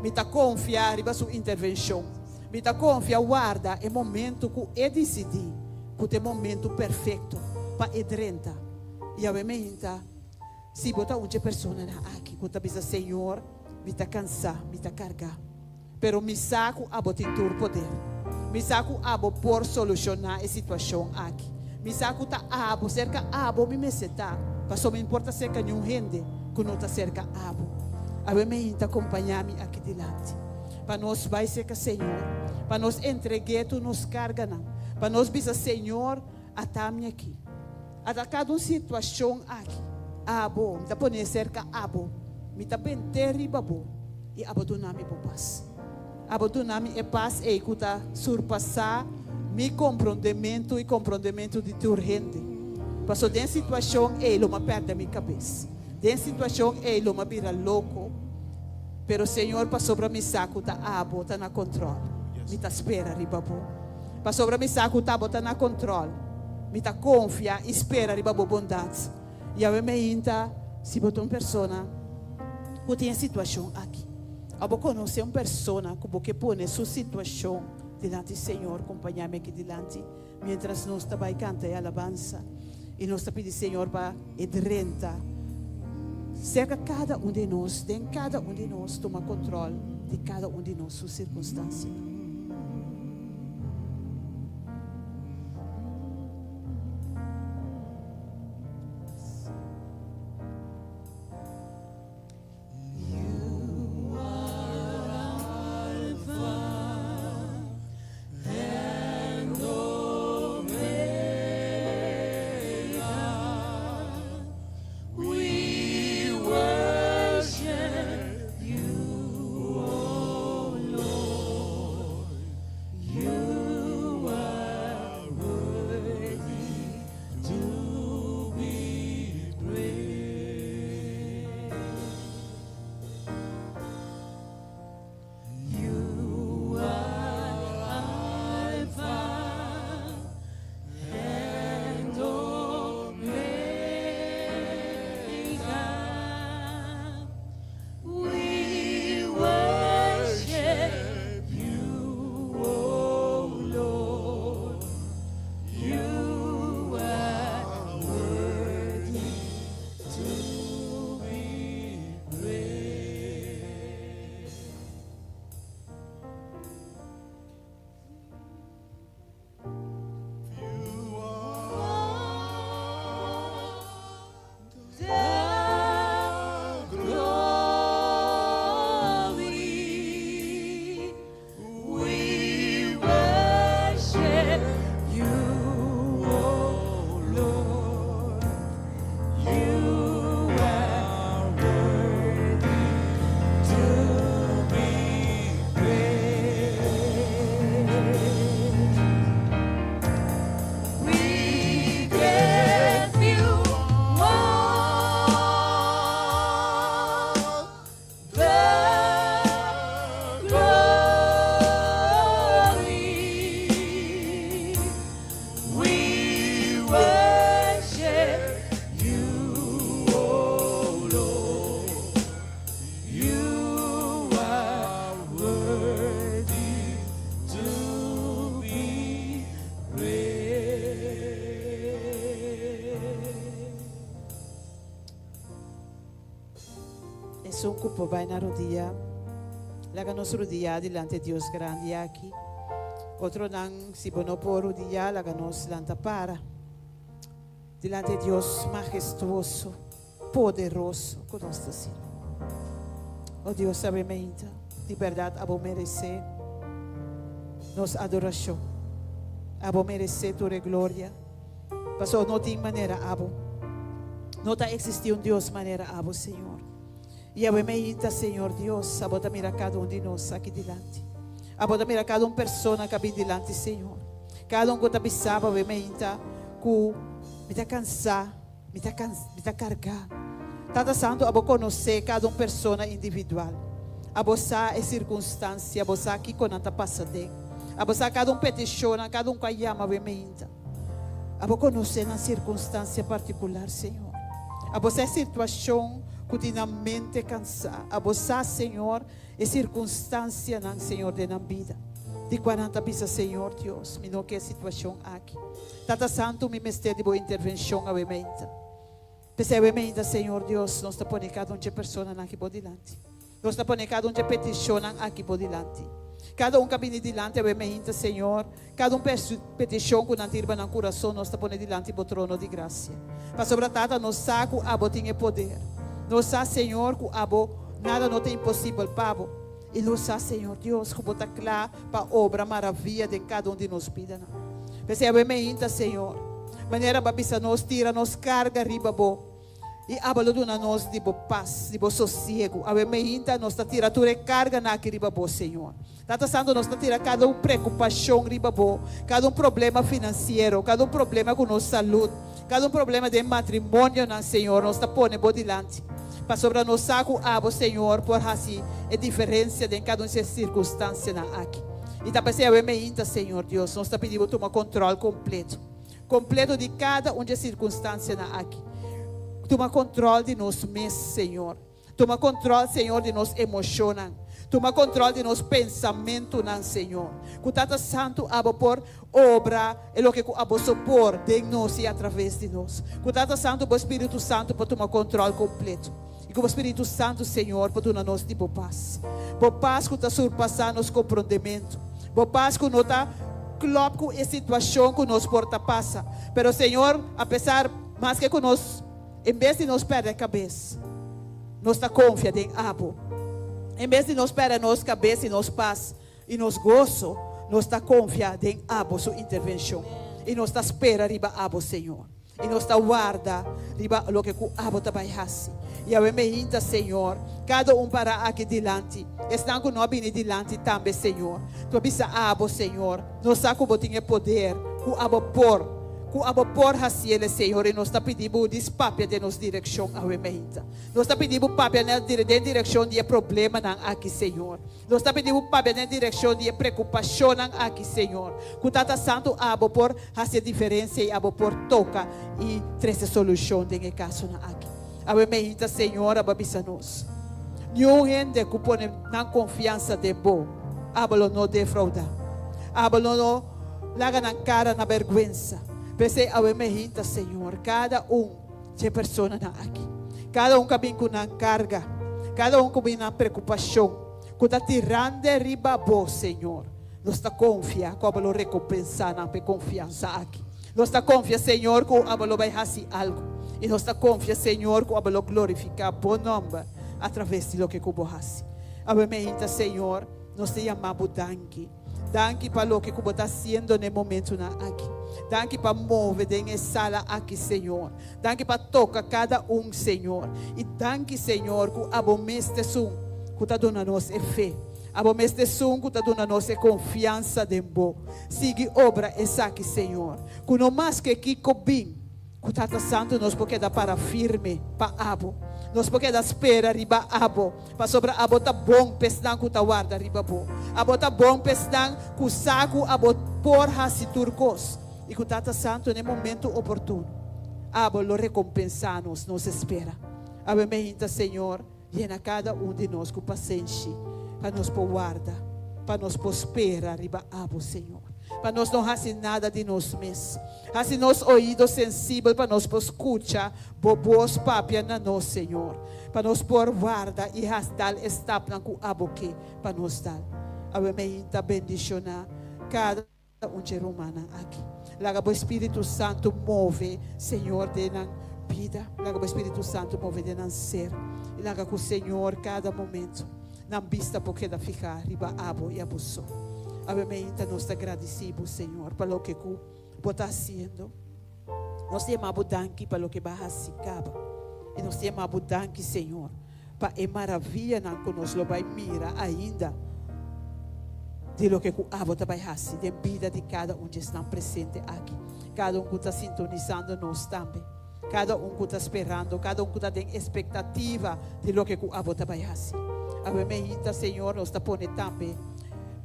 Mi ta konfia riba su intervenshon. Mi ta konfia warda e momentu ku e disidí ku ta e momentu perfekto pa e drenta. Yahweh meinta, Si bo ta un dje personanan aki ku ta bisa, Señor, mi ta kansá, mi ta kargá, pero mi sa ku abo tin tur poder. Mi sa ku abo por solushoná e situashon aki. Mi sa ku ta abo, serka abo mi mester ta, pasobra mi no por ta serka niun hende ku no ta serka abo. Awe meinta kompañá mi aki dilanti. Pa nos bai serka Señor, pa nos entreg'é tur nos karganan, pa nos bisa, Señor, ata mi aki. Ata kada un situashon aki. Abo, mi ta pon'é serka abo. Mi ta bent'é riba bo, i abo duna mi bo pas. Abo duna mi e pas ei ku ta surpasá mi komprondementu i komprondementu di tur hende. Pasobra den situashon ei lo mi a pèrdè mi kabes. Den situashon ei lo mi a bira loko. Pero Señor, pasobra mi sa cu ta Abo ta na control, mi ta spera riba Bo. Pasobra mi sa cu ta Bo ta na control, mi ta confia y spera riba Bo bondad. Yahweh meinta, si bo ta un persona cu tin e situacion aki, of bo conoce un persona cu bo ke pone su situacion dilanti Señor, compaña mi aki dilanti mientras nos ta bay canta e alabansa y nos ta pidi Señor pa e drenta cerca cada un di nos, den cada un di nos, tuma control di cada un di nos su circunstancianan. Esun ku por bai na rudia, laga nos rudia dilanti Dios grandi aki. Otronan, si bo no por rudia, laga nos lanta para dilanti Dios mahestuoso, poderoso ku nos ta sirbi. O Dios sabe meinta, di bèrdat abo meresé nos adorashon. Abo meresé tur e gloria. Pasobra no tin manera abo. No ta existi un Dios manera abo, Señor. Y awe meinta, Señor Dios, abo ta mira cada un di nos aki dilanti. Abo ta mira cada un persona cu a bin dilanti, Señor. Cada un cu ta bisa bo awe meinta cu mi ta cansa, mi ta cans, mi ta carga. Tata Santo, abo conoce cada un persona individual. Abo sa e circunstancia, abo sa kico nan ta pasa den. Abo sa cada un peticionnan, cada un cu a yama awe meinta. Abo konosé nan sirkunstansia partikular, Señor. Abo sa e situashon ku tin nan mente kansá. Abo sa, Señor, e sirkunstansianan, Señor, den nan bida, di kua nan ta bisa, Señor Dios, mi no ke e situashon aki. Tata Santu, mi mester di Bo intervenshon awe meinta. P'esei awe meinta, Señor Dios, nos ta pone kada un dje personanan aki Bo dilanti. Nos ta pone kada un dje petishonnan aki bo dilanti. Kada un ku a bini dilanti awe meinta, Señor, kada un petishon ku nan tin riba nan kurason nos ta pone dilanti bo trono di grasia. Pasobra, Tata, nos sa ku abo tin e poder. Nos sa, Señor, ku abo nada no ta imposibel pa bo. I nos sa, Señor Dios, ku bo ta kla pa obra maravia den kada un di nos bidanan. P'esei awe meinta, Señor, manera bo a bisa nos, tira nos karga riba bo. I aba lo duna nos di bo pas, di bo sosiegu. Awe meinta nos ta tira tur e karganan aki riba bo, Señor. Tata Santu, nos ta tira kada un preokupashon riba bo, kada un problema finansiero, kada un problema ku nos salud, kada un problema den matrimonionan, Señor, nos ta pone bo dilanti. Pasobra nos sa ku abo, Señor, por hasi e diferensia den kada un di e sirkunstansianan aki. I ta p'esei awe meinta, Señor Dios, nos ta pidi bo tuma kontròl kompleto. Kompleto di kada un dje sirkunstansianan aki. Tuma kontrol di nos mes, Señor. Tuma kontrol, Señor, di nos emoshonnan. Tuma kontrol di nos pensamentunan, Señor. Ku Tata Santu abo por obra e loke ku abo so por den nos i atraves di nos. Ku Tata Santu, bo Spiritu Santu por tuma kontrol kompleto. I ku bo Spiritu Santu, Señor, por duna nos di bo pas. Bo pas ku ta surpasá nos komprondementu. Bo pas ku no ta klòp ku e situashon ku nos por ta pasa. Pero, Señor, apesar maske ku nos, en bes di nos pèrdè kabes, nos ta konfia den Abo. En bes di nos pèrdè nos kabes i nos pas i nos goso, nos ta konfia den Abo su intervenshon. I nos ta spera riba Abo, Señor. I nos ta warda riba loke ku abo ta bai hasi. Yahweh meinta, Señor, kada un pará aki dilanti, esnan ku no a bini dilanti tambe, Señor. Tu a bisa abo, Señor, nos sa ku bo tin e poder, ku abo por, ku abo por hasiel, Señor, i nos ta pidi bo dis papia den nos direkshon awe meinta. Nos ta pidi bo papia na den direkshon di e problemanan aki, Señor. Nos ta pidi bo papia den direkshon di e preokupashonnan aki, Señor. Ku Tata Santu abo por hasi e diferensia i abo por toka i trese solushon den e kasonan aki. Awe meinta, Señor, abo a bisa nos, Niun hende ku pone nan konfiansa den bo, abo lo no defroudá. Abo lo no laga nan kara na bèrgwensa. P'esei awe meinta, Señor, kada un dje personanan aki, kada un ku a bin ku nan karga, kada un ku bin nan preokupashon, ku ta tirando riba bo, Señor. Nos ta konfia ku abo lo rekompensá nan pa e konfiansa aki. Nos ta konfia, Señor, ku abo lo bai hasi algu. I nos ta konfia, Señor, ku abo lo glorifiká bo nòmber atraves di loke ku bo hasi. Awe meinta, Señor, nos ta yama bo danki. Danki pa loke ku bo ta hasiendo na e momentunan aki. Danki pa move den e sala aki, Señor. Danki pa toka kada un, Señor. I danki, Señor, ku abo mes ta esun ku ta duna nos e fe. Abo mes ta esun ku ta duna nos e konfiansa den Bo. Sigui obra esaki, Señor, ku no maske kiko bin, ku Tata Santu nos por keda para firme pa Abo. Nos por keda spera riba Abo, pasobra Abo ta bon pa esnan ku ta warda riba Bo. Abo ta bon pa esnan ku sa ku Abo por hasi tur kos i ku Tata Santu na e momentu oportuno Abo lo rekompensá nos nos espera. Awe meinta, Señor. Yena kada un di nos ku pasenshi pa nos por warda, pa nos por spera riba Abo, Señor. Pa nos no hasi nada di nos mes. Hasi nos oido sensibel pa nos por skucha Bo bos papia na nos, Señor. Pa nos por warda i has dal e stapnan ku Abo ke pa nos dal. Awe meinta bendishoná kada un dje rumannan aki. Laga Bo Spiritu Santu move, Señor, den nan bida. Laga Bo Spiritu Santu move den nan ser. I laga ku, Señor, kada momento nan bista por keda fihá riba Abo i Abo so. Awe meinta nos ta gradisí Bo, Señor, pa loke ku Bo ta hasiendo. Nos ta yama Bo danki pa loke Bo a hasi kaba. I nos ta yama Bo danki, Señor, pa e maravianan ku nos lo bai mira ainda di loke ku Abo ta bai hasi den bida di kada un di esnan presente aki, kada un ku ta sintonisando nos tambe, kada un ku ta sperando, kada un ku ta den espektativa di loke ku Abo ta bai hasi. Awe meinta, Señor, nos ta pone tambe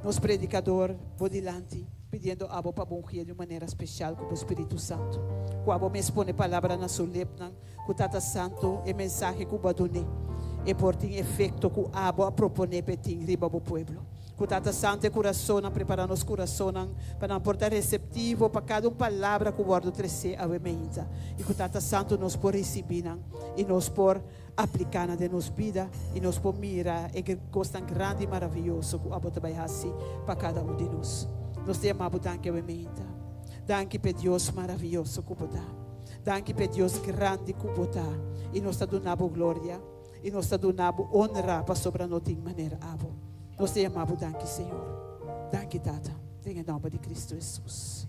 nos predikador Bo dilanti, pidiendo Abo pa Bo ungié di un manera spesial ku Bo Spiritu Santu, ku Abo mes pone palabra na su lepnan, Ku Tata Santu, e mensahe ku bo a dun'é, e por tin efekto ku abo a proponé p'e tin riba bo pueblo. Ku Tata Santu, e kurasonnan, prepará nos kurasonnan pa nan por ta reseptivo pa kada un palabra ku wòrdu tresé awe meinta. I ku Tata Santu nos por risibí nan i nos por apliká nan den nos bida i nos por mira e kosnan grandi i maravioso ku abo ta bai hasi pa kada un di nos. Nos ta yama bo danki awe meinta. Danki p'e Dios maravioso ku bo ta. Danki p'e Dios grandi ku bo ta, i nos ta duna bo gloria, i nos ta duna bo onra, pasobra no tin manera abo. Nos ta yama bo danki, Señor. Danki, Tata, den e nomber di Cristo Jesus.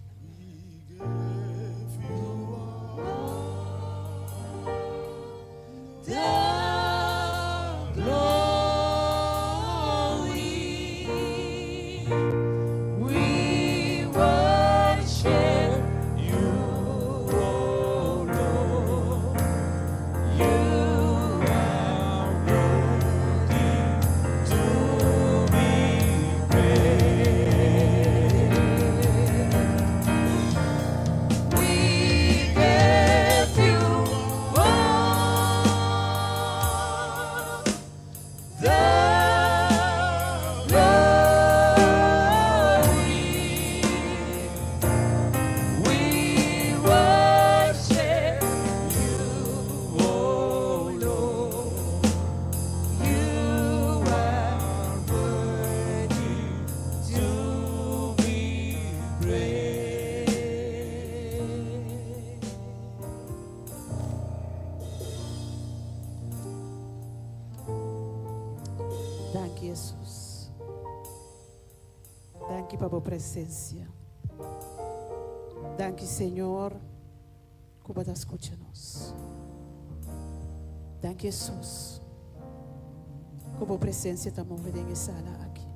Danki Hesus. Danki pa bo presencia. Danki Señor ku bo ta skucha nos. Danki Hesus ku bo presencia ta move den e sala aki.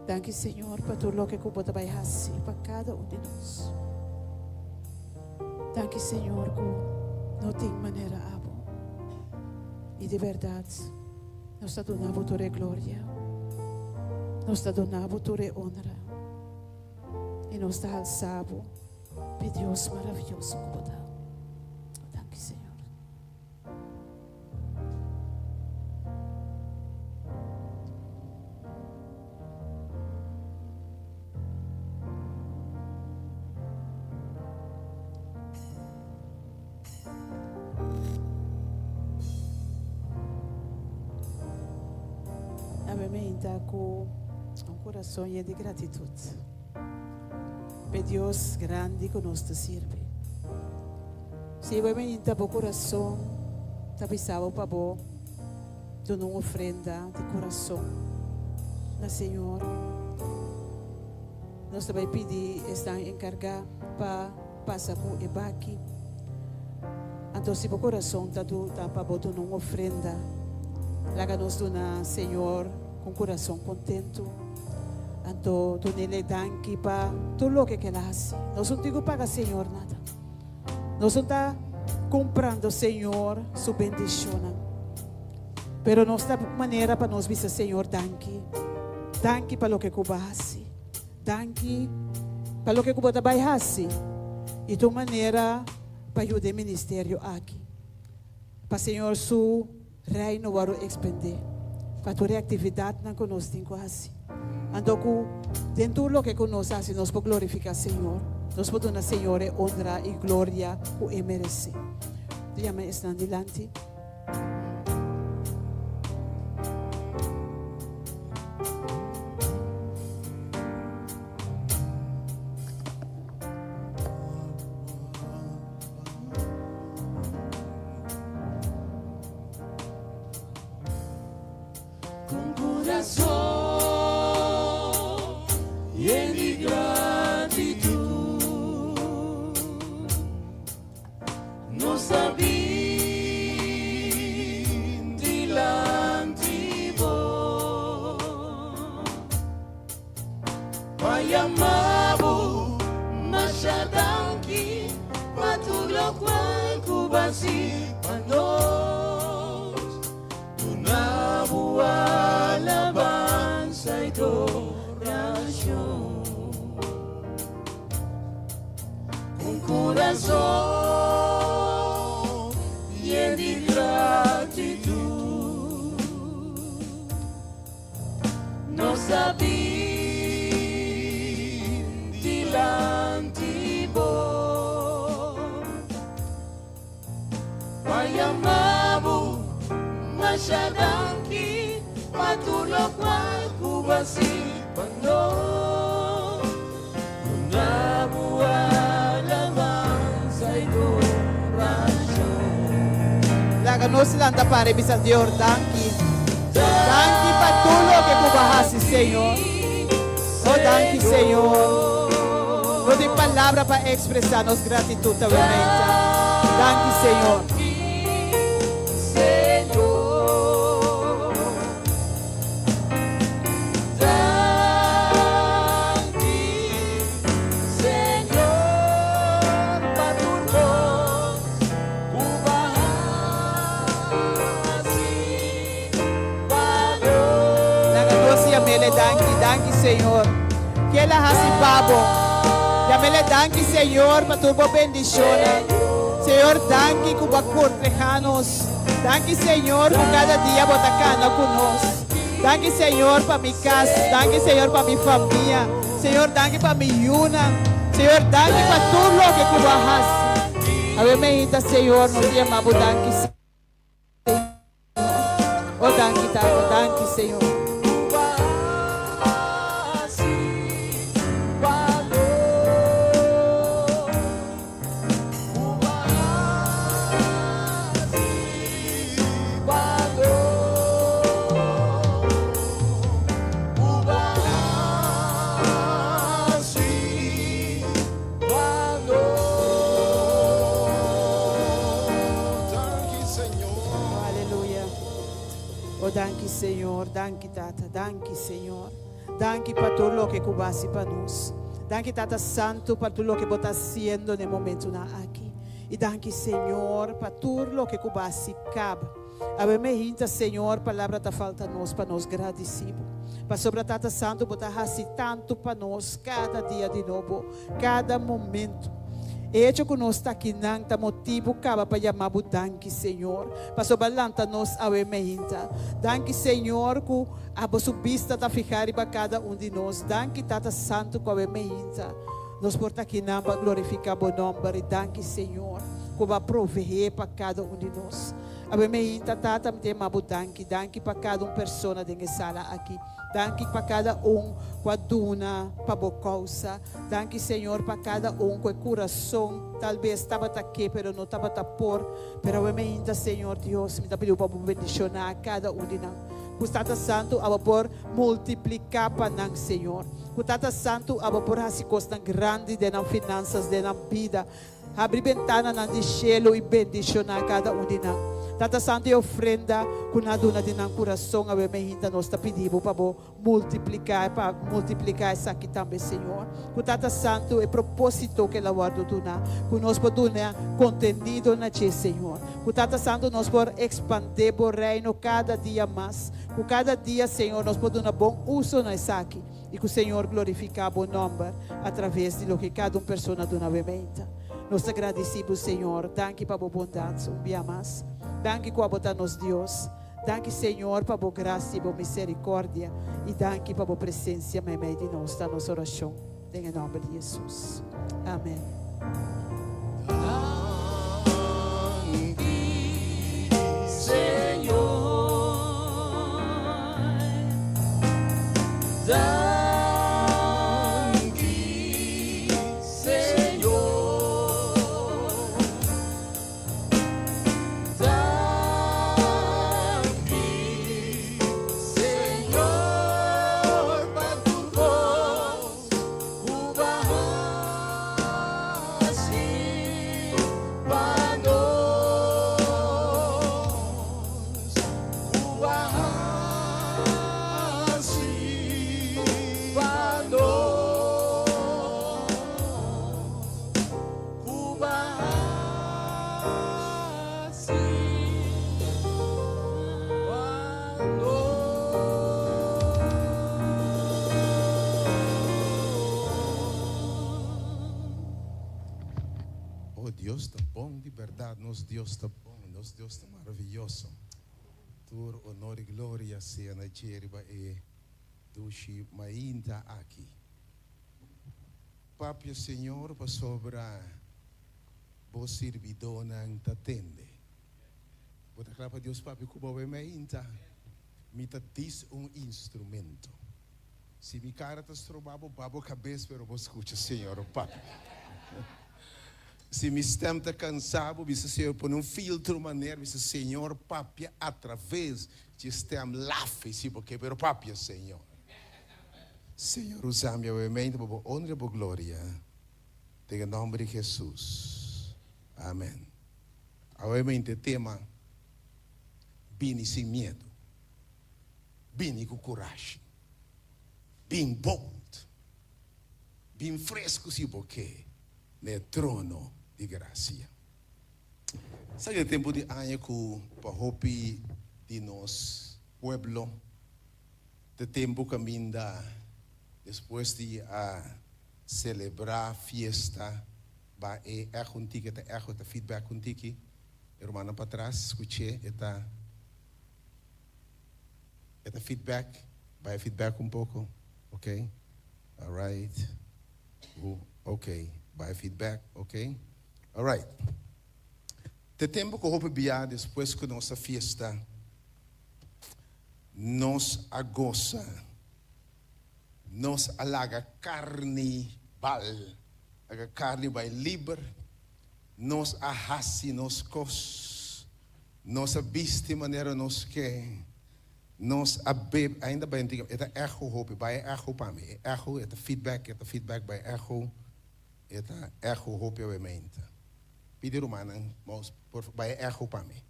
Danki Señor pa tur loke ku bo ta bai hasi pa kada un di nos. Danki Señor ku no tin manera abo. I di bèrdat nos ta duna bo tur e gloria. Nos ta duna bo tur e onra. I nos ta halsa bo p'e Dios maravioso ku bo ta. Danki Señor. Awe meinta ku un kurason yen di gratitut p'e Dios grandi ku nos ta sirbi. Si bo meinta bo kurason ta bisa bo pa bo duna un ofrenda di kurason na Señor, nos ta bai pidi esnan enkargá pa pasa ku e baki. Anto si bo kurason ta ta pa bo duna un ofrenda, laga nos duna Señor ku un kurason kontentu. Anto dun'El e danki pa tur loke ku El a hasi. Nos no tin ku paga Señor nada. Nos no ta kumprando Señor su bendishonnan, pero nos ta manera pa nos bisa Señor danki. Danki pa loke ku bo a hasi. Danki pa loke ku bo ta bai hasi. I ta un manera pa yuda e ministerio aki. Pa Señor su Reino wòrdu ekspendé. Pa tur e aktividatnan ku nos tin ku hasi. Anto ku den tur loke ku nos hasi nos por glorifiká Señor, nos por duna Señor e onra i gloria ku e meresé. Ta yama esnan dilanti. Con corazón yen di gratitud nos ta bin dilanti bo pa yama bo masha danki pa tur locual cu bo a haci pa nos. Duna bo alabansa i dorashon Ku un kurason yen di gratitut Nos ta bin dilanti bo. Pa yama bo masha danki pa tur lokual ku bo a hasi pa nos. Duna bo alabansa i dorashon. Laga nos lanta para i bisa Dior danki. Danki pa tur loke ku bo a hasi, Señor. Oh, danki, Señor. No tin palabra pa expresa nos gratitud ta Wemeita. Danki, Señor. Laga nos yam'El e danki, danki Señor. Ke El a hasi pa bo. Yam'El e danki Señor pa tur bo bendishonnan. Señor danki ku bo a kortreha nos. Danki Señor ku kada dia bo ta kana ku nos. Danki Señor pa mi kas. Danki Señor pa mi famia. Señor danki pa mi yunan. Señor danki pa tur loke ku bo a hasi. Awe meinta Señor nos yama bo danki Señor. Oh danki Tata, danki Señor. Aleluya. Oh danki Señor, danki Tata, danki Señor. Danki pa tur loke ku bo hasi pa nos. Danki Tata Santu pa tur loke bo ta hasiendo den momentunan aki. I danki Señor pa tur loke ku bo hasi kaba. Awe me hinta Señor palabra ta falta nos pa nos gradisi bo. Pasobra Tata Santu bo ta hasi tantu pa nos kada dia di nobo. Kada momento. E hecho ku nos ta akinan ta motibu kaba pa yama bo danki, Señor, pasobra lanta nos awe meinta. Danki, Señor, ku abo su bista ta fihá riba kada un di nos. Danki, Tata Santu, ku awe meinta nos por ta akinan pa glorifiká bo nòmber. I danki, Señor, ku bo a proveé pa kada un di nos. Awe meinta, Tata, mi ta yama bo danki. Danki pa kada un persona den e sala aki. Danki pa kada un ku a duna pa bo kousa. Danki Señor pa kada un ku e kurason tal bes tabata ke pero no tabata por. Pero awe mainta Señor Dios mi ta pidiu pa bo bendishoná kada un di nan. Ku Tata Santu abo por multipliká pa nan Señor. Ku Tata Santu abo por hasi kosnan grandi den nan finansas den nan bida. Habri bentananan di shelu i bendishoná kada un di nan. Tata Santu, e ofrenda ku nan a duna di nan kurason awe mehinta nos ta pidi Bo pa Bo multipliká pa multipliká esaki tambe, Señor. Ku Tata Santu, e propósito ku el a wòrdu duná, ku nos por duna kontenido na dje, Señor. Ku Tata Santu, nos por ekspandé Bo Reino kada dia mas. Ku kada dia, Señor, nos por duna bon uso na esaki. I ku Señor glorifiká bo nòmber a traves di loke kada un persona duna wementa. Nos ta gradisí bo, Señor. Danki pa bo bondat un bia mas. Danki ku abo ta nos Dios. Danki Señor pa bo gracia y bo misericordia y danki pa bo presencia meimei di nos ta nos oracion den e nomber di Jesus. Amen. Danki Señor. Danki Señor. Danki Señor pa tur kos ku bo a hasi pa nos. Ku bo a hasi pa nos. Ku bo a hasi pa nos. Oh Dios ta bon di berdad nos Dios ta bon nos Dios ta maraviyoso tur honor y gloria sea na dje riba e dushi mainta aki. Papia, Señor, pasobra Bo sirbidónan ta tende. Bo ta kla pa Dios papia ku bo mainta? Mi ta dis un instrumento. Si mi kara ta stroba bo, ba bo kabes, pero bo skucha Señor papia. Si mi stèm ta kansa bo, bisa Señor, pone un filtro manera, bisa Señor papia atraves dje stèm lafe si bo ke, pero papia, Señor. Señor usa mi awemente pa bo honra y bo gloria den e nomber di Jesus amen awemente tema bini sin miedo bini cu curashi bin bold bin fresco si bo ke na e trono di gracia sa ke tempo di aña cu pa hopi di nos pueblo. Te tempu kaminda despues di a selebrá fiesta ba e echo un tiki, e ta echo, e ta feedback un tiki. E rumannan patras skuch'é, e ta e ta feedback, bai feedback un poko, ok, alright, ok, bai feedback, ok, alright. Te tempu ku hopi bia despues ku nos a fiesta. Nos a gosa, nos a laga karni bal, laga karni bai liber, nos a hasi nos kos, nos a bisti manera nos ke, nos a bebe, ainda bai antigua, e ta echo hopi, bai e echo pa mi, e echo, e ta feedback, e ta feedback bai echo, e ta echo hopi awe meinta. Pidi rumannan, por bai e echo pa mi.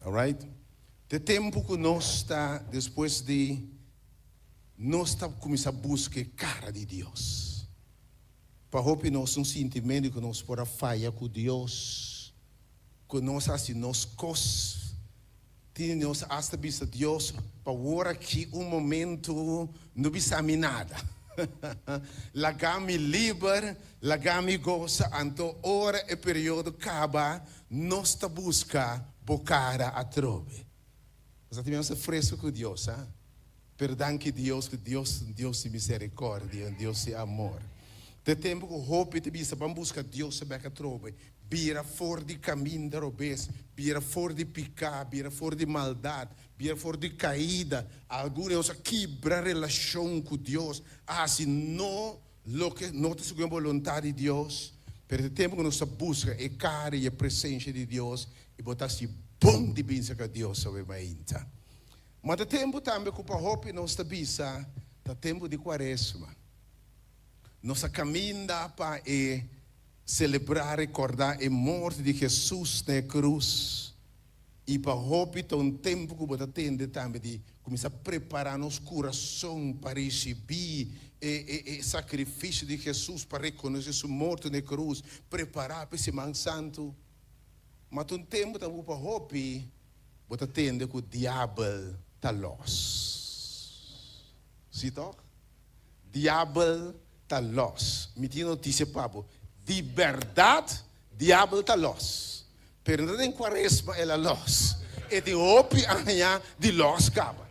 Alright. Te tempu ku nos ta despues di nos ta kuminsá buska e kara di Dios. Pa hopi nos un sintimentu ku nos por a faya ku Dios, ku nos a hasi nos kos, tin di nos asta bisa Dios, pa wor aki un momentu no bisa mi nada. Laga mi liber, laga mi gosa, anto ora e periodo kaba Nos ta busca bo cara atrobe. Nos a tin mester fresco cu Dios, ha? Pero danki Dios cu Dios ta un Dios di misericordia, un Dios di amor. Ta e tempo cu hopi ta bisa ban busca Dios bek atrobe, bira for di caminda robes, bira for di pica, bira for di maldad, bira for di caida. Algun di nos a kibra relacion cu Dios, a haci no Loke no ta segun e boluntat di Dios, pero ta tempu ku nos ta buska e kara i e presensia di Dios i bo ta hasi bon di bin serka Dios awe mainta. Ma ta tempu tambe ku pa hopi nos ta bisa ta tempu di Kuaresma. Nos a kaminda pa e selebrá, rekordá e morto di Hesus na e krus. I pa hopi ta un tempu ku bo ta tende tambe di kuminsá prepará nos kurason pa risibí e e sakrifisio di Hesus, pa rekonosé su morto na e krus, prepará pa e Siman Santu. Ma ta un tempu tambe ku pa hopi bo ta tende ku diabel ta lòs. Sí tòg? Diabel ta lòs. Mi tin notisia pa bo, di bèrdat diabel ta lòs. Pero no ta den Cuaresma el a los. E tin hopi aña di lòs kaba.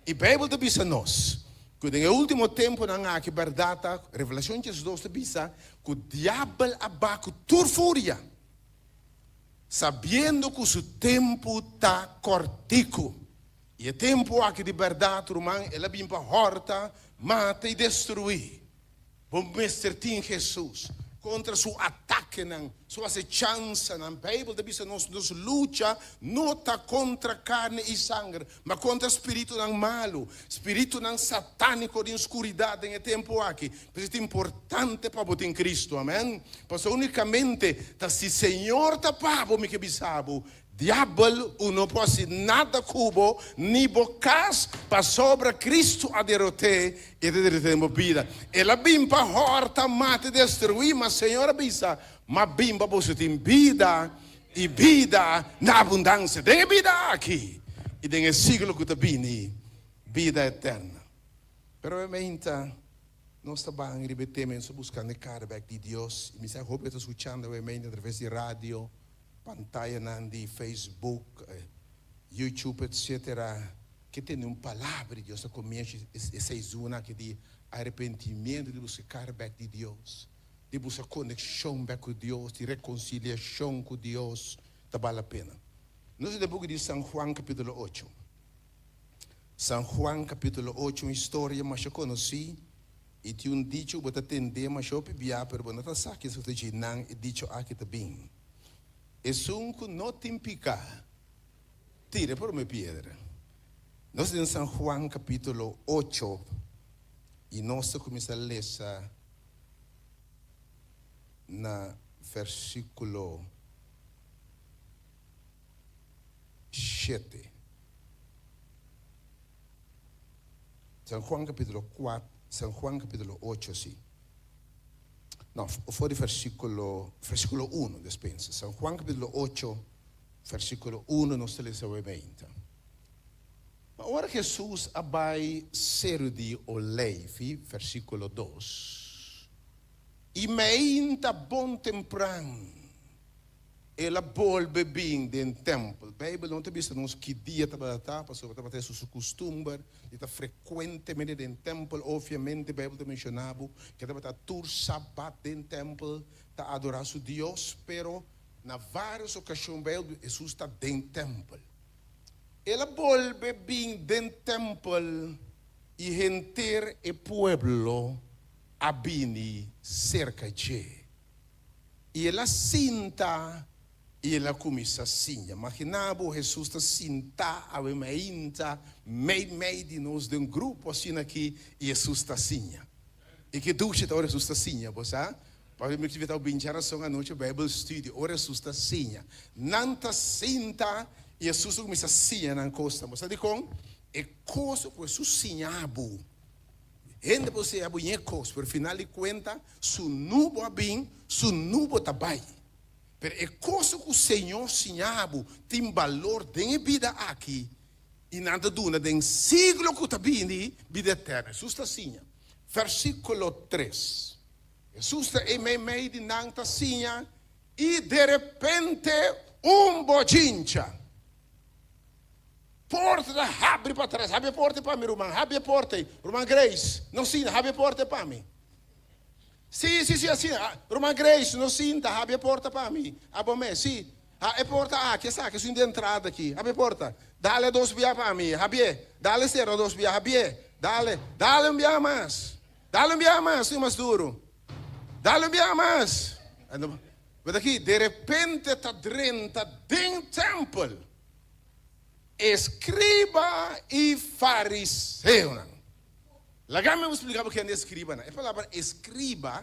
I Beibel ta bisa nos ku den e último tempunan aki bèrdat ta, Revelashon 12 ta bisa ku diabel a ba ku tur furia, sabiendo ku su tempu ta kòrtiku. I e tempu aki di bèrdat, ruman, el a bin pa hòrta, mata i destruí. Bo mester tin Hesus kontra su atakenan, su asechansanan. Beibel ta bisa nos, nos lucha no ta kontra karni i sanger, ma kontra spiritunan malu, spiritunan satániko den skuridat den e tempu aki. P'esei ta importante pa bo tin Kristu. Amèn. Pasobra únikamente ta si Señor ta pa bo, mi ke bisa bo, Diabel u no por hasi nada ku bo ni bo kas, pasobra Kristu a derot'é i ta derot'é den bo bida. El a bin pa hòrta, mata i destruí, ma Señor a bisa, M'a bin pa boso tin bida i bida na abundansia, den e bida aki i den e siglo ku ta bini, bida eterna. Pero e meinta nos ta ban riba e tema, nos ta buskando e kara bèk di Dios, i mi sa hopi ta skuchando e meinta atraves di radio, Pantayanan di Facebook, YouTube etc. Ke tene un palabra di Dios ta comienzo e seizoen aki di arepentimiento, di busca cara bek di Dios, di busca conexion bek cu Dios, di reconciliacion cu Dios, ta bal la pena. Nos den buki di San Juan capitulo ocho. San Juan capitulo ocho un historia masha conoci y tin un dicho cu bo ta tende masha hopi bia pero bo no ta sa kies cu ta dje nan e dicho aki ta bin. Esun ku no tin piká, tira e promé piedra. Nos den San Juan kapítulo ocho i nos ta kuminsá lesa na versíkulo shete. San Juan kapítulo kuat, San Juan kapítulo ocho, sí. No, for di versíkulo, versíkulo uno, despensa. San Juan kapítulo ocho, versíkulo uno nos ta lesa awe meinta. Ma ora Hesus a bai Seru di Oleifi, versíkulo dos, i meinta bon tempran, El a bolbe bin den tèmpel. Beibel no ta bisa nos ki dia tabata ta, pasobra tabata Hesus su kustumber di ta frekuentemente den tèmpel. Obviamente Beibel ta menshoná bo ku e tabata tur sabat den tèmpel ta adorá su Dios, pero na vários okashon Beibel Hesus ta den tèmpel. El a bolbe bin den tèmpel i henter e pueblo a bini serka dje. I el a sinta i el a kuminsá siña. Maginá bo Hesus ta sintá awe mainta mei mei di nos den un grupo asina aki i Hesus ta siña. I ki dushi ta ora Hesus ta siña, bo sa? Pabia mi kiba ta bincha rason anochi Bible study, ora Hesus ta siña. Nan ta sinta i Hesus ta kuminsá siña nan kosnan. Bo sa dikon? E kos ku Hesus siña bo. Hende por sea bo ñe kos, pero final di kuenta su nubo a bin, su nubo ta bai. Pero e kos ku Señor siña bo tin balor den e bida aki i nan ta duna den siglo ku ta bini, bida eterno. Hesus ta siña. Versíkulo tres. Hesus ta ei meimei di nan ta siña i derepente un bochincha. Porta ta habri pa tras. Habri e porta pa mi, ruman. Habri e porta ei. Ruman Grace, no sinta. Habri e porta pa mi. Sí, sí, sí, asina. Ruman Grace, no sinta. Habri e porta pa mi. Abo mes, sí. Ha, e porta aki, esaki, esun di entrada aki. Habri e porta. Dale dos bia pa mi. Habié. Dale sera dos bia. Habié. Dale. Dale un bia mas. Dale un bia mas, sí, mas duru. Dale un bia mas. Bo ta aki, derepente ta drenta den tèmpel. Eskriba i fariseonan. Laga mi splika bo ken di eskribanan. E palabra eskriba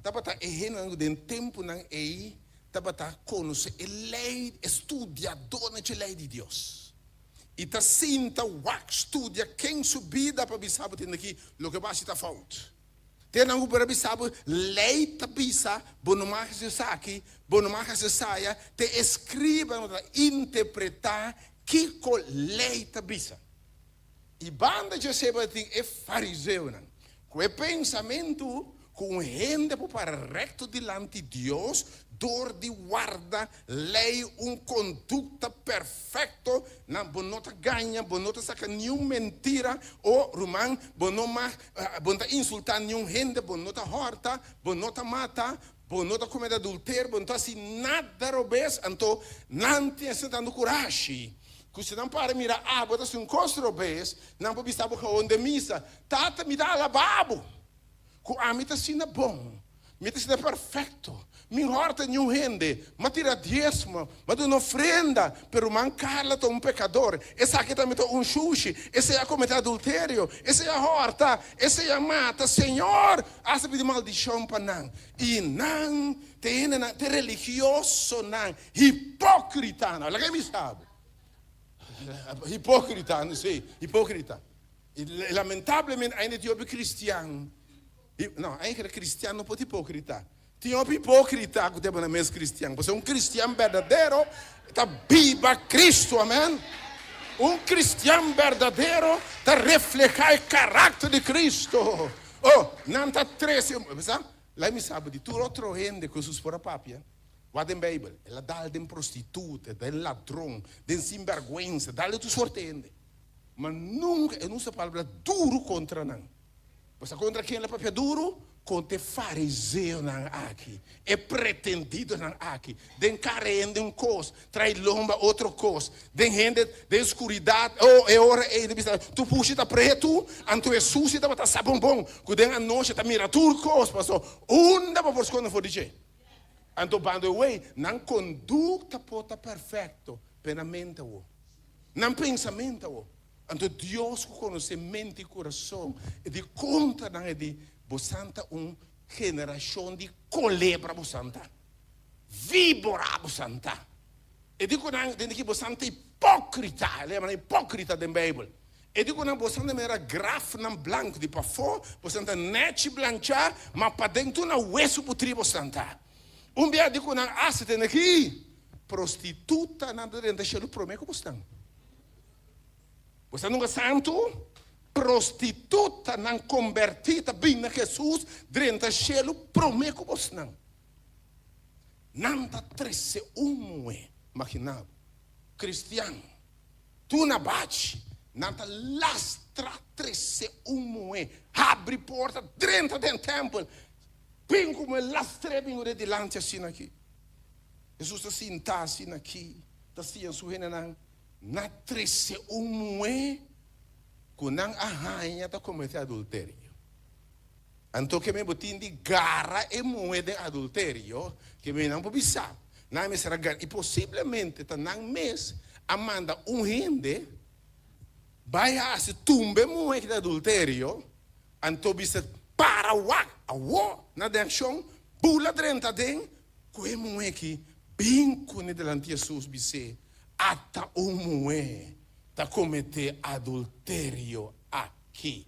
tabata e hendenan ku den tempunan ei tabata konosé e lei, e studiadónan dje lei di Dios. I ta sinta wak studia ken su bida pa bisa bo tende aki loke bo hasi ta fout. Te nan ku por a bisa bo, lei ta bisa, bo no mag hasi esaki, bo no mag hasi esaya, te eskriba no ta interpretá kiko lei ta bisa. I banda dje esei bo ta tin e fariseonan, ku e pensamentu. Ku un hende por para rekto dilanti Dios dor di warda lei un kondukta perfekto, nan bo no ta gaña, bo no ta saka niun mentira, o ruman, bo no mag, bo no ta insultá niun hende, bo no ta hòrta, bo no ta mata, bo no ta komete adulterio, bo no ta hasi nada robes, anto nan tin asina tantu kurashi ku si nan para mira abo ta hasi un kos robes, nan por bisa bo gewoon den misa, Tata, mi ta alabá bo. Ku ami ta asina bon, mi ta asina perfekto, mi hòrta niun hende, m'a tira diesmo, m'a duna ofrenda, pero ruman Carla ta un pekador, esaki tambe ta un shushi, esei a kometé adulterio, esei a hòrta, esei a mata, Señor hasta pidi maldishon pa nan. I nan ta e hendenan, ta e religiosonan, hipókritanan. Laga mi sa bo. Hipókrita, sí, hipókrita. I lamentablemente ainda tin hopi kristian, no, eigenlijk kristian no por ta hipokrita. Tin hopi hipokrita ku ta yama nan mes kristian. Pasobra un kristian berdadero ta biba Kristu, amen. Un kristian berdadero ta reflehá e karakter di Kristu. Oh, nan ta trese, sa, laat mi sa bo di tur otro hende ku Hesus por a papia, wak den Beibel, el a dal den prostituta, den ladron, den sinbèrgwensa, dal den tur sorte hende. Ma nunka e no usa palabra duru kontra nan. Bo sa kontra ken el a papia duru? Kontra e fariseonan aki, e pretendidonan aki. Den kara hende un kos, trai lomba otro kos. Den hende den skuridat, oh, e ora ei ta bisa, tur pushi ta pretu, anto e sushi tabata sa bon bon ku den anochi ta mira tur kos, paso unda bo por skonde for di dje? Anto bando e wei, nan kondukta por ta perfekto, pero nan mente awor. Nan pensamentu awor. Anto Dios ku konosé mente i kurason, e di kontra nan, e di, Bosan ta un generashon di kolebra bosan ta, víbora bosan ta. E di ku nan, den di ki bosan ta hipókrita, el a yama nan hipókrita den Beibel. E di ku nan, bosan ta manera grafnan blanku, di pafó bosan ta nèchi blanchá, ma paden tur na wesu putrí bosan ta. Un bia di ku nan hasi tende ki prostitutanan ta drenta shelu promé ku bosnan. Bosnan nunka santu? Prostitutanan kombertí ta bin na Hesus drenta shelu promé ku bosnan. Nan ta trese un muhé, imaginá bo, kristian, tur na bachi, nan ta lastra trese un muhé, habri porta, drenta den tèmpel, Bin ku mi lastr'é bin ora dilanti asina aki. Hesus ta sintá asina aki, ta siña su hendenan na trese un muhé ku nan a haña ta kometé adulterio. Anto ke mi bo tin di gara e muhé den adulterio, ke mi nan por bisa, nan mester a gara, i posiblemente ta nan mes a manda un hende bai hasi tumba e muhé ki ta adulterio, Anto bisa para wak awo na den akshon, bula drenta aden ku e muhé ki bin kuné delanti Hesus bis'é, Ata un muhé ta kometé adulterio aki.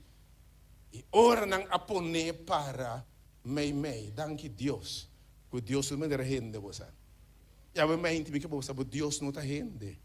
I ora nan a pon'é para meimei, danki Dios ku Dios no manera hende bo sa. I awe meinti mi ke bo sa bo Dios no ta hende.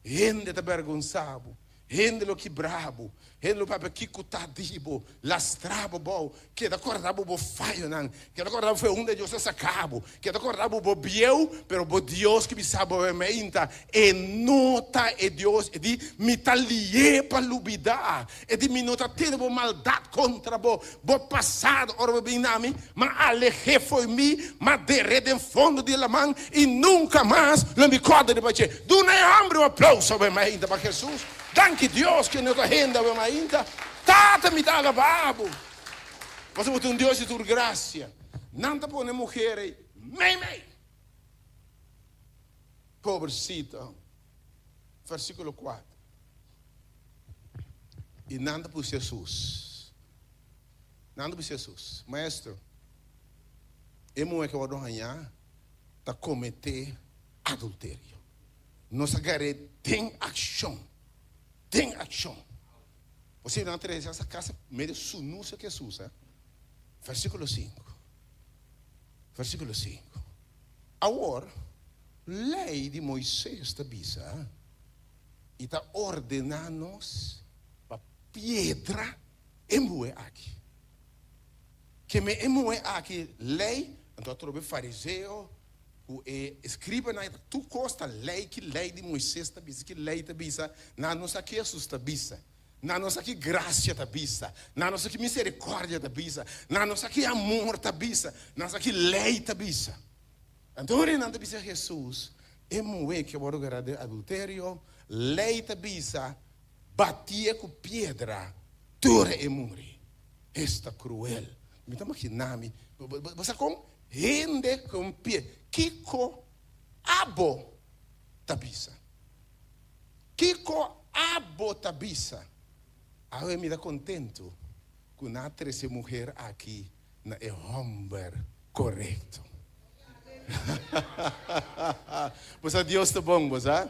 Hende ta bergonsá bo, hende lo kibrá bo, hende lo papia kiko ta di bo, lastrá bo bou, keda kòrda bo bo fayonan, keda kòrda bo for unda Dios a saká bo, keda kòrda bo bo bieu, pero bo Dios ki bisa bo meinta, e no ta e Dios, e di, mi ta lié pa lubidá, e di, mi no ta tene bo maldat kontra bo, Bo pasado ora bo bin na mi, m'a aleh'é fo'i mi, m'a der'é den fondo di e laman, i nunka mas lo mi kòrda riba dje. Duna e hòmber un aplouso awe mainta pa Hesus. Danki Dios ku e no ta hende awe mainta. Tata, mi ta alabá bo, pasobra bo ta un Dios di tur grasia. Nan ta pone muher ei meimei. Pobrecito. Versíkulo kuater. I nan ta pusi Hesus. Nan ta pusi Hesus, Maestro, e muhé ke wòrdu hañá ta kometé adulterio. Nos a gar'é den akshon, den akshon. Bo sibi nan trese asa kasa medio sunú serka Hesus, eh? Versíkulo sinku, versíkulo sinku. Awor, lei di Moises ta bisa. I ta ordená nos pa piedra e muhé aki. Ke men e muhé aki lei, anto atrobe fariseo ku e eskribanan e ta tur kos ta lei, ki lei di Moises ta bisa, ki lei ta bisa, nan no sa ki Hesus ta bisa, nan no sa ki grasia ta bisa, nan no sa ki miserikòrdia ta bisa, nan no sa ki amor ta bisa, nan sa ki lei ta bisa. Anto ora nan ta bisa Hesus, e muhé ke wòrdu gará den adulterio, lei ta bisa, Batié ku piedra tur e muri. Esta kruel. Mi ta maginá mi. Bo sa kon? Hende kon pie. Kiko abo ta bisa? Kiko abo ta bisa? Awe mi ta kontentu ku nan a trese muher aki na e hòmber korekto. Bo sa Dios ta bon, bo sa?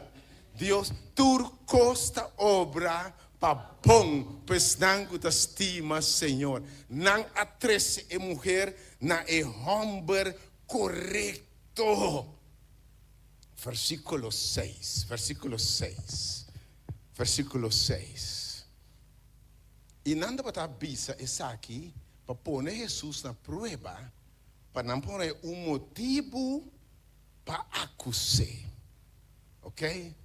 Dios, tur kos ta obra pa bon pa esnan ku ta stima Señor. Nan a trese e muher na e hòmber korekto. Versíkulo seis, versíkulo seis, versíkulo seis. I nan tabata bisa esaki pa pone Hesus na prueba, pa nan por haña un motibu pa akus'é. Oke?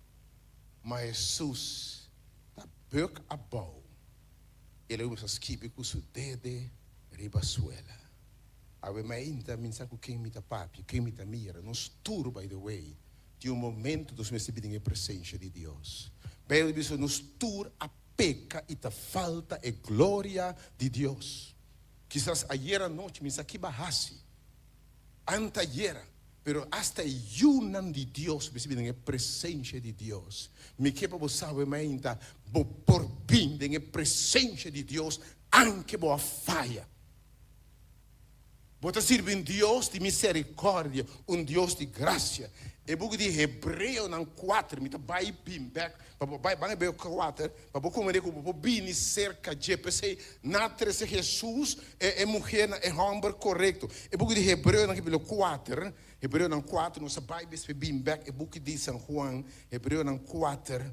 Ma Hesus ta bùk abou, el a kuminsá skibi ku su dede riba suela. Awe mainta mi sa ku ken mi ta papia, ken mi ta mira. Nos tur, by the way, tin un momento nos mester bini den e presensia di Dios. Beibel ta bisa nos tur a peka i ta falta e gloria di Dios. Kisas ayera anochi mi sa ki bo a hasi, antayera, pero asta e yunan di Dios mester bin den e presensia di Dios. Mi ke pa bo sa awe mainta, bo por bin den e presensia di Dios anke bo a faya. Bo ta sirbi un Dios di misericordia, un Dios di gracia. E buki di Hebreonan kuater, mi ta bai bin bek pa bo bai ban Hebreo kuater, pa bo komprende ku bo por bini serka dje. P'esei nan a trese Hesus, e e muher na e hòmber korekto. E buki di Hebreonan kapitulo kuater, Hebreonan kuater, nos a bai despues bin bek e buki di San Juan, Hebreonan kuater.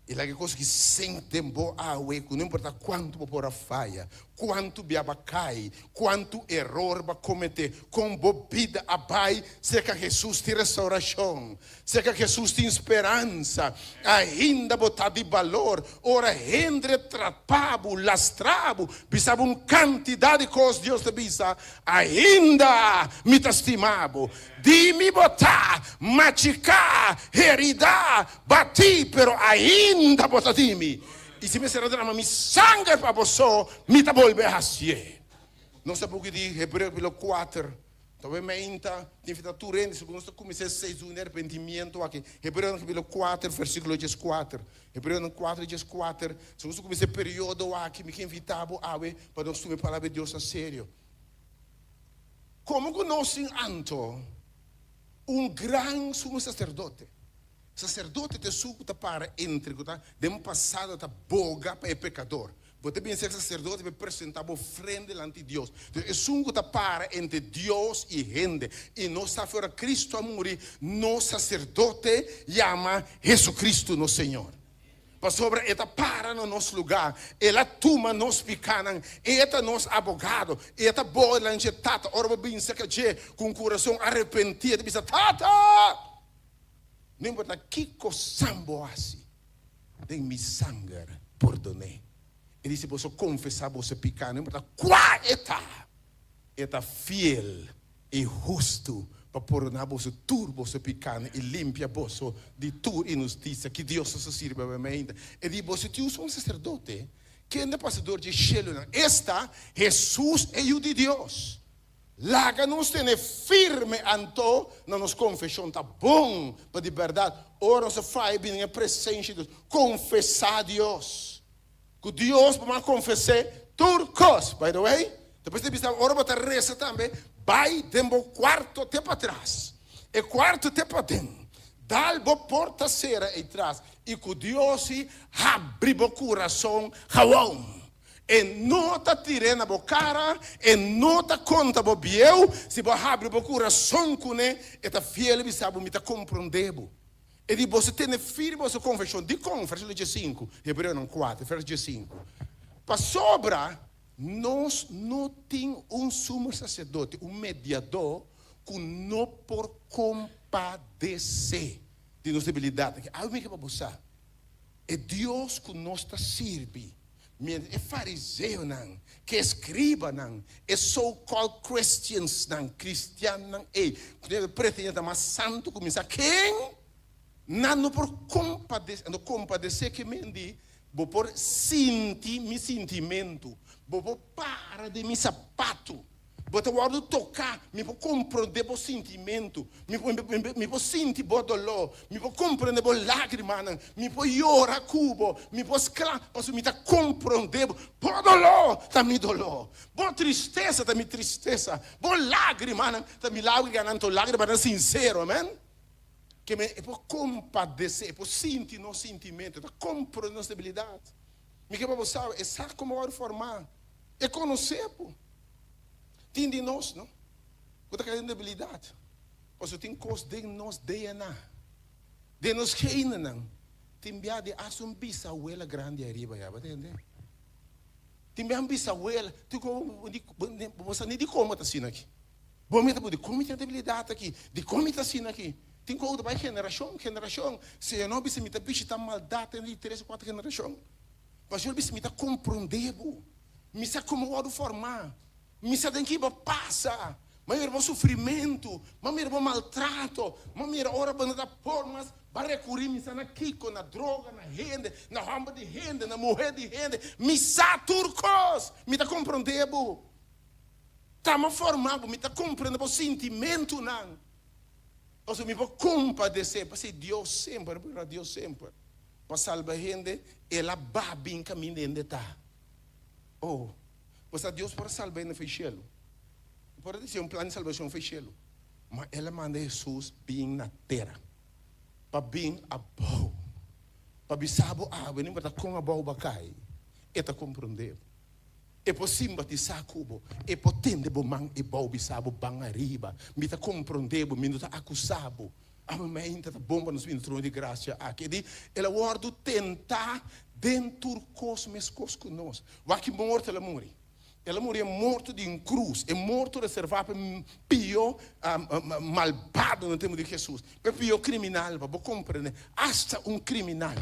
I laga e kos ki sink den bo awe ku no importa kuantu bo por a faya, kuantu bia bo a kai, kuantu eror bo a kometé, kon bo bida a bai, serka Hesus tin restaurashon, serka Hesus tin speransa, ainda bo ta di balor. Ora hende trapa bo, lastra bo, bisa bo un kantidat di kos, Dios ta bisa, Ainda mi ta stima bo. Di mi bo ta machiká, heridá, batí, pero ainda bo ta di mi. I si mester a drama mi sanger pa bo so, mi ta bolbe hasié. Nos ta buki di Hebreo kapítulo kuater. Ta wei meinta tin fita tur hende, segun nos ta kuminsá e seizoen di arepentimiento aki. Hebreonan kapítulo kuater, versíkulo dieskuater. Hebreonan kuater, dieskuater. Segun nos ta kuminsá e periodo aki, mi ke invitá bo awe pa nos tuma e palabra di Dios na serio. Komo ku nos tin anto un gran sumo saserdote? Saserdote ta esun ku ta para entre, ku ta den pasado ta boga pa e pekador. Bo ta bin ser saserdote pa e presentá bo frente dilanti Dios. Entonces esun ku ta para entre Dios i hende. I nos sa ora Kristu a muri, nos saserdote yama Hesukristu nos Señor. Pasobra e ta para na nos lugá, el a tuma nos pikánan, e ta nos abogado, e ta boga dilanti dje Tata. Ora bo bin serka dje ku un kurason arepentí, e ta bisa, Tata! No importa kiko san bo hasi, den mi sanger pordon'é. E di, Si boso konfesá boso piká, no importa kua e ta, e ta fiel i hustu pa pordoná boso tur boso pikánan i limpia boso di tur inhustisia. Ki Dios nos ta sirbi awe mainta? E di, Boso tin un sumo saserdote, kende pasa dor dje shelunan, esta, Hesus, e Yu di Dios. Laga nos tene firme anto na nos konfeshon. Ta bon pa di bèrdat, ora nos a faya, bini den e presensia di Dios, konfesá Dios. Ku Dios bo man konfes'é tur kos. By the way, ta por bisa ora bo ta resa tambe, bai den bo kuarto te patras. E kuarto te paden. Dal bo porta sera ei tras i ku Dios i habri bo kurason gawon. E no ta tir'é na bo kara, e no ta konta bo bieu, si bo habri bo kurason kuné, e ta fiel i bisa bo, mi ta komprondé bo. E di, Boso tene firme boso konfeshon. Dikon? Versíkulo diesinku, Hebreonan kuater, vèrs diesinku. Pasobra. Nos no tin un sumo saserdote, un mediadó, ku no por kompadesé di nos debilidatnan. Awe mi ke pa bo sa, e Dios ku nos ta sirbi, miéntras e fariseonan, ku e eskribanan, e so-called Christiansnan, kristiannan ei, ku ta pretendé ta mas santu ku mi sa ken, nan no por kompadesé. Anto kompadesé ke men di Bo por sinti mi sintimentu. Bo por para den mi sapatu. Bo ta wòrdu toká. Mi por komprondé bo sintimentu. Mi por, mi por sinti bo doló. Mi por komprondé bo lágrimanan. Mi por yora ku bo. Mi por skla, pasobra mi ta komprondé bo. Bo doló ta mi doló. Bo tristesa ta mi tristesa. Bo lágrimanan ta mi lágrimanan, anto lágrimanan sinsero. Amèn. Ke men e por kompadesé, e por sinti nos sintimentu, e ta komprondé nos debilidat. Mi ke pa bo sabi, e sa komo wòrdu formá, e konosé bo. Tin di nos, no, ku ta kai den debilidat, pasobra tin kos den nos DNA, den nos genenan, tin bia di hasta un bisawela grandi ariba ya, bo ta hende? Tin bia un bisawela, tin komo bo sa ni dikon bo ta asina aki. Bo mester por dikon mi tin e debilidat aki? Dikon mi ta asina aki? Tin ku outo bai generashon, generashon. Señor no bisa mi ta bishita maldat den di tres o kuater generashon. Pasobra bisa mi ta komprondé bo. Mi sa komo wòrdu formá. Mi sa den ki bo pasa. Mi a mira bo sufrimentu. Mi a mira bo maltrato. Mi a mira ora bo no ta por mas bo a rekurí mi sa na kiko, na droga, na hende, na hòmber di hende, na muhé di hende. Mi sa tur kos. Mi ta komprondé bo. Ta mi forma bo, mi ta comprende bo sintimentunan. Pasobra mi por compadece, pasobra Dios semper, pero Dios semper, pa salba hende, El a ba bin caminda hende ta. Oh, pues ta Dios por a salba hende for cielo. Por a deci un plan di salbacion for cielo. Ma El a manda Jesus bin na tera, pa bin abao, pa bisa bo awe, no importa con abao bo a cay, E ta comprende bo. E por simpatisá ku bo. E por tende bo man e bou bisa bo ban ariba. Mi ta komprondé bo, mi no ta akusá bo. Amo meinta ta bon pa nos bini trono di grasia aki. E di, El a wòrdu tentá den tur kos meskos ku nos. Wak ki morto el a muri. El a muri e morto di un krus, e morto reservá pa e pió malbado na tempu di Hesus, pa e pió kriminal, pa bo komprendé, asta un kriminal.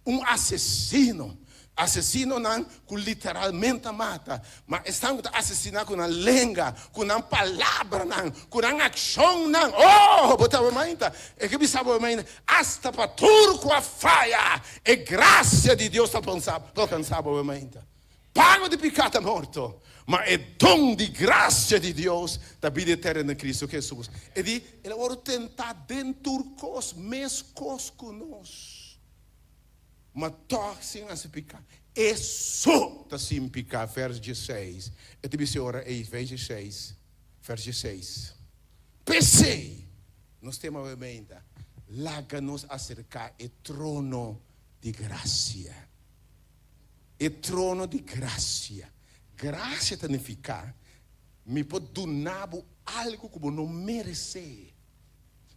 Un asesino. Asesinonan ku literalmente a mata, ma esnan ku ta asesiná ku nan lenga, ku nan palabranan, ku nan akshonnan. Oh, bo ta mainta. E ke bisa bo mainta, asta pa tur ku a faya, e grasia di Dios ta alkansá bo mainta. Pago di piká ta morto, ma e don di grasia di Dios ta bida eterno den Kristu Hesus. E di, El a wòrdu tentá den tur kos, meskos ku nos. Ma tòg sin hasi piká. E so ta sin piká, vèrs dieseis. E ta bisa e ora ei, vèrs dieseis, vèrs dieseis. P'esei, nos tema awe meinta, laga nos aserká e trono di grasia. E trono di grasia. Grasia ta nifiká, mi por duna bo algu ku bo no meresé.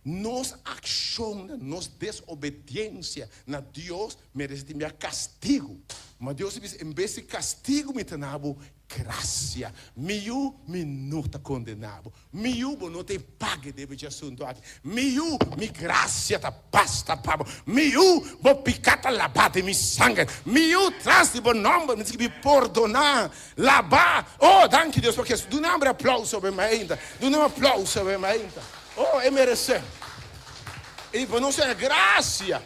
Nos akshonnan, nos desobediensia na Dios merese tin bia kastigu. Ma Dios a bisa, en bes di kastigu mi ta na bo grasia. Mi yu, mi no ta kondena bo. Mi yu, bo no ta e paga debe dje asuntu aki. Mi yu, mi grasia ta basta pa bo. Mi yu, bo piká ta labá den mi sanger. Mi yu, tras di bo nòmber mi ta skibi pordoná, labá. Oh, danki Dios pa Hesus. Duna hamber aplauso awe mainta. Duna un aplauso awe mainta. Oh, e meresé. I pa nos haña grasia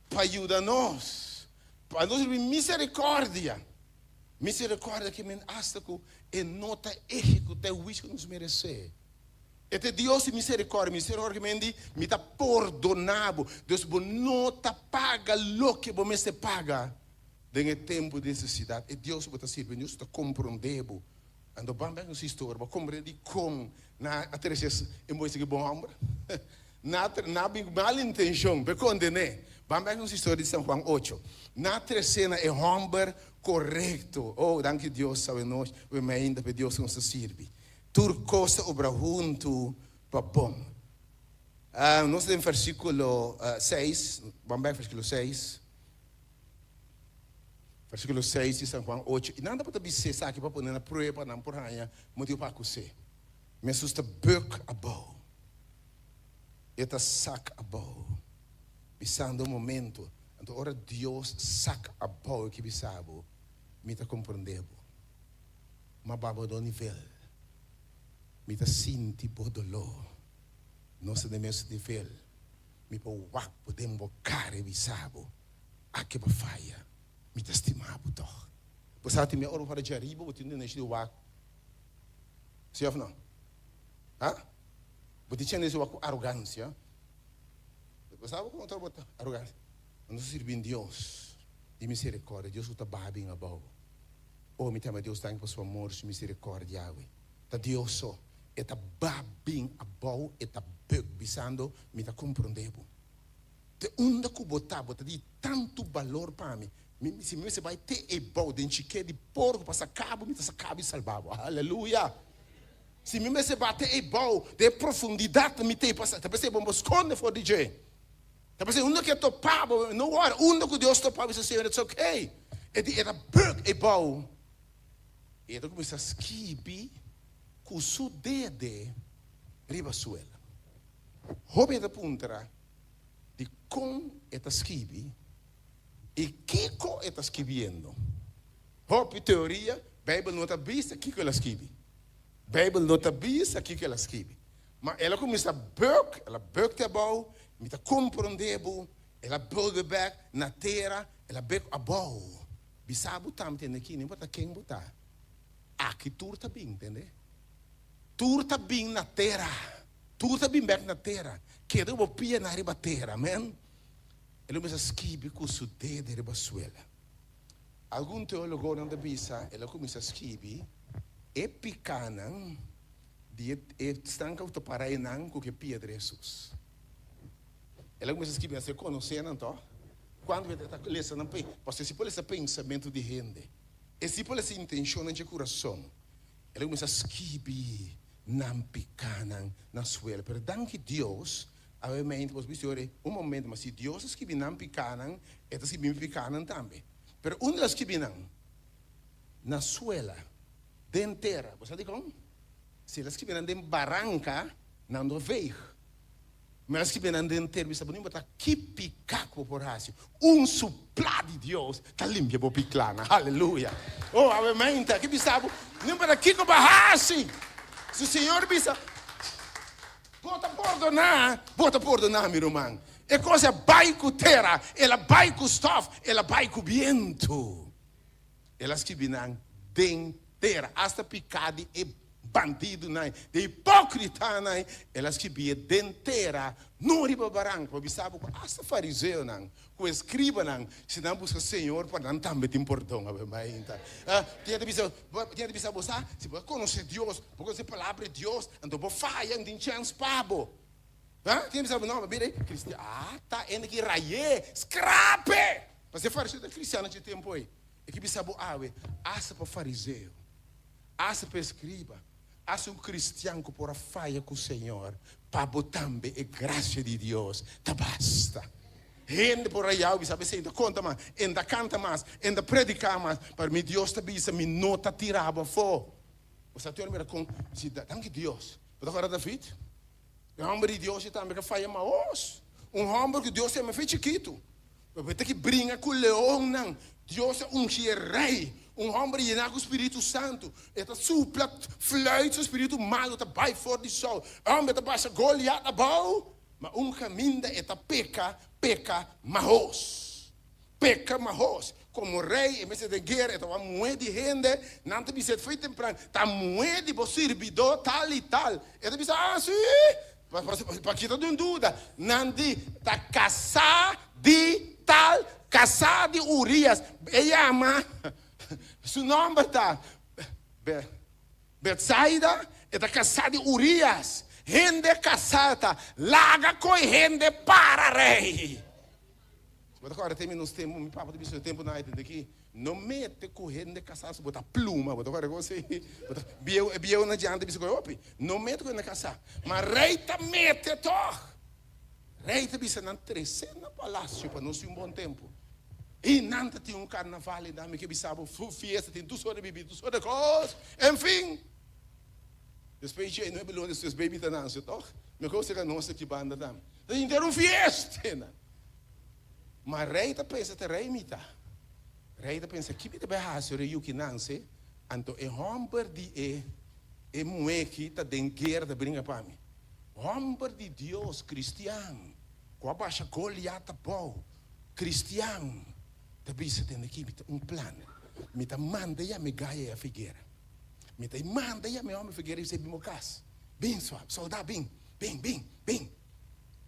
pa yuda nos, pa nos ricibi misericordia. Misericordia ke men asta ku e no ta ehekutá e huisio ku nos meresé. E ta e Dios di misericordia. Misericordia ke men di, mi ta pordoná bo. Dus bo no ta paga loke bo mester paga den e tempu di nesesidat. E Dios ku bo ta sirbi, e Dios ku ta komprondé bo. Anto ban bek nos historia, bo komprendé dikon nan a trese e Moises aki bon hòmber? Nan a bin ku mal intenshon pa e konden'é. Ban bek nos historia di San Juan ocho. Nan a tres'é na e hòmber korekto. Oh, danki Dios awe nochi, awe mainta pa e Dios ku nos ta sirbi. Tur kos ta obra huntu pa bon. Nos ta den versíkulo seis, ban bek versíkulo seis. Versíkulo seis di San Juan ocho, I nan tabata bis'é esaki pa pone na prueba, nan por haña motibu pa akus'é. Ma Hesus ta bùk abou, e ta sak abou, bisando un momentu. Anto ora Dios sak abou e ke bisa bo, Mi ta komprendé bo, ma babo do nivel. Mi ta sinti bo doló. Nos ta den mesun nivel. Mi por wak bo den bo kara i bisa bo, Ake bo faya, mi ta stima bo tòg. Bo sa tin ora bo para djariba bo tin tendensia di wak, si òf no? Ha? Bo tin tendensia di wak ku arogansia. Bo sa bo kon ora bo ta arogansia? Nos ta sirbi un Dios di miserikòrdia, Dios ku ta baha bin abou. Oh, mi ta ama Dios, danki pa su amor, su miserikòrdia awe. Ta Dios so. E ta baha bin abou, e ta bùk bisando, Mi ta komprondé bo. Te unda ku bo ta, bo ta di tantu balor pa mi. Mi, si mi mester bai te ebou den chiké di porko pa saka bo, mi ta saka bo i salba bo. Aleluya! Si mi mester bai te ebou, den e profundidat mi t'ei pa sa, ta p'esei bo no por skonde for di dje. Ta p'esei unda ku e topa bo, no wòri, unda ku Dios topa bo, bisa, Señor, it's okay. E di, e ta bùk ebou, i e ta kuminsá skibi ku su dede riba suela. Hopi e ta puntra dikon e ta skibi i kiko e ta skibiendo. Hopi teoria, Beibel no ta bisa kiko el a skibi. Beibel no ta bisa kiko el a skibi. Ma el a kuminsá bùk, el a bùk te abou, mi ta komprondé bo, el a bolbe bèk na tera, el a bèk abou. Bisa bo tambe tende aki, no importa ken bo ta, aki tur ta bin, tende. Tur ta bin na tera. Tur ta bin bek na tera. Keda bo pianan riba tera. Amen. El a kuminsá skibi ku su dede riba suela. Algun teólogonan ta bisa el a kuminsá skibi e pikánan di e esnan ku ta para einan ku ke piedra Hesus. El a kuminsá skibi nan, si e konosé nan tòg. Kuantu bes e ta lesa nan pasobra e si por lesa pensamentu di hende. E si por lesa intenshonnan dje kurason. El a kuminsá skibi nan pikánan na suela. Pero danki Dios, awe mente bos bisti ora un momento, ma si Dios a skibi nan pikánan, E ta skibi mi pikánan tambe. Pero unda el a skibi nan? Na suela, den tera. Bo sa dikon? Si el a skibi nan den baranka, nan lo veeg. Mi a skibi nan den ter bisa bo no importa ki piká ku bo por hasi, un suplá di Dios ta limpia bo piklanan. Haleluya! Oh, awe mainta ki bisa bo, no importa kiko bo a hasi, si Señor bisa, Bo ta pordoná, bo ta pordoná, mi ruman. E kos a bai ku tera, el a bai ku stòf, el a bai ku bientu. El a skibi nan den tera, asta piká di e bandidunan, di e hipókritanan, el a skibié den tera, no riba baranka. Pa bisa bo ku asta fariseonan ku eskribanan, si nan buska Señor, pa nan tambe tin pordon. Awe mainta tin ta bisa, tin ta bisa bo sa, si bo a konosé Dios, bo konosé palabra di Dios, anto bo faya, no tin chèns pa bo. Tin ta bisa bo, no, mira ei, kristian, ata hende ki ray'é, skrap'é! Pasobra e fariseo ta kristian na dje tempu ei. E ke bisa bo awe, asta pa fariseo, asta pa eskriba, asta un kristian ku por a faya ku Señor, pa bo tambe e grasia di Dios ta basta. Hende por a yau bisa, Esei ta konta mas, e ta kanta mas, e ta prediká mas, pero mi Dios ta bisa, mi no ta tira bo afó. Bo sa tur mira kon, si danki Dios. Bo ta kòrda David? E hòmber di Dios ei tambe ke faya maos. Un hòmber ku Dios tema fe chikitu. Bo ta ki bringa ku leonnan. Dios a ungi e rei, un hòmber yená ku spiritu santu. E ta supla fluit, su spiritu malu ta bai for di Saul. E hòmber ta basha Goliat abou, ma un kaminda e ta peka, peka mahos. Peka mahos. Komo rei, e mester den guera, e ta wak muhé di hende. Nan ta bisa e foi tempran, ta muhé di bo sirbidó tal i tal. E ta bisa, Ah, sí! Pa kita di un duda, nan di ta kasá di tal, kasá di Urias. E yama, su nòmber ta Betsaida, e ta kasá di Urias. Hende kasá ta laga koe hende para rei. Bo ta kòrda te mi nos tempu, mi papa ta bisa nos tempu nan ai tende aki, no mete ku hende kasá so bo ta pluma, bo ta kòrda kos ei? Bo ta bieu, e bieunan djante bisa ku e hopi, no mete ku hende kasá. Ma rei ta mete tòg. Rei ta bisa nan trese na palasio pa nos tin un bon tempu. I nan ta tin un karnaval i nan mi ke bisa bo fu fiesta tin tur sort di bibida tur sort di kos enfin despues dje nuebe luna despues baby ta nanse tog mi kosa seka nos aki banda tambe ta henter un fiesta einan ma rei ta pensa ta rei mi ta rei ta pensa ki mi ta bai hasi ora e yuki nanse anto e homber di e e muhe aki ta den guera ta bringa pa mi homber di Dios cristian ku a basha Goliat abou. Cristian ta bisa tende aki mi ta un plan mi ta manda ya mi gaya ya figuera mi ta manda ya mi homber figuera bisa bin bo cas bin suave solda bin bin bin bin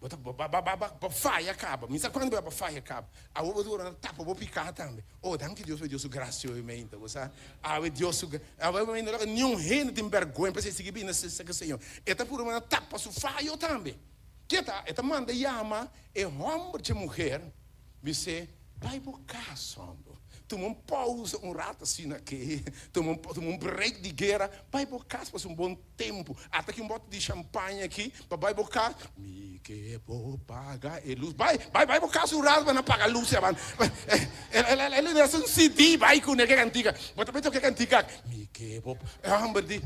bo ta ba ba ba ba faya caba mi sa cuando bo faya caba awo bo dura na tapa bo pica tambe oh danki Dios pa Dios su gracia hoy meinta bo sa awe Dios su awe meinta loke niun hende tin berguen pa sigui bini serca Señor e ta puru na tapa su fayo tambe. Ke ta? E ta manda yama e hòmber dje muher, bis'é, Bai bo kas, hòmber. Tuma un pousa un rato asina akí. Tuma un tuma un break di guera. Bai bo kas pasa un bon tempu. Ata aki un bòter di shampaña akí pa bai bo kas. Mi ke bo paga e lus. Bai, bai, bai bo kas un rato pa nan paga lus ya. El, el, el, el hasi un CD bai kuné ke kantika. Bo ta bai toka e kantika aki. Mi ke bo. E hòmber di.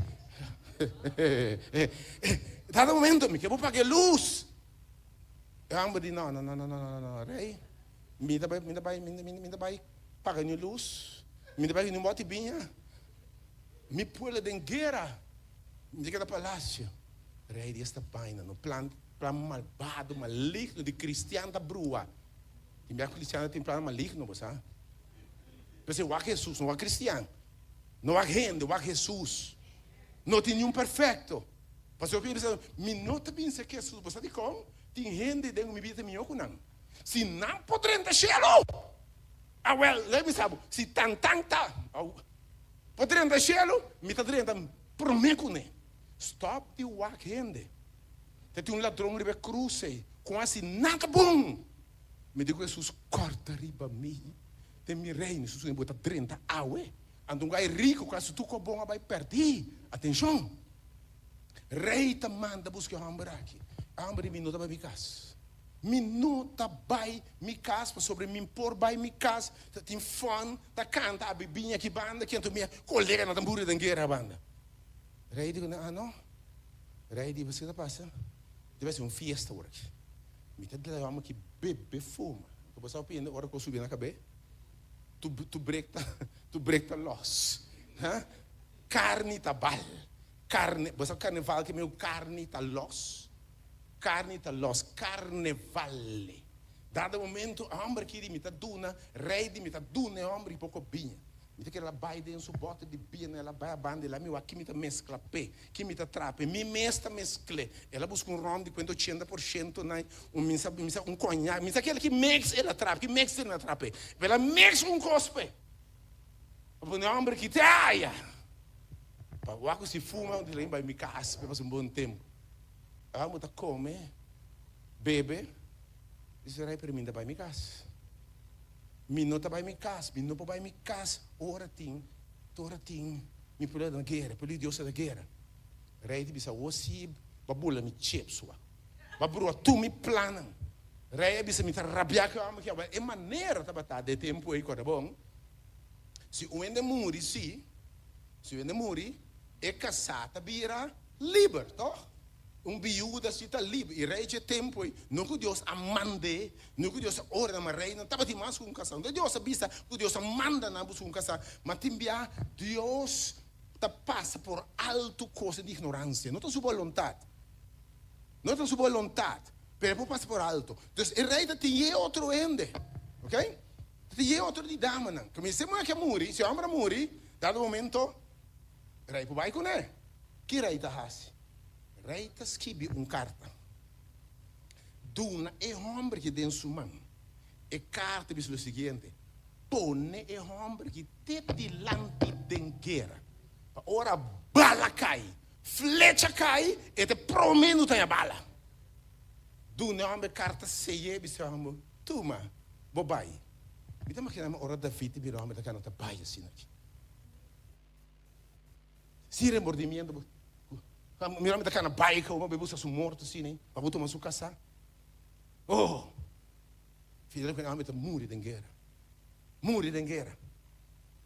Dado momento, mi ke bo paga e lus. E homber di, no, no, no, no, no, no, no, rey, mi ta bai, mi ta bai, mi, mi, mi ta bai paga ni lus, mi ta bai ni un boti biña. Mi pueblo den guera, mi ta keda palacio. Rey di esta vaina, no plan, plan malbado, maligno di cristian ta brua. Tin bia cristian tin plan maligno, bo sa. P'esei wak Jesus, no wak cristian. No wak hende, wak Hesus. No tin niun perfekto. Pasobra hopi hende bisa, Mi no ta binse ku Hesus. Bo sa dikon? Tin hende den ku mi bida ta mihó ku nan. Si nan por drenta shelu! Awèl, lei mi sa bo, si tantan ta por drenta shelu, mi ta drenta promé kuné. Stòp di wak hende. Ta tin un ladron riba e krus ei ku a hasi nada bon. Mi di ku Hesus, Kòrda riba mi den mi reino. Hesus di, Bo ta drenta awe. Anto un gai riku ku hasi tur kos bon a bai pèrdí. Atenshon! Rei ta manda buska e hòmber aki. E hòmber di, Mi no ta bai mi kas. Mi no ta bai mi kas pasobra mi por bai mi kas. Ta tin fòn, ta kanta, a bibiña aki banda aki, anto mi koleganan ta muri den guera banda. Rei di ku nan, Ah no. Rei di, Bo sa kiko ta pasa? Debe ser un fiesta awor aki. Mi ta dila hòmber ki bebe fuma. Anto bo sa hopi hende ora ku bo subi na kabé, tu tu brek ta tu brek ta lòs. Ha? Karni ta bal. Karne, bo sa karneval ke meu karni ta lòs? Karni ta lòs, karnevale. Dado momento e hòmber ki di mi ta duna, rei di mi ta duna e hòmber ki poko biña. Mi ta kere la bai den su bote di bina, el a bai a banda, el a mi wak ki mi ta meskla p'e, ki mi ta traha p'e, mi mes ta meskl'e. El a buska un rom di kuenta ochenta por shento na un mi sa mi sa un koñak, mi sa kila ki mix el a traha, ki mix el a traha p'e. El a mix un kos p'e. Pa pone homber ki te haya. Pa wak ku si fuma, di bai mi kas p'e pasa un bon tempu. Amo ta kome, bebe, dice rei pero mi no ta bai mi kas. Mi no ta bai mi kas, mi no por bai mi kas ora tin, ora tin mi pueblo na guera, pueblo di Dios ta na guera. Rei ta bisa, Awor si bo a bula mi chips wak, bo a brua tur mi plannan. Rei a bisa, Mi ta rabia ku e hòmber aki. Awor e manera tabata den e tempu ei, kòrda bon, si un hende muri, si, si un hende muri, e kasá ta bira liber, tòg? Un biuda si ta liber. I rei dje tempu ei, no ku Dios a mand'é, no ku Dios a ordená, ma rei no tabatin mas ku un kasá. No Dios a bisa ku Dios a manda nan buska un kasá, ma tin bia Dios ta pasa por alto kos di ignoransia. No ta su boluntat. No ta su boluntat, pero e por pasa por alto. Dus e rei ta tin ye otro hende, ok? Ta tin ye otro di damanan. Ku mi si e muhé ke a muri, si e hòmber a muri, dado momento rei por bai kuné. Ki rei ta hasi? Rei ta skibi un karta duna e hòmber ki den su man. E karta bisa lo siguiente, Pone e hòmber ki te dilanti den guera, pa ora bala kai, flecha kai, e ta e promé nu ta haña bala. Duna e hòmber e karta sey'é, bisa e hòmber, Tuma, bo bai. Mi ta imaginá mi ora David ta bira hòmber ta kana ta bai asina aki. Sin remordimiento bo mira mi ta cana bai ka bo busca su morto asina ei pa bo tuma su casa oh final cu mi ta muri den guera. Muri den guera.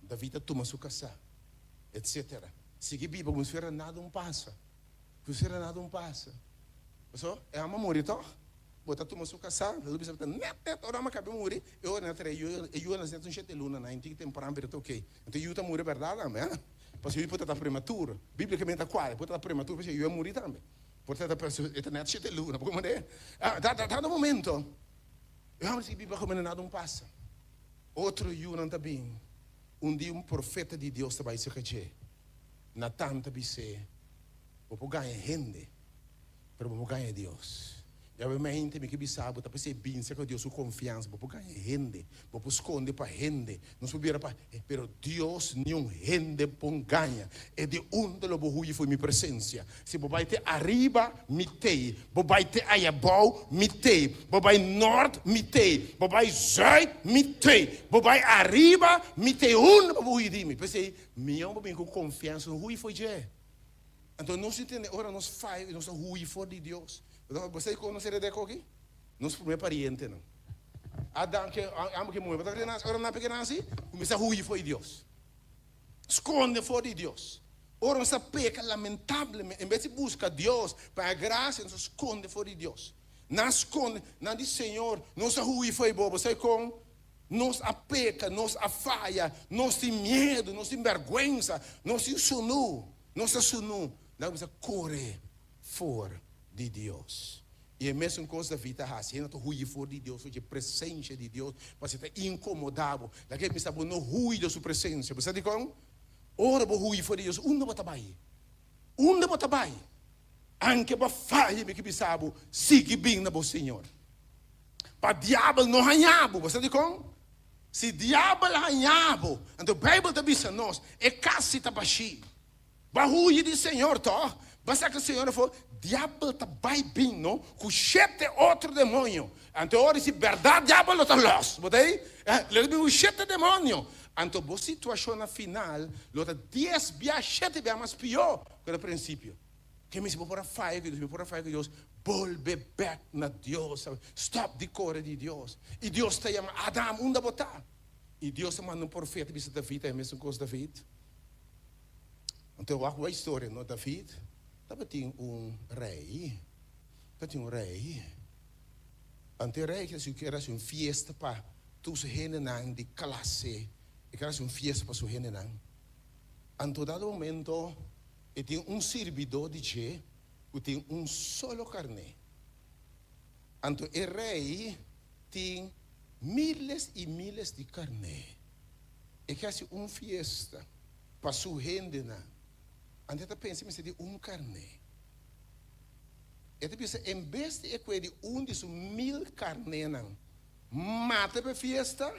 David a tuma su kasá, etsetera. Sigui biba komo si fuera nada un pasa. Komo si fuera nada un pasa. Paso, e hòmber a muri tòg. Bo ta tuma su kasá, lo bisa bo ta nèt nèt ora hòmber a kaba muri, e ora nan a trae yu, e yu a nase nèt un shete luna, nan tin temporan pero ta oke. Anto e yu ta muri bèrdat tambe, ha? Pasobra e yu por ta ta prematuro. Bíblikamente ta kuadra, e por ta ta prematuro pasobra e yu a muri tambe. Por ta ta e ta nèt shete luna, bo komprendé? Ta ta ta momento e hòmber sigui biba komo nada un pasa. Otro yunan ta bin, un dia un profeta di Dios ta bai serka dje. Natan ta bis'é, Bo por gaña hende, pero bo por gaña Dios. Yabamente mi ke bisa bo ta p'esei bin serka Dios ku konfiansa. Bo por gaña hende, bo por skonde pa hende, nos por bira pa, pero Dios niun hende por gaña. E di unda lo bo huyi fo'i mi presensia? Si bo bai te ariba, mi t'ei. Bo bai te ayabou, mi t'ei. Bo bai nort, mi t'ei. Bo bai zuid, mi t'ei. Bo bai ariba, mi t'ei. Unda bo por huyi di mi? P'esei, mihó bo bin ku konfiansa, no huyi fo'i dje. Anto nos tin tende ora nos faya i nos ta hui for di Dios. Bo sa dikon nos a reda ekoki? Nos promé parientenan. Adam ke amo ke muhé bo ta kere nasi, ora nan peke nasi, kuminsá hui for di Dios. Skonde for di Dios. Ora nos ta peka lamentablemente, en bes di buska Dios pa e grasia, nos ta skonde for di Dios. Nan skonde, nan di Señor, nos a hui for di bo. Bo sa dikon? Nos a peka, nos a faya, nos tin miedu, nos tin bèrgwensa, nos tin sunú, nos ta sunú. Nan kuminsá kore for di Dios. I e mesun kos David a hasi. Hende ta huyi for di Dios, for dje presensia di Dios, pasobra e ta inkomodá bo. Laga e bisa bo no huyi di su presensia. Bo sa dikon? Ora bo huyi for di Dios, unda bo ta bai? Unda bo ta bai? Anke bo a faya, mi ke bisa bo, sigui bin na bo Señor. Pa diabel no haña bo. Bo sa dikon? Si diabel haña bo, anto Beibel ta bisa nos, e kas si ta bashí. Bo a huyi di Señor, tòg? Bo a saka Señor afó? Diabel ta bai bin, no? Ku shete otro demoño. Anto e ora di si bèrdat diabel lo ta lòs. Bo ta ei? Lo ta bin ku shete demoño. Anto bo situashon na final lo ta dies bia, shete bia mas pió ku na prinsipio. Ke mi si bo por a faya ku Dios, mi por a faya ku Dios, bolbe bek na Dios, stop di kore di Dios. I Dios ta yama, Adam, unda bo ta? I Dios a manda un profeta bisa David e mesun kos, David. Anto wak bo e historia, no? David tabatin un rei, tabatin un rei. Anto e rei kier hasi un fiesta pa tur su hendenan di klase, e kier hasi un fiesta pa su hendenan. Anto dado momento E tin un sirbidó di dje ku tin un solo karné. Anto e rei tin míles i míles di karné. E ke hasi un fiesta pa su hendenan. Anto e ta pensa mester di un karné. E ta bisa en bes di e kue di un di su mil karnénan mata pa e fiesta,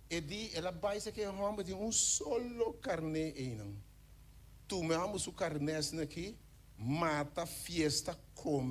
e di el a bai sa ke e hòmber tin un solo karné einan. Tuma ambos su carnesnan aki, mata, fiesta, come.